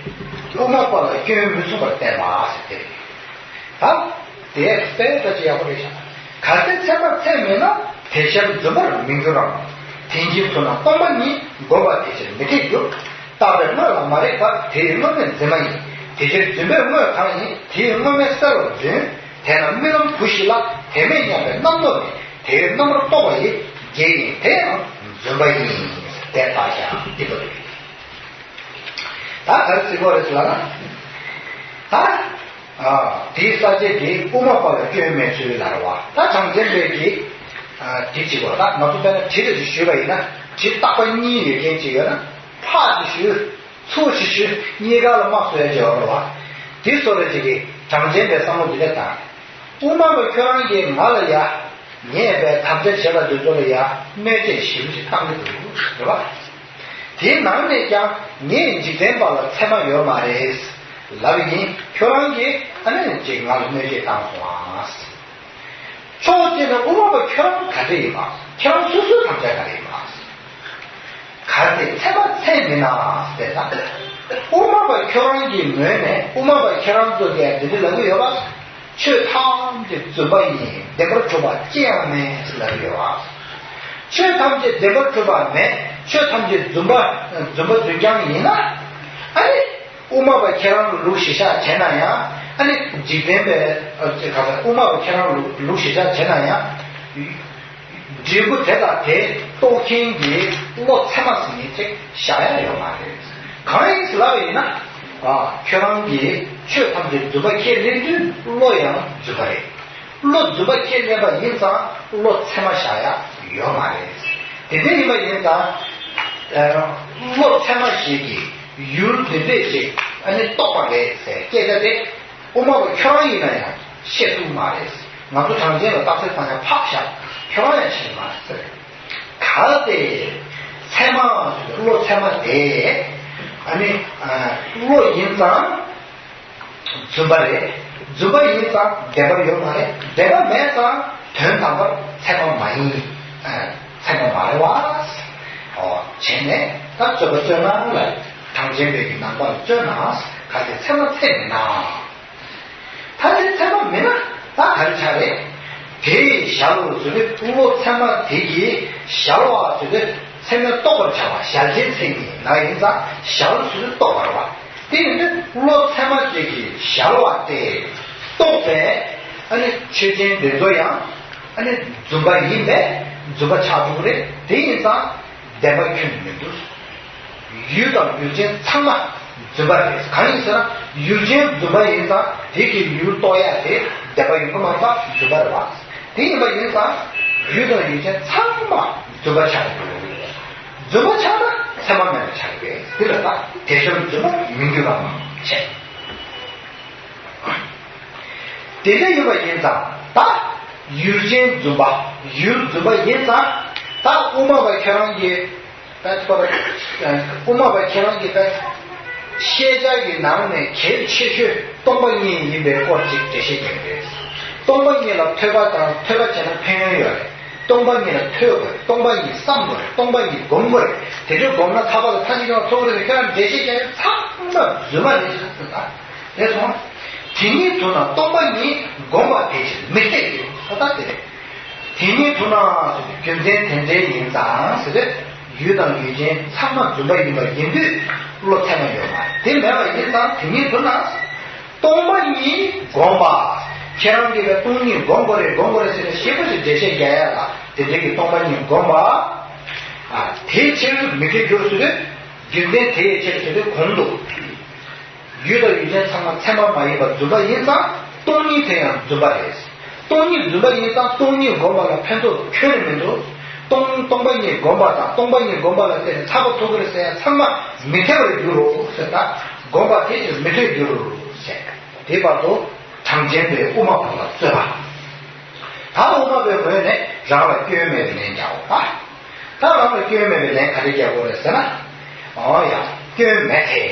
དབུ་མ་པ་ལ་སྐྱོན་མི་མཚུངས་པར་བསྟན་པ་ཟེར་ཏེ། ད་དེ་དཔེ་ལྟ་ཅི་ཡག་པོ་རེད་ཤག་གལ་ཏེ་ཚད་མ་ཚད་མིན་ན་དེ་ཤར་རྫུན་པར་མི་འགྱུར་རམ། དེ་འཇིག་ཚུལ་ན་སྟོང་པ་ཉིད་བསྒོམ་པ་དེ་ཕྱིར་མི་འཐད་འགྱུར། རྟག་པའི་དངོས་ལ་མ་རིག་པ་དེ་ཡི་དངོས་མེད་འཛིན་མ་ཡིན། དེ་ཕྱིར་རྫུན་པའི་དངོས་གང་ཡིན་དེ་ཡི་དངོས་མེད་གསལ་བར་འཛིན། དེས་ན་རྨི་ལམ་གུ་ཞིག་ལ་དེ་མེད་སྙམ་པའི་རྣམ་རྟོག་ནི་དེ་ཡི་རྣམ་པར་རྟོག་པ་ཡི་གེགས་ཡིན། དེ་ཡང་རྫུན་པ་ཡིན། དེ་ལྟར་ཀྱང་འདི་ལྟ་སྟེ། ད་ག་རེ་ཟེར་དགོས་རེད་ཟེར་ལབ་ན། ད། ཨ། དེའི་ས་བཅད་དེ་དབུ་མ་པ་ལ་སྐྱོན་མེད་ཚུལ་ལ་རེད་བ། ད་གྲངས་ཅན་པའི་གི། ཨ། དེ་གཅིག་པ། ད་ང་ཚོ་དཔེར་ན་གྲི་རེ་ཞིག་གཞུས་པ་ཡིན་ན། གྲི་རྟག་པ་གཉིས་ཡོད་མཁན་གཅིག་ཡོད་ན། ཕར་ཅིག་གཞུས། ཚུར་ཅིག་གཞུས། གཉིས་ཀ་ལ་རྨ་གསོ་ཡ་ཅིག་ཡོད་རེད་བ། དེ་བཟོ་འདྲ་ཅིག་གི་གྲངས་ཅན་པའི་བསམ་བློ་འདི་འདྲ་བཏང་། དབུ་མ་པ་ཁྱོད་རང་གིས་ང་ལ་ཡ། ངས་པའི་དམ་བཅའ་བྱས་པ་འདི་ཚོ་ལ་ཡ་གནོད་བྱེད་ཞེ་པོ་ཅིག་བཏང་གི་འདུག་རེད་བ། དེའི་ནང་ནས་ཀྱང་ངས་འཇིག་རྟེན་པ་ལ་མཚན་མ་ཡོད་མ་རེད་ལབ་ཡིན། ཁྱོད་རང་གིས་ཨ་ནི་ཅིག་ང་ལ་གནོད་བྱེད་བཏང་སོང་ཨ། ཕྱོགས་གཅིག་ནས་དབུ་མ་པ་ཁྱོད་རང་ག་འདྲ་ཡིན་པ། ཁྱོད་རང་སོ་སོའི་དམ་བཅའ་ག་རེ་ཡིན་པ། གལ་ཏེ་ཚད་མ་ཚད་མིན་ན་ཟེར་ན། དབུ་མ་པ་ཁྱོད་རང་གི་ངོས་ནས་དབུ་མ་པ་ཁྱོད་རང་ཚོ་གས་འདི་འདྲ་ལབ་ཀྱི་ཡོད་པ། ཆོས་ཐམས་ཅད་རྫུན་པ་ཡིན། བདེན་པར་གྲུབ་པ་ཅི་ཡང་མེད་ཟེར་ལབ་ཀྱི་ཡོད་པ། ཆོས་ཐམས་ཅད་བདེན་པར་གྲུབ་པ་མེད། ཆོས་ཐམས་ཅད་རྫུན་པ། རྫུན་པ་རྫུན་རྐྱང་ཡིན་ན། ཨ་ནི། དབུ་མ་པ་ཁྱེད་རང་ལ་ལུགས་གཞི་བཞག་བྱས་ན་ཡང་། ཨ་ནི་འཇིག་རྟེན་པའི་ཨ་ཅེ་ག་ས་དབུ་མ་པ་ཁྱེད་རང་ལ་ལུགས་གཞི་བཞག་བྱས་ན་ཡང་། འབྲས་བུ་དེ་དང་དེ་རྟོགས་མཁན་གྱི་བློ་ཚད་མ་ཟེར་མཁན་ཅིག་བཞག་ཡ་ཡོད་མ་རེད། གང་ཡིན་ཟེར་ལབ་པ་ཡིན་ན། ཨ། ཁྱོད་རང་གིས་ཆོས་ཐམས་ཅད་རྫུན་པ་ཁས་ལེན་དུས་བློ་ཡང་རྫུན་པ་རེད། བློ་རྫུན་པ་ཁས་ལེན་པ་ཡིན་ཙང་བློ་ཚད་མ་བཞག་ཡ་ཡོད་མ་རེད། དེ་འདྲ་ཡིན་པ་ཡིན་ཙང་། ཨ། བློ་ཚད་མ་ཞིག་གིས་ཡུལ་འདི་འདྲས་ཞིག་ཨ་ནི་རྟོགས་པ་རེད་ཟེར་སྐད་ཆ་དེ། དབུ་མ་པ་ཁྱོད་རང་ཡིན་ན་ཡང་བཤད་ཐུབ་མ་རེད། ང་ཚོ་གྲངས་ཅན་ལ་རྟགས་གསལ་ཚང་ཡང་ཕག་ཤག་ཁྱོད་རང་ཡང་ཤེས་མ་རེད་ཟེར། གལ་ཏེ་ཚད་མ་བློ་ཚད་མ་དེ་ཨ་ནི་ཨ་བློ་ཡིན་ཙང་། རྫུན་པ་རེད། རྫུན་པ་ཡིན་ཙང་བདེན་པ་ཡོད་མ་རེད། བདེན་པ་མེད་ཙང་དོན་དམ་པར་ཚད་མ་མ་ཡིན། ཨ། ཚད་མ་མ་རེད་བ། ཨོ། བྱས་ནས་ད་རྩོད་པ་རྩོད་ན་ལ། གྲངས་ཅན་པའི་གི་ནང་པ་ལ་རྩོད་ན། གལ་ཏེ་ཚད་མ་ཚད་མིན་ན། ད་དེ་ཚད་མ་མིན་ན་ད་ག་རེ་ཆགས་རེད། དེ་ཡི་ཞལ་ལུ་ཟེར་དུས་བློ་ཚད་མ་དེ་གི་ཞལ་བ་ཟེར་དུས་ཚད་མས་རྟོགས་པར་བྱ་བ་ཞལ་གྱི་མཚན་ཉིད་ན་ཡིན་ཙང་ཞལ་ཟེར་དུས་རྟོགས་པར་བ། དེ་ཡིན་དུས་བློ་ཚད་མ་དེ་གི་ཞལ་བ་སྟེ། རྟོགས་པས་ཨ་ནི་ཆོས་ཅན་དེ་ཚོ་ཡང་ཨ་ནི་རྫུན་པ་ཡིན་པས་རྫུན་པ་ཆགས་འགྲོ་གི་རེད། དེ་ཡིན་ཙང་བདེན་པ་ཁྱོན་ནས་མི་འདུག་ཡུལ་དང་ཡུལ་ཅན་ཚང་མ་རྫུན་པ་རེད། གང་ཡིན་ཟེར་ན་ཡུལ་ཅན་རྫུན་པ་ཡིན་ཙང་དེ་གི་ཡུལ་རྟོགས་ཡ་དེ་བདེན་པ་ཡིན་པ་མ་གཏོགས་རྫུན་པ་རེད་བ། དེ་ཡིན་པ་ཡིན་ཙང་ཡུལ་དང་ཡུལ་ཅན་ཚང་མ་རྫུན་པ་ཆགས་ཀྱི་འདུག་རྫུན་པ་ཆགས་ན་ཚད་མ་མེད་པ་ཆགས་ཀྱི་རེད། དེ་ལ་ད་དེ་བཞིན་རྫུན་པ་མི་འགྱུར་བ་མ་བྱས། དེ་འདྲ་ཡིན་པ་ཡིན་ཙང་ད་ཡུལ་ཅན་རྫུན་པ། ཡུལ་རྫུན་པ་ཡིན་ཙང་ད་དབུ་མ་པ་ཁྱེད་རང་གིས། ད་ཁོ་དབུ་མ་པ་ཁྱེད་རང་གིས་ད་ཤེས་བྱ་གི་ནང་ནས་གལ་ཆེ་ཤོས་སྟོང་པ་ཉིད་ཡིན་པའི་སྐོར་ཅིག་འགྲེལ་བཤད་རྒྱག་གི་རེད། སྟོང་པ་ཉིད་ལ་ཐོས་པ་དང་ཐོས་པ་བྱས་ན་ཕན་ཡོན་ཡོད་རེད། སྟོང་པ་ཉིད་ལ་ཐོས་དགོས་རེད། སྟོང་པ་ཉིད་བསམ་དགོས་རེད། སྟོང་པ་ཉིད་སྒོམ་དགོས་རེད། དེ་འདྲ་སྒོམ་ན་ཐར་པ་དང་ཐམས་ཅད་མཁྱེན་པ་ཐོབ་ཀྱི་རེད། ཁྱེད་རང་འགྲེལ་བཤད་རྒྱག་ཡ་ཚང་མ་རྫུན་མ་རེད་ཟེར་ད། རེད་སོང་། དེ་ཉིད་དུ་ན་སྟོང་པ་ཉིད་བསྒོམ་པ་དེ་ཕྱིར་མི་འཐད་དེ་ཁོ་ཐག་དེ་རེད། དེ་ཉིད་དུ་ན་ཟེར་དུས་རྒྱུ་མཚན་དེ་འདྲའི་ཡིན་ཙང་ཟེར་དུས་ཡུལ་དང་ཡུལ་ཅན་ཚང་མ་རྫུན་པ་ཡིན་པ་ཡིན་དུས་བློ་ཚད་མ་ཡོད་མ་རེད། དེ་མེད་པ་ཡིན་ཙང་དེ་ཉིད་དུ་ན་སྟོང་པ་ཉིད་བསྒོམ་པ། ཁྱེད་རང་གིས་ཀྱང་སྟོང་ཉིད་བསྒོམ་དགོས་རེད་བསྒོམ་དགོས་རེད་ཟེར་ནས་ཞེ་པོ་ཞིག་འགྲེལ་བཤད་རྒྱག་ཡ་ལ་དེ་འདྲའི་གི་སྟོང་པ་ཉིད་བསྒོམ་པ། ཨ། དེ་ཕྱིར་མི་འཐད་འགྱུར་ཟེར་དུས་རྒྱུ་མཚན་དེའི་ཕྱིར་ཟེར་དུས་གོང་དུ། ཡུལ་དང་ཡུལ་ཅན་ཚང་མ་ཚད་མ་མ་ཡིན་པ་རྫུན་པ་ཡིན་ཙང་སྟོང་ཉིད་དེ་ཡང་རྫུན་པ་རེད། སྟོང་ཉིད་རྫུན་པ་ཡིན་ཙང་སྟོང་ཉིད་བསྒོམ་པ་ལ་ཕན་ཐོགས་ཁྱོན་ནས་མི་འདུག་སྟོང་སྟོང་པ་ཉིད་བསྒོམ་པ་དང་སྟོང་པ་ཉིད་བསྒོམ་པ་ལ་བརྟེན་ནས་ཐར་པ་ཐོབ་ཀྱི་རེད་ཟེར་ཡ་ཚང་མ་མི་འཐད་པར་འགྱུར་རོ་ཟེར། ད་བསྒོམ་པ་དེ་ཕྱིར་མི་འཐད་འགྱུར་རོ་ཟེར། དེ་བར་དུ་གྲངས་ཅན་པའི་དབུ་མ་པ་ལ་རྩོད་པ། ད་དབུ་མ་པའི་ངོས་ནས་རང་ལ་སྐྱོན་མེད་པའི་ལན་རྒྱག་འོ་ད། ད་རང་ལ་སྐྱོན་མེད་པའི་ལན་ག་རེ་རྒྱག་དགོས་རེད་ཟེར་ན། འོ་ཡ། སྐྱོན་མེད་དེ།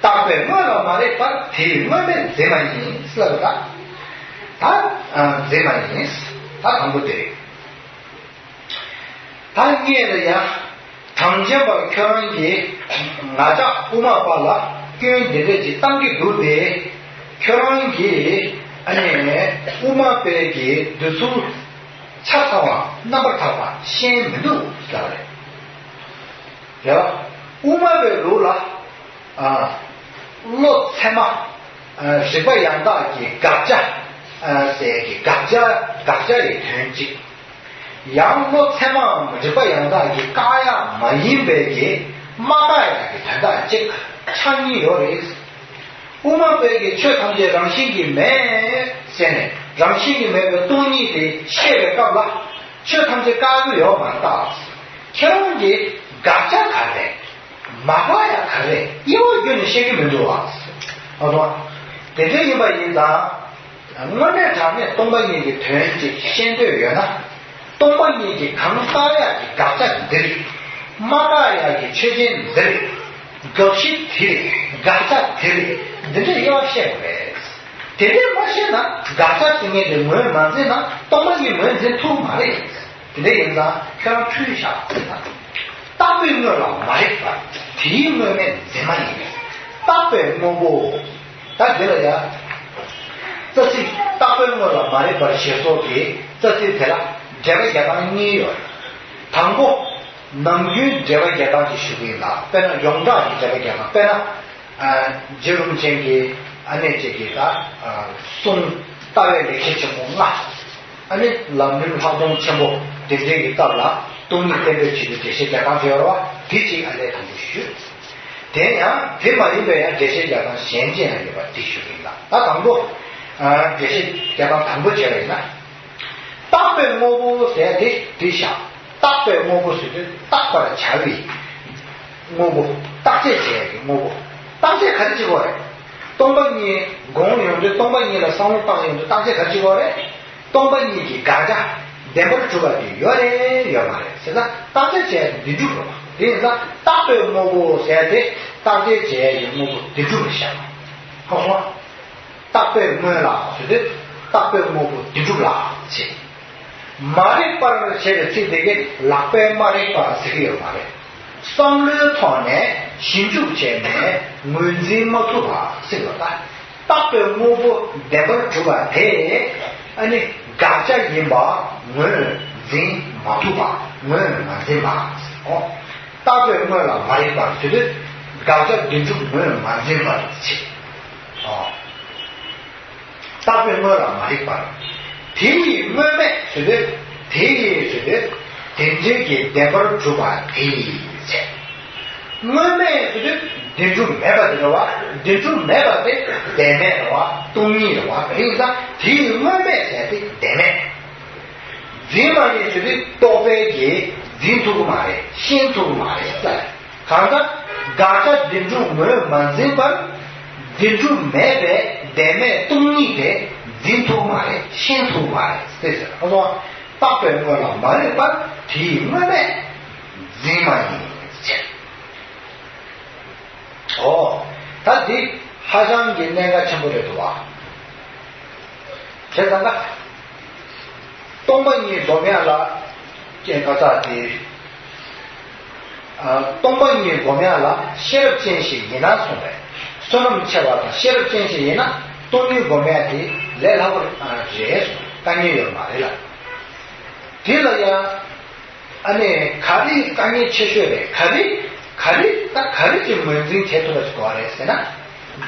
རྟག་པའི་དངོས་ལ་མ་རེག་པར་དེའི་དངོས་མེད་འཛིན་མ་ཡིན་ཟེར་བ་ད། ད་འཛིན་མ་ཡིན། ད་དང་པོ་དེ་རེད། ད་ངས་ལ་ཡ། གྲངས་ཅན་པ་ཁྱོད་རང་གིས་ང་ཅག་དབུ་མ་པ་ལ་སྐྱོན་འདི་འདྲ་ཅིག་བཏང་གི་འདུག་སྟེ། ཁྱོད་རང་གིས་ཨ་ནི་དབུ་མ་པའི་གི་འདོད་ཚུལ་ཆ་ཚང་བ་རྣམ་པར་དག་པ་ཤེས་མི་འདུག་ཟེར་བ་རེད། རེད་བ། དབུ་མ་པའི་ལུགས་ལ། ཨ། བློ་ཚད་མ། ཨ། རིགས་པ་ཡང་དག་གི་དགག་བྱ། ཨ། ཟེར་གི་དགག་བྱ་དགག་བྱ་ཡི་དོན་གཅིག་ཡང་བློ་ཚད་མའམ་རིགས་པ་ཡང་དག་གིས་བཀག་ཡ་མ་ཡིན་པའི་གི་མ་བཀག་ཡ་གི་དོན་དག་གཅིག་ཆ་གཉིས་ཡོད་རེད། དབུ་མ་པའི་གི་ཆོས་ཐམས་ཅད་རང་བཞིན་གྱིས་མེད་ཟེར་ནས། རང་བཞིན་གྱིས་མེད་པའི་སྟོང་ཉིད་དེ་བཤད་པའི་སྐབས་ལ། ཆོས་ཐམས་ཅད་བཀག་གི་ཡོད་མ་རེད་ད། ཁྱེད་རང་གིས་དགག་བྱ་ག་རེ་རེད། མ་དགག་ཡ་ག་རེ་རེད། དབྱེ་བ་བསྒྱུར་ནས་བཤད་ཀྱི་མི་འདུག་བ། ཨ་དོ། དེ་འདྲ་ཡིན་པ་ཡིན་ཙང་། དངོས་གནས་དྲང་གནས་སྟོང་པ་ཉིད་ཀྱི་དོན་ཅིག་ཤེས་འདོད་ཡོད་ན། སྟོང་པ་ཉིད་ཀྱི་གང་བཀག་ཡག་གི་དགག་བྱ་འདི་རེད། མ་བཀག་ཡག་གི་ཆོས་ཅན་འདི་རེད། དགག་གཞི་དེ་རེད། དགག་བྱ་དེ་རེད། འདི་འདྲ་དབྱེ་བ་ཤེས་དགོས་རེད། དེ་འདྲ་མ་ཤེས་ན། དགག་བྱ་ཟེར་མཁན་དེ་ངོས་མ་འཛིན་ན་སྟོང་པ་ཉིད་ངོས་འཛིན་ཐུབ་མ་རེད། དེ་འདྲ་ཡིན་ཙང་ཁྱོད་རང་འཁྲུལ་བཞག་ཟེར་ན། རྟག་པའི་དངོས་ལ་མ་རིག་པར་དེའི་དངོས་མེད་འཛིན་མ་ཡིན། རྟག་པའི་དངོས་པོ། ད་འདི་ལ་ཡ། རྩ་ཚིག་རྟག་པའི་དངོས་ལ་མ་རིག་པར་ཞེས་སོགས་ཀྱི་རྩ་ཚིག་དེ་ལ་འགྲེལ་པ་རྒྱག་སྟངས་གཉིས་ཡོད། དང་པོ། ནམ་རྒྱུན་འགྲེལ་པ་རྒྱག་སྟངས་ཀྱི་ཞུ་གི་ཡིན་ལ། དཔེར་ན་ཡོངས་གྲགས་ཀྱི་འགྲེལ་པ་རྒྱག་སྟངས། དཔེར་ན། རྗེ་རིན་པོ་ཆེ་གི་ཨ་ནེ་ཅིག་གི་ད་གསུང་ལྟ་བའི་ལེགས་བཤད་ཆེན་མོ་ལྔ། ཨ་ནི་ལམ་རིམ་ལྷག་མཐོང་ཆེན་པོ་དེ་འདྲའི་གི་སྐབས་ལ་སྟོང་ཉིད་བསྟན་པའི་ཆེད་དུ་འགྲེལ་བཤད་རྒྱག་སྟངས་ཅིག་ཡོད་རེད་བ། དེ་གཅིག་ཨ་ལས་དང་པོ་ཞུས། དེ་ཡང་དེ་མ་ཡིན་པའི་ཡང་འགྲེལ་བཤད་རྒྱག་སྟངས་གཞན་ཅིག་ཡང་ཡོད་པ་དེ་ཞུ་གི་ཡིན་ལ། ད་དང་པོ། འགྲེལ་བཤད་རྒྱག་སྟངས་དང་པོ་བྱས་པ་ཡིན་ན། རྟག་པའི་དངོས་པོ་ཟེར་དེ་དེ་བཞག་རྟག་པའི་དངོས་པོ་ཟེར་དུས་བརྟག་པར་བྱ་བའི་དངོས་པོ། བརྟག་དཔྱད་བྱེད་ཡག་གི་དངོས་པོ། བརྟག་དཔྱད་ག་རེ་བྱེད་དགོས་རེད། སྟོང་པ་ཉིད་དགོངས་ཡོང་དུས། སྟོང་པ་ཉིད་ལ་བསམ་བློ་བཏང་ཡོང་དུས་བརྟག་དཔྱད་ག་རེ་བྱེད་དགོས་རེད། སྟོང་པ་ཉིད་ཀྱི་དགག་བྱ་བདེན་པར་གྲུབ་པ་དེ་ཡོད་རེད་ཡོད་མ་རེད་ཟེར་ན། བརྟག་དཔྱད་བྱས་བདེན་གྲུབ་རེད་བ། དེ་ཡིན་ཙང་རྟག་པའི་དངོས་པོ་ཟེར་དེ་བརྟག་དཔྱད་བྱས་ཡོད་དངོས་པོ་བདེན་གྲུབ་རེད་བཤད་པ། ཧ་གོ། རྟག་པའི་དངོས་ལ་ཟེར་དུས་རྟག་པའི་དངོས་པོ་བདེན་གྲུབ་ལ་བྱེད། མ་རིག་པར་བྱས་པའི་ཚིག་དེ་གས་ལག་པས་མ་རིག་པ་ཟེར་གྱི་ཡོད་མ་རེད། བསམ་བློའི་ཐོག་ནས་ཞིབ་འཇུག་བྱས་ནས་ངོས་འཛིན་མ་ཐུབ་པ་ཟེར་བ་ལ། རྟག་པའི་དངོས་པོ་བདེན་པར་གྲུབ་པ་དེ་ཨ་ནི་དགག་བྱ་ཡིན་པ་ངོས་འཛིན་མ་ཐུབ་པ། ངོས་མ་འཛིན་པ་ཟེར་གོ། རྟག་པའི་དངོས་ལ་མ་རིག་པར་ཟེར་དུས་དགག་བྱ་བདེན་གྲུབ་ངོས་མ་འཛིན་པར་བྱེད། ཨོ། རྟག་པའི་དངོས་ལ་མ་རིག་པར། དེ་ཡི་དངོས་མེད་ཟེར་དུས། དེ་ཡི་ཟེར་དུས། དེ་འདྲའི་གི་བདེན་པར་གྲུབ་པ་དེ་ཡི་ཟེར། དངོས་མེད་ཟེར་དུས་བདེན་གྲུབ་མེད་པ་དེ་རེད་བ། བདེན་གྲུབ་མེད་པ་དེ་བདེན་མེད་རེད་བ། སྟོང་ཉིད་རེད་བ། དེ་ཡིན་ཙང་དེ་ཡི་དངོས་མེད་ཟེར་དེ་བདེན་མེད། འཛིན་མ་ཡིན་ཟེར་དུས་རྟོག་པས་ཀྱིས་འཛིན་ཐུབ་ཀྱི་མ་རེད། ཤེས་ཐུབ་ཀྱི་མ་རེད་ཟེར། གང་ལྟར་དགག་བྱ་བདེན་གྲུབ་ངོས་མ་འཛིན་པར། བདེན་གྲུབ་མེད་པའི་བདེན་མེད་སྟོང་ཉིད་དེ་འཛིན་ཐུབ་མ་རེད། ཤེས་ཐུབ་མ་རེད་ཟེར་ཟེར། ཁོ་ཚོ་རྟག་པའི་དངོས་ལ་མ་རིག་པར་དེའི་དངོས་མེད་འཛིན་མ་ཡིན་ཟེར། ཨོ། ད་འདི་ཧ་ཅང་གི་གནད་འགག་ཆེན་པོ་རེད་འདུག་བ། བྱས་ཙང་ཀ། སྟོང་པ་ཉིད་སྒོམ་ཡག་ལ་རྐྱེན་ཁ་ཚ་དེ། ཨ། སྟོང་པ་ཉིད་སྒོམ་ཡག་ལ་ཤེས་རབ་ཅན་ཞིག་ཡིན་ན་གསུངས་པས། བསོད་ནམས་ཆེ་བ་དང་ཤེས་རབ་ཅན་ཞིག་ཡིན་ན་སྟོང་ཉིད་སྒོམ་ཡག་དེ་ལས་སླ་པོ་རེད་གསུངས། དཀའ་ངལ་ཡོད་མ་རེད་ལ། དེ་ལ་ཡང་། ཨ་ནི་ག་རེ་དཀའ་ངལ་ཆེ་ཤོས་རེད། ག་རེ་ག་རེ་ད་ག་རེ་ཅིག་ངོས་འཛིན་བྱེད་ཐུབ་པ་ཞིག་དགོས་རེད་ཟེར་ན།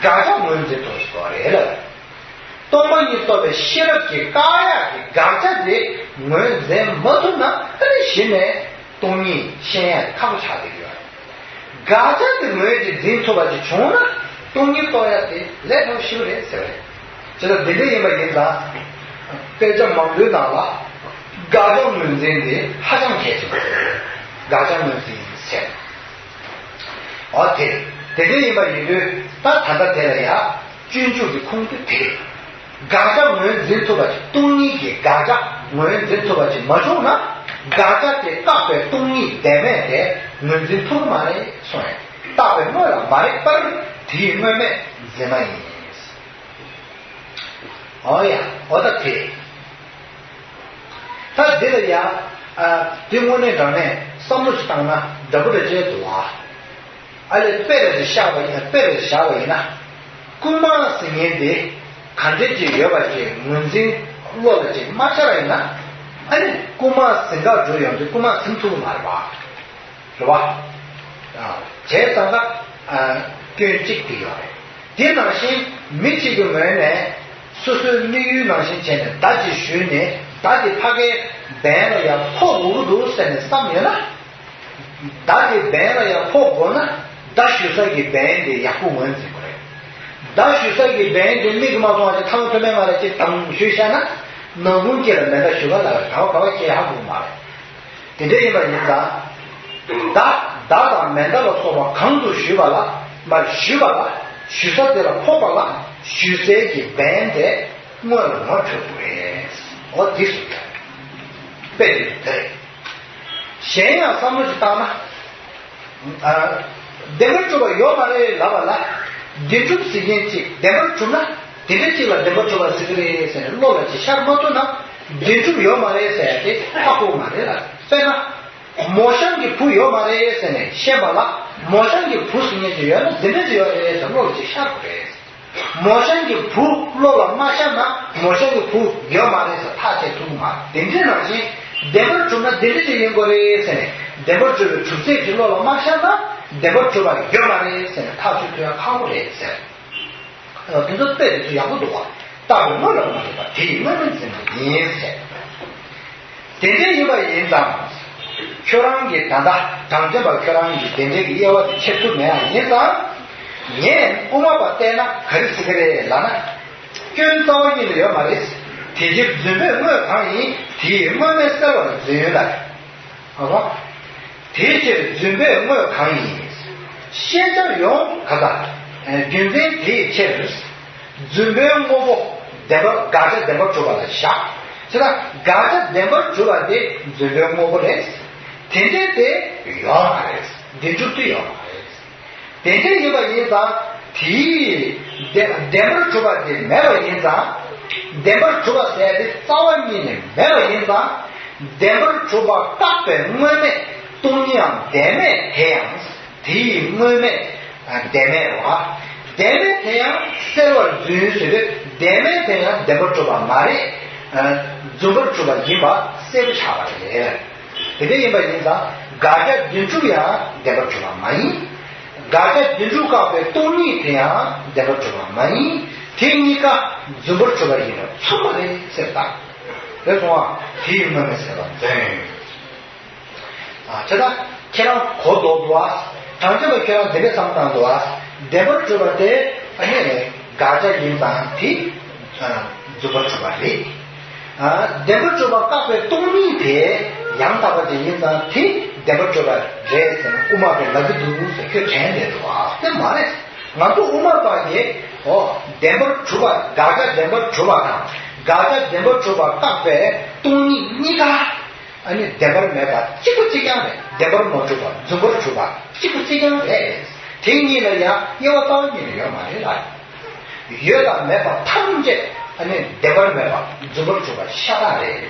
དགག་བྱ་ངོས་འཛིན་ཐུབ་པ་ཞིག་དགོས་རེད་ལ། སྟོང་པ་ཉིད་རྟོགས་པའི་ཤེས་རབ་ཀྱིས་བཀག་ཡག་གི་དགག་བྱ་དེ་ངོས་འཛིན་མ་ཐུབ་ན། ཨ་ནི་གཞི་ནས་སྟོང་ཉིད་ཤེས་ཡག་ཁག་པོ་ཆགས་བསྡད་ཡོད་རེད། དགག་བྱ་དེ་ངོས་ཀྱིས་འཛིན་ཐུབ་པ་ཅིག་བྱུང་ན་སྟོང་ཉིད་རྟོགས་ཡག་དེ་ལས་སླ་པོ་ཞིག་རེད་ཟེར་བ་རེད། བྱས་ཙང་འདི་འདྲ་ཡིན་པ་ཡིན་ཙང་། དཔེ་ཆ་མང་པོའི་ནང་ལ་དགག་བྱ་ངོས་འཛིན་དེ་ཧ་ཅང་གལ་ཆེན་པོ་རེད། དགག་བྱ་ངོས་འཛིན་ཟེར། འོ་དེ། དེ་འདྲ་ཡིན་པ་ཡིན་དུས་ད་ད་ལྟ་དེ་ལ་ཡ་སྤྱོད་འཇུག་གི་ཁུངས་དེ་དེ་རེད། དགག་བྱ་ངོས་འཛིན་ཐུབ་པ་ཅིག་སྟོང་ཉིད་ཀྱི་དགག་བྱ་ངོས་འཛིན་ཐུབ་པ་ཅིག་མ་བྱུང་ན། དགག་བྱ་དེ་བཀག་པའི་སྟོང་ཉིད་བདེན་མེད་དེ་ངོས་འཛིན་ཐུབ་ཀྱི་མ་རེད་གསུངས་ཡོད། རྟག་པའི་དངོས་ལ་མ་རིག་པར་དེའི་དངོས་མེད་འཛིན་མ་ཡིན། ཨོ་ཡ། ཨོ་ད་དེ། ད་འདི་ལ་ཡ། ཨ། འདི་དངོས་གནས་དྲང་གནས་བསམ་བློ་ཞིག་བཏང་ན་འདྲ་པོ་འདྲ་བྱེད་འདུག་ཨ། ཨ་ལས་དཔེ་རེ་ཞིག་བཞག་པ་ཡིན་ན། དཔེ་རེ་ཞིག་བཞག་པ་ཡིན་ན། རྐུན་མ་ཟེར་མཁན་དེ་ག་འདྲ་ཅིག་ཡོད་པ་ཅིག་ངོས་འཛིན་བློ་ལ་ཅིག་མ་ཤར་བ་ཡིན་ན། ཨ་ནི་རྐུན་མ་ཟིན་ག་འགྲོ་ཡོང་དུས་རྐུན་མ་ཟིན་ཐུབ་ཀྱི་མ་རེད་པ། རེད་པ། ཨ། བྱས་ཙང་ཀ། ཨ། སྐྱོན་གཅིག་དེ་ཡོད་རེད། དེ་ནང་བཞིན་མི་གཅིག་གི་ངོས་ནས་སོ་སོའི་དམིགས་ཡུལ་ནང་བཞིན་བྱས་ནས་མདའ་ཅིག་གཞུས་ནས་མདའ་དེ་ཕ་གིའི་འབེན་ལ་ཡར་ཕོག་དགོས་ཀྱི་འདུག་ཟེར་ནས་བསམ་ཡོད་ན། མདའ་དེ་འབེན་ལ་ཡར་ཕོག་དགོས་ན་མདའ་གཞུ་ས་ཀྱི་འབེན་དེ་ཡག་པོ་ངོས་འཛིན་དགོས་རེད། བརྡ་ཞུ་ས་གི་བན་དེ་མིག་གིས་མ་མཐོང་བ་ཅིག་ཐང་ཐོ་མའི་ང་ལ་ཅིག་དང་ཞུས་བཤད་ན། ནང་ཁུངས་ཅིག་ལ་མེ་མདའ་ཞུ་ག་ལ་ག་བ་ག་བ་ཅིག་ཧ་གོ་མ་རེད། དེ་འདྲ་ཡིན་པ་ཡིན་ཙང་། བརྡ་བརྡ་དང་མེ་མདའ་ལ་སོགས་པ་གང་དུ་ཞུས་པ་ལ་མར་ཞུས་པ་ལ་ཞུ་ས་དེ་ལ་ཕོག་པ་ལ་ཞུ་སའི་གི་བན་དེ་དངོས་ལ་ངོ་འཕྲོད་དགོས་རེད། འོ་དེ་སུ་རེད། དཔེ་དེ་དེ་རེད། གཞན་ཡང་བསམ་བློ་ཞིག་བཏང་ན། བདེན་པར་གྲུབ་པ་ཡོད་མ་རེད་ལབ་པ་ལ། བདེན་གྲུབ་ཟེར་མཁན་ཅིག་བདེན་པར་གྲུབ་ན་དེ་འདྲ་ཅིག་ལ་བདེན་པར་གྲུབ་པ་ཟེར་གི་རེད་ཟེར་ནས་བློ་ལ་ཅིག་ཤར་མ་ཐུབ་ན་བདེན་གྲུབ་ཡོད་མ་རེད་ཟེར་ཡ་དེ་ཧ་གོ་མ་རེད་ལ། དཔེར་ན། མོ་གཤམ་གྱི་བུ་ཡོད་མ་རེད་ཟེར་ནས་བཤད་པ་ལ། མོ་གཤམ་གྱི་བུ་ཟེར་མཁན་ཅིག་ཡོད་ན་འདི་འདྲ་ཅིག་ཡོད་རེད་ཟེར་བློ་ལ་ཅིག་ཤར་དགོས་རེད། མོ་གཤམ་གྱི་བུ་བློ་ལ་མ་ཤར་ན་མོ་གཤམ་གྱི་བུ་ཡོད་མ་རེད་ཟེར་ཐག་བཅད་ཐུབ་ཀྱི་མ་རེད། དེ་འདྲ་ནང་བཞིན་བདེན་པར་གྲུབ་ན་བདེན་འདྲ་ཅིག་ཡིན་དགོས་རེད་ཟེར་ནས་བདེན་པར་གྲུབ་པའི་གྲུབ་ཚད་ཀྱི་བློ་ལ་མ་ཤར་ན་བདེན་པར་གྲུབ་པ་ཡོད་མ་རེད་ཟེར་ནས་ཐག་གཅོད་ཐུབ་ཡ་ཁག་པོ་རེད་ཟེར། དེ་ཚོ་དཔེ་དེ་ཚོ་ཡག་པོ་འདུག་བ། བཏགས་པའི་དངོས་ལ་མ་ལུས་པ་དེ་ཡི་དངོས་མེད་འཛིན་པ་ཡིན་ཟེར། དེ་འདྲ་ཡིན་པ་ཡིན་ཙང་། ཁྱོད་རང་གིས་ད་ལྟ་གྲངས་ཅན་པ་ཁྱོད་རང་གིས་དེ་འདྲའི་གི་དབྱེ་བ་དེ་ཕྱེ་ཐུབ་མེད་ཡ་ཡིན་ཙང་། ངས་དབུ་མ་པ་བལྟས་ན་ག་རེ་ཟེར་གི་རེད་ལབ་ན། སྐྱོན་རྩ་བ་ཉིད་ནས་ཡོད་མ་རེད། དེ་ཕྱིར་རྫུན་པས་དངོས་གང་ཡིན། དེ་ཡིས་དངོས་མེད་གསལ་བར་རྫུན་ལ། ཨ་ཧོ། དེའི་ཕྱིར་རྫུན་པས་དངོས་གང་ཡིན། ཤེས་བྱ་ཡོངས་ག་ད། རྒྱུ་མཚན་དེའི་ཕྱིར། རྫུན་པའི་དངོས་པོ་བདེན་པར་དགག་བྱ་བདེན་པར་གྲུབ་པ་ལ་བཞག་བྱས་ཙང་དགག་བྱ་བདེན་པར་གྲུབ་པ་དེ་རྫུན་པའི་དངོས་པོ་རེད། དེ་འདྲའི་དེ་ཡོད་མ་རེད། བདེན་གྲུབ་དེ་ཡོད་མ་རེད། དེ་འདྲ་ཡིན་པ་ཡིན་ཙང་དེའི་བདེ- བདེན་པར་གྲུབ་པ་དེ་མེད་པ་ཡིན་ཙང་། བདེན་པར་གྲུབ་པ་ཟེར་དེ་རྩ་བ་ཉིད་ནས་མེད་པ་ཡིན་ཙང་། བདེན་པར་གྲུབ་པ་བཀག་པའི་དངོས་མེད་སྟོང་ཉིད་ཡང་བདེན་མེད་དེ་ཡང་། དེ་ཡི་དངོས་མེད་བདེན་མེད་བ། བདེན་མེད་དེ་ཡང་གསལ་བར་རྫུན་ཟེར་དུས་བདེན་མེད་དེ་ཡང་བདེན་པར་གྲུབ་པ་མ་རེད། རྫུན་པར་གྲུབ་པ་ཡིན་པ་གསལ་པོ་ཆགས་པ་རེད། དེ་འདྲ་ཡིན་པ་ཡིན་ཙང་དགག་བྱ་བདེན་གྲུབ་ཡང་བདེན་པར་གྲུབ་པ་མ་ཡིན། དགག་བྱ་བདེན་གྲུབ་བཀག་པའི་སྟོང་ཉིད་དེ་ཡང་བདེན་པར་གྲུབ་པ་མ་ཡིན། དེ་གཉིས་ཀ་རྫུན་པར་གྲུབ་པ་ཡིན་པ་མཚུངས་པ་རེད་ཟེར་ད། རེད་སོང་ཨ། དེ་ཡི་དངོས་མེད་ཟེར་བ་རྫུན། ཨ་བྱས་ཙང་ཁྱེད་རང་གོ་ལྡོག་འདུག་ཨ། གྲངས་ཅན་པ་ཁྱོད་རང་འདི་འདྲས་བསམ་བཏང་འདུག་ཨ། བདེན་པར་གྲུབ་པ་དེ་ཨ་ནི་དགག་བྱ་ཡིན་ཙང་དེ་རྫུན་པར་གྲུབ་པ་རེད། བདེན་པར་གྲུབ་པ་བཀག་པའི་སྟོང་ཉིད་དེ་ཡང་དག་པ་ཅིག་ཡིན་ཙང་དེ་བདེན་པར་གྲུབ་པ་རེད་ཟེར་ནས་དབུ་མ་པས་ལབ་ཀྱི་འདུག་ཟེར་ཁྱོད་དྲན་བསྡད་འདུག་ཨ། དེ་མ་རེད། ང་ཚོ་དབུ་མ་པ་ཡིས་འོ་བདེན་པར་གྲུབ་པ་དགག་བྱ་བདེན་པར་གྲུབ་པ་དང་དགག་བྱ་བདེན་པར་གྲུབ་པ་བཀག་པའི་སྟོང་ཉིད་གཉིས་ཀ་ཨ་ནི་བདེན་པར་མེད་པ་གཅིག་པ་གཅིག་རྐྱང་རེད། བདེན་པར་མ་གྲུབ་པ་རྫུན་པར་གྲུབ་པ་གཅིག་པ་གཅིག་རྐྱང་རེད། དེ་གཉིས་ལ་ཡང་དབྱེ་བ་རྩ་བ་ཉིད་ནས་ཡོད་མ་རེད་ལ། ཡོད་དང་མེད་པ་ཐམས་ཅད་ཨ་ནི་བདེན་པར་མེད་པ་རྫུན་པར་གྲུབ་པ་ཤ་སྟག་རེད།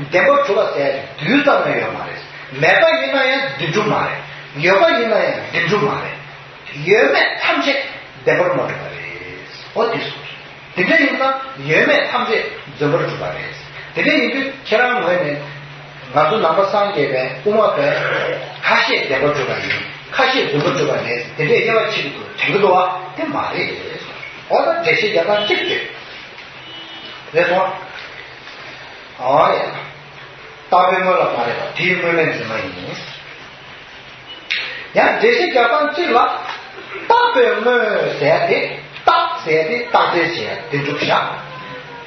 བདེན་པར་གྲུབ་པ་ཟེར་ཡ་དེ་རྡུལ་ཙམ་ལས་ཡོད་མ་རེད། མེད་པ་ཡིན་ན་ཡང་བདེན་གྲུབ་མ་རེད། ཡོད་པ་ཡིན་ན་ཡང་བདེན་གྲུབ་མ་རེད། ཡོད་མེད་ཐམས་ཅད་བདེན་པར་མ་གྲུབ་པ་རེད། འོ་དེ་སོང་། དེ་འདྲ་ཡིན་ཙང་ཡོད་མེད་ཐམས་ཅད་རྫུན་པར་གྲུབ་པ་རེད། དེ་འདྲ་ཡིན་དུས་ཁྱེད་རང་ངོས་ནས་ང་ཚོ་ནང་པ་སངས་རྒྱས་པའི་དབུ་མ་པས་ཁ་ཤས་བདེན་པར་གྲུབ་པ་ཡིན། ཁ་ཤས་རྫུན་པར་གྲུབ་པ་རེད། དེ་འདྲའི་དབྱེ་བ་ཕྱེ་གི་འདུག་དྲན་གི་འདུག་བ། དེ་མ་རེད། འོ་ད་འགྲེལ་བཤད་རྒྱག་སྟངས་གཅིག་རེད། རེད་སོང་། ཨོ་ཡ། བཏགས་པའི་དངོས་ལ་མ་རེད་པ་དེའི་དངོས་མེད་འཛིན་པ་ཡིན། ཡང་འགྲེལ་བཤད་རྒྱག་སྟངས་གཅིག་ལ། བཏགས་པའི་དངོས་ཟེར་ཏེ་བཏགས་ཟེར་ཏེ་བཏགས་འབྲས་བྱེད་ཡ་བདེན་གྲུབ་བཞག་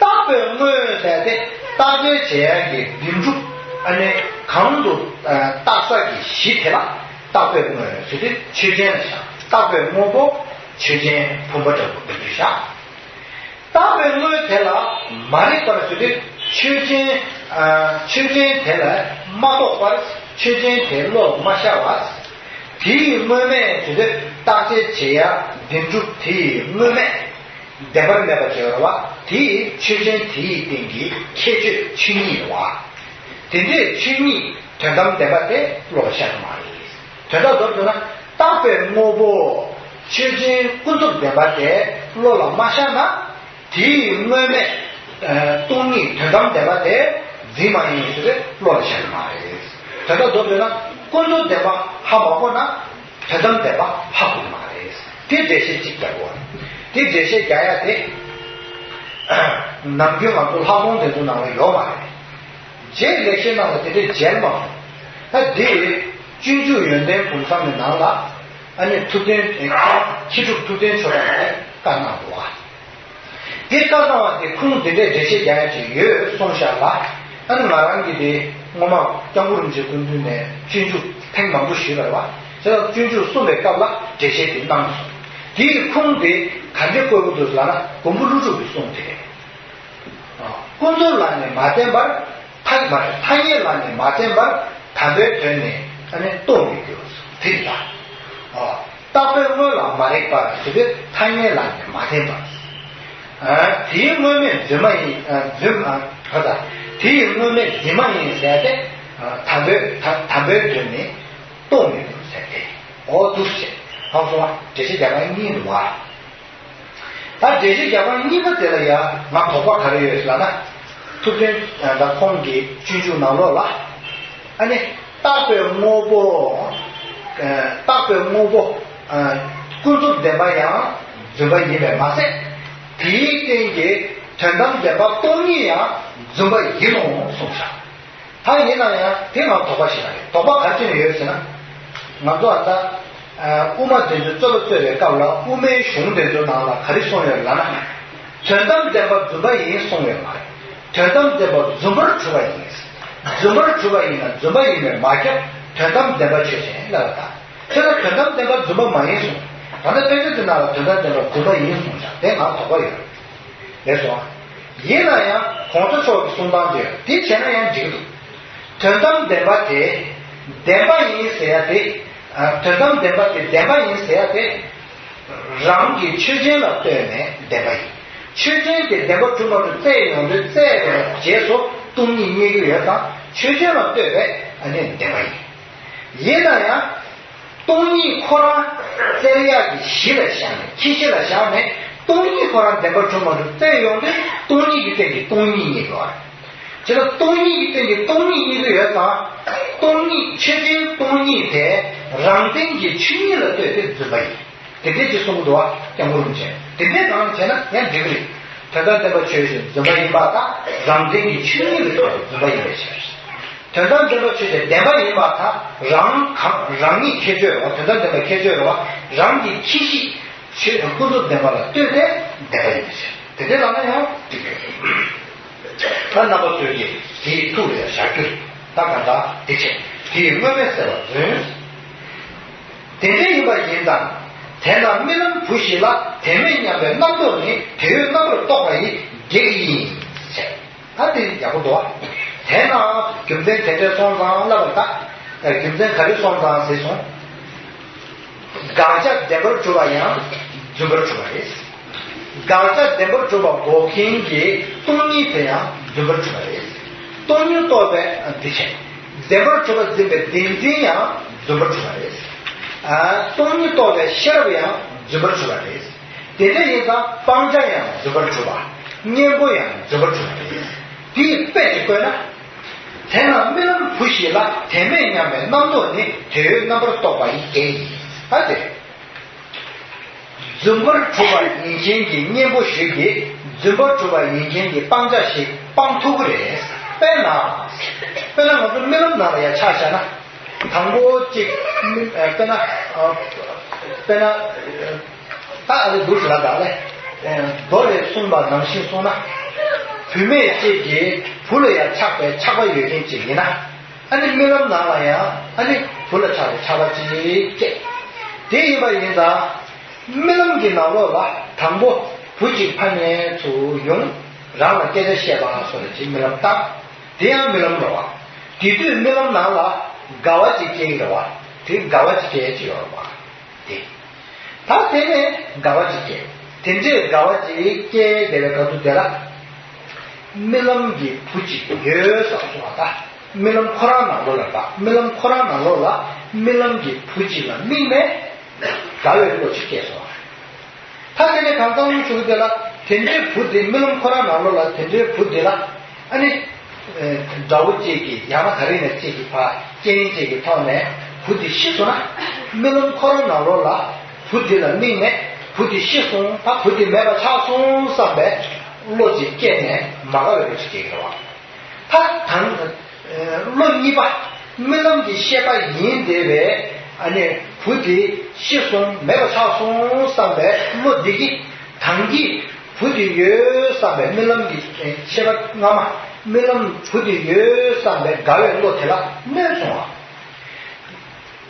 བཏགས་པའི་དངོས་ཟེར་ཏེ་བཏགས་འབྲས་བྱེད་ཡ་གི་བདེན་གྲུབ་ཨ་ནི་གང་དུ་བཏགས་ས་གི་གཞི་དེ་ལ་བཏགས་པའི་དངོས་ཟེར་ཏེ་ཆོས་ཅན་ལ་བཞག་བཏགས་པའི་དངོས་པོ་ཆོས་ཅན་བུམ་པ་འདྲ་པོ་བདེན་གྲུབ་བཞག་བཏགས་པའི་དངོས་དེ་ལ་མ་རིག་པར་ཞུ་སྟེ་ཆོས་ཅན། ཆོས་ཅན་དེ་ལ་མ་རྟོགས་པར་ཆོས་ཅན་དེ་བློར་མ་ཤར་བ། དེའི་དངོས་མེད་ཞུ་སྟེ་བརྟག་དཔྱད་བྱེད་ཡ་བདེན་གྲུབ་དེའི་དངོས་མེད་བདེན་པར་མེད་པ་བྱེད་པ་དེའི་ཆོས་ཅན་དེའི་སྟེང་གི་ཁྱད་ཆོས་ཆོས་ཉིད་བ། དེ་འདྲའི་ཆོས་ཉིད་དོན་དམ་བདེན་པ་དེ་བློ་ལ་ཤར་གྱི་མ་རེད། དོན་དག་མདོར་བསྡུ་ན་བཏགས་པའི་དངོས་པོ་ཆོས་ཅན་ཀུན་རྫོབ་བདེན་པ་དེ་བློ་ལ་མ་ཤར་ན། དེའི་དངོས་མེད་སྟོང་ཉིད་དོན་དམ་བདེན་པ་དེ་འཛིན་མ་ཡིན་ཞེས་པའི་བློ་ལ་ཤར་གྱི་མ་རེད། དོན་དག་མདོར་བསྡུ་ན་ཀུན་རྫོབ་བདེན་པ་ཧ་མ་གོ་ན་དོན་དམ་བདེན་པ་ཧ་གོ་གི་མ་རེད། དེ་འགྲེལ་བཤད་གཅིག་རྒྱག་དགོས། དེ་འགྲེལ་བཤད་རྒྱག་ཡ་དེ་ནམ་རྒྱུན་ང་ཚོ་ལྷག་མཐོང་དེ་ཚོ་ནང་ལ་ཡོད་མ་རེད། རྗེ་ལེགས་བཤད་ནང་ལ་དེ་འདྲའི་མཇལ་མ་སོང་། ད་འདི་སྤྱོད་འཇུག་ཡོན་ཏན་བུམ་གསུམ་གྱི་ནང་ལ་ཨ་ནི་ཐུབ་བསྟན་མཁས་གྲུབ་ཐུབ་བསྟན་ཆོས་གྲགས་ཀྱིས། བཀའ་གནང་འདུག་བ། དེ་བཀའ་གནང་བ་དེ་ཁུངས་དེ་འདྲའི་འགྲེལ་བཤད་རྒྱག་ཡ་ཅིག་ཡོད་གསུངས་ཤག་ལ། ཨ་ནི་ང་རང་གིས་དེ་སྔོན་མ་སྐྱབས་མགོན་རིན་པོ་ཆེ་སྐུ་མདུན་ནས་སྤྱོད་འཇུག་ཐེངས་མང་པོ་ཞུས་པ་རེད་བ། བྱས་ཙང་སྤྱོད་འཇུག་གསུངས་པའི་སྐབས་ལ་འགྲེལ་བཤད་དེ་གནང་སོང་། དེའི་ཁུངས་དེ་ག་འདྲས་བཀོད་དགོས་འདུག་ལབ་ན། མགོན་པོ་ཀླུ་སྒྲུབ་ཀྱི་གསུང་དེ་རེད། ཨ། ཀུན་རྫོབ་ལ་ནི་མ་བརྟེན་པར། ཐ་མ་རེད། ཐ་སྙད་ལ་ནི་མ་བརྟེན་པར། དམ་པའི་དོན་ནི་ཨ་ནི་རྟོགས་མི་འགྱུར། དེ་ལ། ཨོ། རྟག་པའི་དངོས་ལ་མ་རིག་པར། དེ་དུས་ཐ་སྙད་ལ་ནི་མ་བརྟེན་པར། ཨ། དེའི་དངོས་མེད་འཛིན་མ་ཡིན། ཨ། འཛིན། ཨ། ག་ད། དེའི་དངོས་མེད་འཛིན་མ་ཡིན་ཟེར་ཏེ། ཨ། དམ་པའི། ད། དམ་པའི་དོན་ནི་རྟོགས་མི་འགྱུར་ཟེར་ཏེ། ཨོ་འདུག་སེ། ཧང་སོང་བ། འགྲེལ་བཤད་རྒྱག་མཁན་གཉིས་འདུག་བ། ད་འགྲེལ་བཤད་རྒྱག་མཁན་གཉིས་པ་དེ་ལ་ཡང་ང་དོགས་པ་ག་རེ་ཡོད་ལབ་ན། ཐུབ་བསྟན་ད་ཁོང་གི་སྤྱོད་འཇུག་ནང་ལོགས་ལ། ཨ་ནི་རྟག་པའི་དངོས་པོ། ཨ། རྟག་པའི་དངོས་པོ། ཨ། ཀུན་རྫོབ་བདེན་པ་ཡང་རྫུན་པ་ཡིན་པས་མ་ཟད། དེའི་སྟེང་གི་དོན་དམ་བདེན་པ་སྟོང་ཉིད་ཡང་རྫུན་པ་ཡིན་ནོ་གསུངས་ཤག་ད་ཡིན་ན་ཡང་དེ་ང་དོགས་པ་ཞིག་རེད། དོགས་པ་ག་ཅི་ནས་ཡོད་ཟེར་ན། ང་ཚོ་ཨ་ད། ཨ། དབུ་མ་དེ་ཚོའི་རྩོད་པ་རྩོད་པའི་སྐབས་ལ་དབུ་མའི་གཞུང་དེ་ཚོའི་ནང་ལ་ག་རེ་གསུངས་ཡོད་ལབ་ན། དོན་དམ་བདེན་པ་རྫུན་པ་ཡིན་གསུངས་ཡོད་མ་རེད། དོན་དམ་བདེན་པ་རྫུན་པར་གྲུབ་པ་ཡིན། རྫུན་པར་གྲུབ་པ་ཡིན་ན་རྫུན་པ་ཡིན་པས་མ་ཁྱབ། དོན་དམ་བདེན་པ་ཆོས་ཅན་ལབ་པ་དང་། དེ་ལ་དོན་དམ་བདེན་པ་རྫུན་པ་མ་ཡིན་གསུངས། ད་ལྟ་དཔེ་ཆ་དེ་ནང་ལ་དོན་དམ་བདེན་པ་རྫུན་པ་ཡིན་གསུངས་ཤག་དེ་ང་དོགས་པ་ཡོད། རེད་སོང་། ཡིན་ན་ཡང་གོང་ས་མཆོག་གི་གསུང་སྟངས་དེ་དེ་བྱས་ན་ཡང་འགྲིག་གི་འདུག་དོན་དམ་བདེན་པ་དེ་བདེན་པ་ཡིན་ཟེར་ཡ་དེ། ཨ། དོན་དམ་བདེན་པ་དེ་བདེན་པ་ཡིན་ཟེར་ཡ་དེ། རང་གི་ཆོས་ཅན་ལ་ལྟོས་ནས་བདེན་པ་ཡིན། ཆོས་ཅན་དེ་བདེན་པར་གྲུབ་མ་གྲུབ་བཙལ་ཡོང་དུས་བཙལ་བའི་རྗེས་སུ་སྟོང་ཉིད་རྙེད་ཀྱི་ཡོད་ཙང་ཆོས་ཅན་ལ་ལྟོས་པས་ཨ་ནི་བདེན་པ་ཡིན། ཡིན་ན་ཡང་། སྟོང་ཉིད་ཁོ་རང་བཙལ་ཡག་གི་གཞི་ལ་བཞག་ནས། ཁྱད་གཞི་ལ་བཞག་ནས་སྟོང་ཉིད་ཁོ་རང་བདེན་པར་གྲུབ་མ་གྲུབ་བཙལ་ཡོང་དུས་སྟོང་ཉིད་ཀྱི་སྟེང་གི་སྟོང་ཉིད་རྙེད་དགོས་པ་རེད། བྱས་ན་སྟོང་ཉིད་ཀྱི་སྟེང་གི་སྟོང་ཉིད་རྙེད་ཀྱི་ཡོད་ཙང་། སྟོང་ཉིད་ཆོས་ཅན་སྟོང་ཉིད་དེ་རང་སྟེང་གི་ཆོས་ཉིད་ལ་ལྟོས་ཏེ་རྫུན་པ་ཡིན། དེ་འདྲས་ཀྱི་གསུང་གི་འདུག་བ། སྐྱབས་མགོན་རིན་པོ་ཆེ། དེ་འདྲས་གང་བྱས་ན་ཡང་འགྲིག་གི་རེད། དོན་དམ་བདེན་པ་ཆོས་ཅན་རྫུན་པ་ཡིན་པ་དང་རང་སྟེང་གི་ཆོས་ཉིད་ལ་ལྟོས་ཏེ་རྫུན་པ་ཡིན་པའི་ཕྱིར། དོན་དམ་བདེན་པ་ཆོས་ཅན་བདེན་པ་ཡིན་པ་དང་རང་གང་རང་ཉིད་ཁྱད་ཆོས་རེད་བ། དོན་དམ་བདེན་པ་ཁྱད་ཆོས་རེད་བ། རང་གི་ཁྱད་གཞི་ཆོས་ཀུན་རྫོབ་བདེན་པ་ལ་ལྟོས་ཏེ་བདེན་པ་ཡིན་པའི་ཕྱིར། དེ་འདྲས་ལབ་ན་ཡང་འགྲིག་གི་རེད། ད་རྣམ་པ་ཚོས་ཀྱིས་དེའི་ཐུགས་ལ་ཡང་བཞག་རྒྱུ་རེད། ད་གང་ལྟར་དེ་བྱས་དེའི་དངོས་མེད་གསལ་བར་བརྫུན། དེ་འདྲ་ཡིན་པ་ཡིན་ཙང་། དེས་ན་རྨི་ལམ་བུ་ཞིག་ལ། དེ་མེད་སྙམ་པའི་རྣམ་རྟོག་ནི། དེ་ཡོད་རྣམ་པར་རྟོག་པ་ཡི་གེགས་ཡིན་ཟེར། ད་དེ་ཡག་པོ་འདུག་བ། དེས་ན་རྒྱུ་མཚན་དེ་འདྲ་སོང་ཙང་ལབ་པ་ད། རྒྱུ་མཚན་ག་རེ་སོང་ཙང་ཟེར་སོང་། དགག་བྱ་བདེན་པར་གྲུབ་པ་ཡང་རྫུན་པར་གྲུབ་པ་རེད། དགག་བྱ་བདེན་པར་གྲུབ་པ་འགོག་མཁན་གྱི་སྟོང་ཉིད་དེ་ཡང་རྫུན་པར་གྲུབ་པ་རེད། སྟོང་ཉིད་རྟོགས་པའི་འདི་བྱས། བདེན་པར་གྲུབ་པ་འཛིན་པའི་བདེན་འཛིན་ཡང་རྫུན་པར་གྲུབ་པ་རེད། ཨ། སྟོང་ཉིད་རྟོགས་པའི་ཤེས་རབ་ཡང་རྫུན་པར་གྲུབ་པ་རེད། དེ་འདྲ་ཡིན་ཙང་སྤང་བྱ་ཡང་རྫུན་པར་གྲུབ་པ། གཉེན་པོ་ཡང་རྫུན་པར་གྲུབ་པ་རེད། དེའི་དཔེ་ཅིག་བཀོད་ན། དེས་ན་རྨི་ལམ་བུ་ཞིག་ལ། དེ་མེད་སྙམ་པའི་རྣམ་རྟོག་ནི། དེ་ཡོད་རྣམ་པར་རྟོག་པ་ཡི་གེགས་ཡིན། ད་དེ་རེད། རྫུན་པར་གྲུབ་པ་ཡིན་མཁན་གྱི་གཉེན་པོ་ཞིག་གིས་རྫུན་པར་གྲུབ་པ་ཡིན་མཁན་གྱི་སྤང་བྱ་ཞིག་སྤང་ཐུབ་ཀྱི་རེད། དཔེར་ན། དཔེར་ན་ང་ཚོ་རྨི་ལམ་ནང་ལ་ཡར་ཆ་བཞག་ན། དང་པོ་གཅིག་དཔེར་ན། དཔེར་ན། ད་ཨ་ལེ་འདུག་ཟེར་ལ་ད་ཨ་ལེ། མདོ་ལས་གསུངས་པ་ནང་བཞིན་སོང་ན། བུད་མེད་ཅིག་གིས་བུ་ལ་ཡང་ཆགས་པའི་ཆགས་པ་ཡོད་མཁན་ཅིག་ཡིན་ན། ཨ་ནི་རྨི་ལམ་ནང་ལ་ཡང་ཨ་ནི་བུ་ལ་ཆགས་པའི་ཆགས་པ་ཅིག་སྐྱེས། དེ་ཡིན་པ་ཡིན་ཙང་། རྨི་ལམ་གྱི་ནང་ལོགས་ལ་དང་པོ་བུ་གཅིག་ཕ་ནས་ཚུར་ཡོང་། རང་ལ་སྐད་ཆ་བཤད་པ་སོགས་ལ་ཅིག་རྨི་ལམ་བཏང་། དེ་ཡང་རྨི་ལམ་རེད་བ། དེ་དུས་རྨི་ལམ་ནང་ལ་དགའ་བ་ཅིག་སྐྱེ་གི་རེད་བ། དེ་དགའ་བ་ཅིག་སྐྱེ་ཅིག་ཡོད་རེད་བ། དེ། ད་དེ་ནས་དགའ་བ་ཅིག་སྐྱེ། དེ་འདྲའི་དགའ་བ་ཅིག་སྐྱེ་བསྡད་པའི་སྐབས་དུས་དེ་ལ། རྨི་ལམ་གྱི་བུ་གཅིག་ཡོད་བསམ་སོང་བ་ད། རྨི་ལམ་ཁོ་རང་ནང་ལོགས་ལ་ད། རྨི་ལམ་ཁོ་རང་ནང་ལོགས་ལ་རྨི་ལམ་གྱི་བུ་གཅིག་ལ་དམིགས་ནས་དགའ་བའི་བློ་ཅིག་སྐྱེས་སོང་བ། ད་དེ་ནས་གང་ཙམ་ཞུ་གི་དེ་ལ་དེ་འདྲའི་བུ་དེ་རྨི་ལམ་ཁོ་རང་ནང་ལོགས་ལ་དེ་འདྲའི་བུ་དེ་ལ་ཨ་ནི། དགྲ་བོ་གཅིག་གིས་ཡང་ན་ག་རེ་ནས་གཅིག་གིས་ཕར་རྐྱེན་གཅིག་གི་ཐོག་ནས་བུ་དེ་ཤི་སོང་ན། རྨི་ལམ་ཁོ་རང་ནང་ལོགས་ལ་བུ་དེ་ལ་དམིགས་ནས་བུ་དེ་ཤི་སོང་། ད་བུ་དེ་མེད་པ་ཆགས་སོང་བསམ་པའི་བློ་ཅིག་སྐྱེས་ནས་མ་དགའ་བའི་བློ་ཅིག་སྐྱེ་གི་རེད་བ། ད་དང་། བློ་གཉིས་པ། རྨི་ལམ་གྱི་ཤེས་པ་ཡིན་བསྡད་པའི་ཨ་ནི་བུ་དེ་ཤི་སོང་མེད་པ་ཆགས་སོང་བསམ་པའི་བློ་འདི་གིས་ གང་གིས་བུ་དེ་ཡོད་བསམ་པའི་རྨི་ལམ་གྱི་ཤེས་པ་སྔ་མ། རྨི་ལམ་བུ་དེ་ཡོད་བསམ་པའི་དགའ་བའི་བློ་དེ་ལ་གནོད་སོང་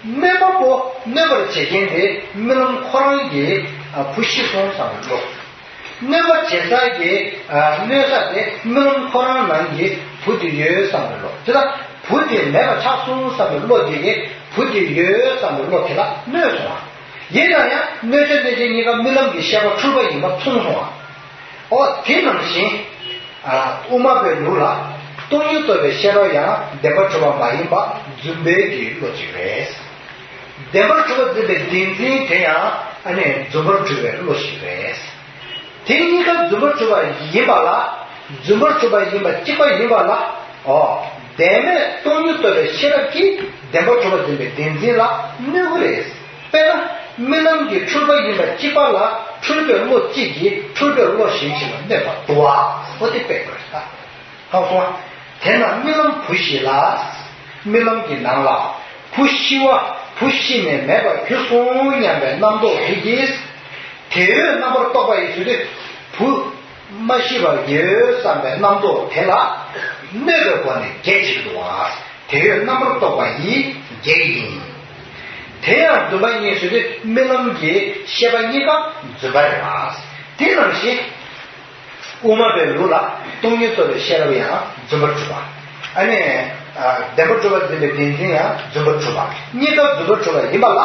བ། གནོད་པ་པོ་གནོད་པར་བྱེད་མཁན་དེ་རྨི་ལམ་ཁོ་རང་གི་བུ་ཤི་སོང་བསམ་པའི་བློ། གནོད་པ་བྱེད་ས་ཀྱི་གནོད་ས་དེ་རྨི་ལམ་ཁོ་རང་ནང་གི་བུ་དེ་ཡོད་བསམ་པའི་བློ། དེ་ལ་བུ་དེ་མེད་པ་ཆགས་སོང་བསམ་པའི་བློ་དེ་གིས་བུ་དེ་ཡོད་བསམ་པའི་བློ་དེ་ལ་གནོད་སོང་བ། ཡིན་ན་ཡང་གནོད་བྱ་གནོད་བྱེད་གཉིས་ཀ་རྨི་ལམ་གྱི་ཤེས་པ་འཁྲུལ་པ་ཡིན་པ་མཚུངས་སོང་བ། ཨོ་དེ་ནང་བཞིན། ཨ་དབུ་མ་པའི་ལུགས་ལ་སྟོང་ཉིད་རྟོགས་པའི་ཤེས་རབ་ཡང་བདེན་པར་གྲུབ་པ་མ་ཡིན་པ་རྫུན་པའི་གི་བློ་ཅིག་རེད། བདེན་པར་གྲུབ་པ་འཛིན་པའི་བདེན་འཛིན་དེ་ཡང་ཨ་ནི་རྫུན་པར་གྲུབ་པའི་བློ་ཞིག་རེད། དེ་གཉིས་ཀ་རྫུན་པར་གྲུབ་པ་ཡིན་པ་ལ། རྫུན་པར་གྲུབ་པ་ཡིན་པ་གཅིག་པ་ཡིན་པ་ལ། ཨོ། བདེན་མེད་སྟོང་ཉིད་རྟོགས་པའི་ཤེས་རབ་ཀྱིས་བདེན་པར་གྲུབ་པ་འཛིན་པའི་བདེན་འཛིན་ལ་གནོད་ཀྱི་རེད། དཔེར་ན། རྨི་ལམ་གྱི་འཁྲུལ་པ་ཡིན་པ་གཅིག་པ་ལ་འཁྲུལ་པའི་བློ་གཅིག་གིས་འཁྲུལ་པའི་བློ་གཞན་ཞིག་ལ་གནོད་པར་འདུག་བ། འོ་དེ་དཔེ་དགོས་རེད་ད། ཧ་གོ་སོང་ང་། དེས་ན་རྨི་ལམ་བུ་ཤི་ལ། རྨི་ལམ་གྱི་ནང་ལ་བུ་ཤི་བ། བུ་ཤི་ནས་མེད་པར་གྱུར་སོང་སྙམ་པའི་རྣམ་རྟོག་དེ་གིས། དེ་ཡོད་རྣམ་པར་རྟོག་པ་ཡིས་ཟེར་དུས། བུ་མ་ཤི་བར་ཡོད་བསམ་པའི་རྣམ་རྟོག་དེ་ལ་གནོད་པའི་སྒོ་ནས་བགེགས་བྱེད་དུ་བ། དེ་ཡོད་རྣམ་པར་རྟོག་པ་ཡི་བགེགས་ཡིན། དེ་ཡང་རྫུན་པ་ཡིན་ཟེར་དུས་རྨི་ལམ་གྱི་ཤེས་པ་གཉིས་ཀ་རྫུན་པ་རེད་བ། དེ་ནང་བཞིན། དབུ་མ་པའི་ལུགས་ལ་སྟོང་ཉིད་རྟོགས་པའི་ཤེས་རབ་ཡང་རྫུན་པར་གྲུབ་པ། ཨ་ནི། ཨ་བདེན་པར་གྲུབ་པ་འཛིན་པའི་བདེན་འཛིན་ཡང་རྫུན་པར་གྲུབ་པ། གཉིས་ཀ་རྫུན་པར་གྲུབ་པ་ཡིན་པ་ལ།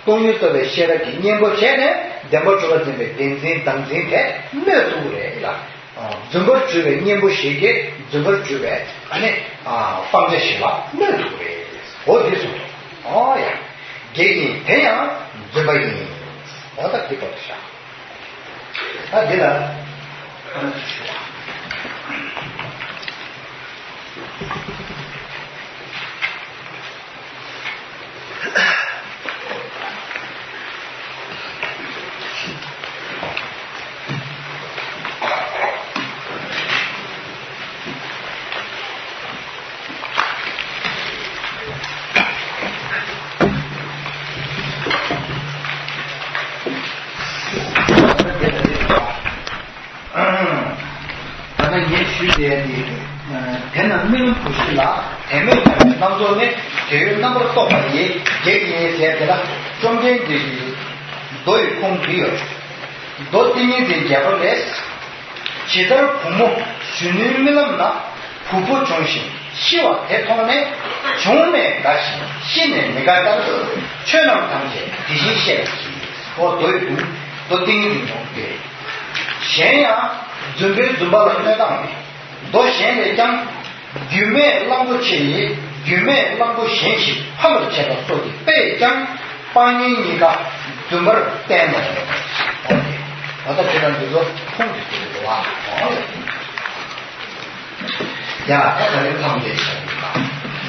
སྟོང་ཉིད་རྟོགས་པའི་ཤེས་རབ་ཀྱི་གཉེན་པོ་བྱས་ནས་བདེན་པར་གྲུབ་པ་འཛིན་པའི་བདེན་འཛིན་བདག་འཛིན་དེ་གནོད་ཐུབ་ཀྱི་རེད་ལ། རྫུན་པར་གྲུབ་པའི་གཉེན་པོ་ཞིག་གིས་རྫུན་པར་གྲུབ་པའི་ཨ་ནི་སྤང་བྱ་ཞིག་ལ་གནོད་ཐུབ་ཀྱི་རེད། འོ་འདི་གསུངས་སོ། ཨོ་ཡ། བགེགས་ཡིན་དེ་ཡང་རྫུན་པ་ཡིན། འོ་ད་འདི་བར་དུ་བཞག་ད་འདི་ལ། ད་ནི་ངས་ཞུས་བསྡད་དེ། དེ་ན་རྨི་ལམ་བུ་ཤི་ལ། དེ་མེད་ཀྱང་རྣམ་རྫོགས་ནི། དེ་ཡོད་རྣམ་པར་རྟོག་པ་ཡི་བགེགས་ཡིན་ཟེར་དེ་ལ་བཅོམ་ལྡན་འདས་ཀྱི་མདོ་ཡི་ཁུངས་འདི་ཡོད། མདོ་ཏིང་ངེ་འཛིན་རྒྱས་པ་ལས། ཇི་ལྟར་བུ་མོ་གཞོན་ནུའི་རྨི་ལམ་ན། བུ་ཕོ་བྱུང་ཞིང་ཤི་བ་དེ་མཐོང་ནས། བྱུང་ནས་དགའ་ཞིང་ཤི་ནས་མི་དགའ་ལྟར། ཆོས་རྣམས་ཐམས་ཅད་དེ་བཞིན་གཤེགས་པར་གྱིས། འོ་མདོ་ཡི་དོན། མདོ་ཏིང་ངེ་འཛིན་མདོ་སྟེ། གཞན་ཡང་རྫུན་པས་རྫུན་པ་ལ་གནོད་སྟངས་ནི། མདོ་གཞན་ལས་ཀྱང་། རྒྱུ་མེད་གླང་པོ་ཆེ་ཡིས་རྒྱུ་མེད་གླང་པོ་གཞན་ཞིག་ཕམ་པར་བྱེད་པ་སོགས་ཀྱི་དཔེས་ཀྱང་སྤང་གཉེན་གཉིས་ཀ་རྫུན་པར་བསྟན་ནོ། འོ་དེ། འོ་ད་དེ་དང་འདི་ཚོ་ཁུངས་དུ་གྱུར་པའི་འདུག་བ། འོ་ཡ། ད་ད་རིང་ཐམས་ཅད་བྱ་བའི་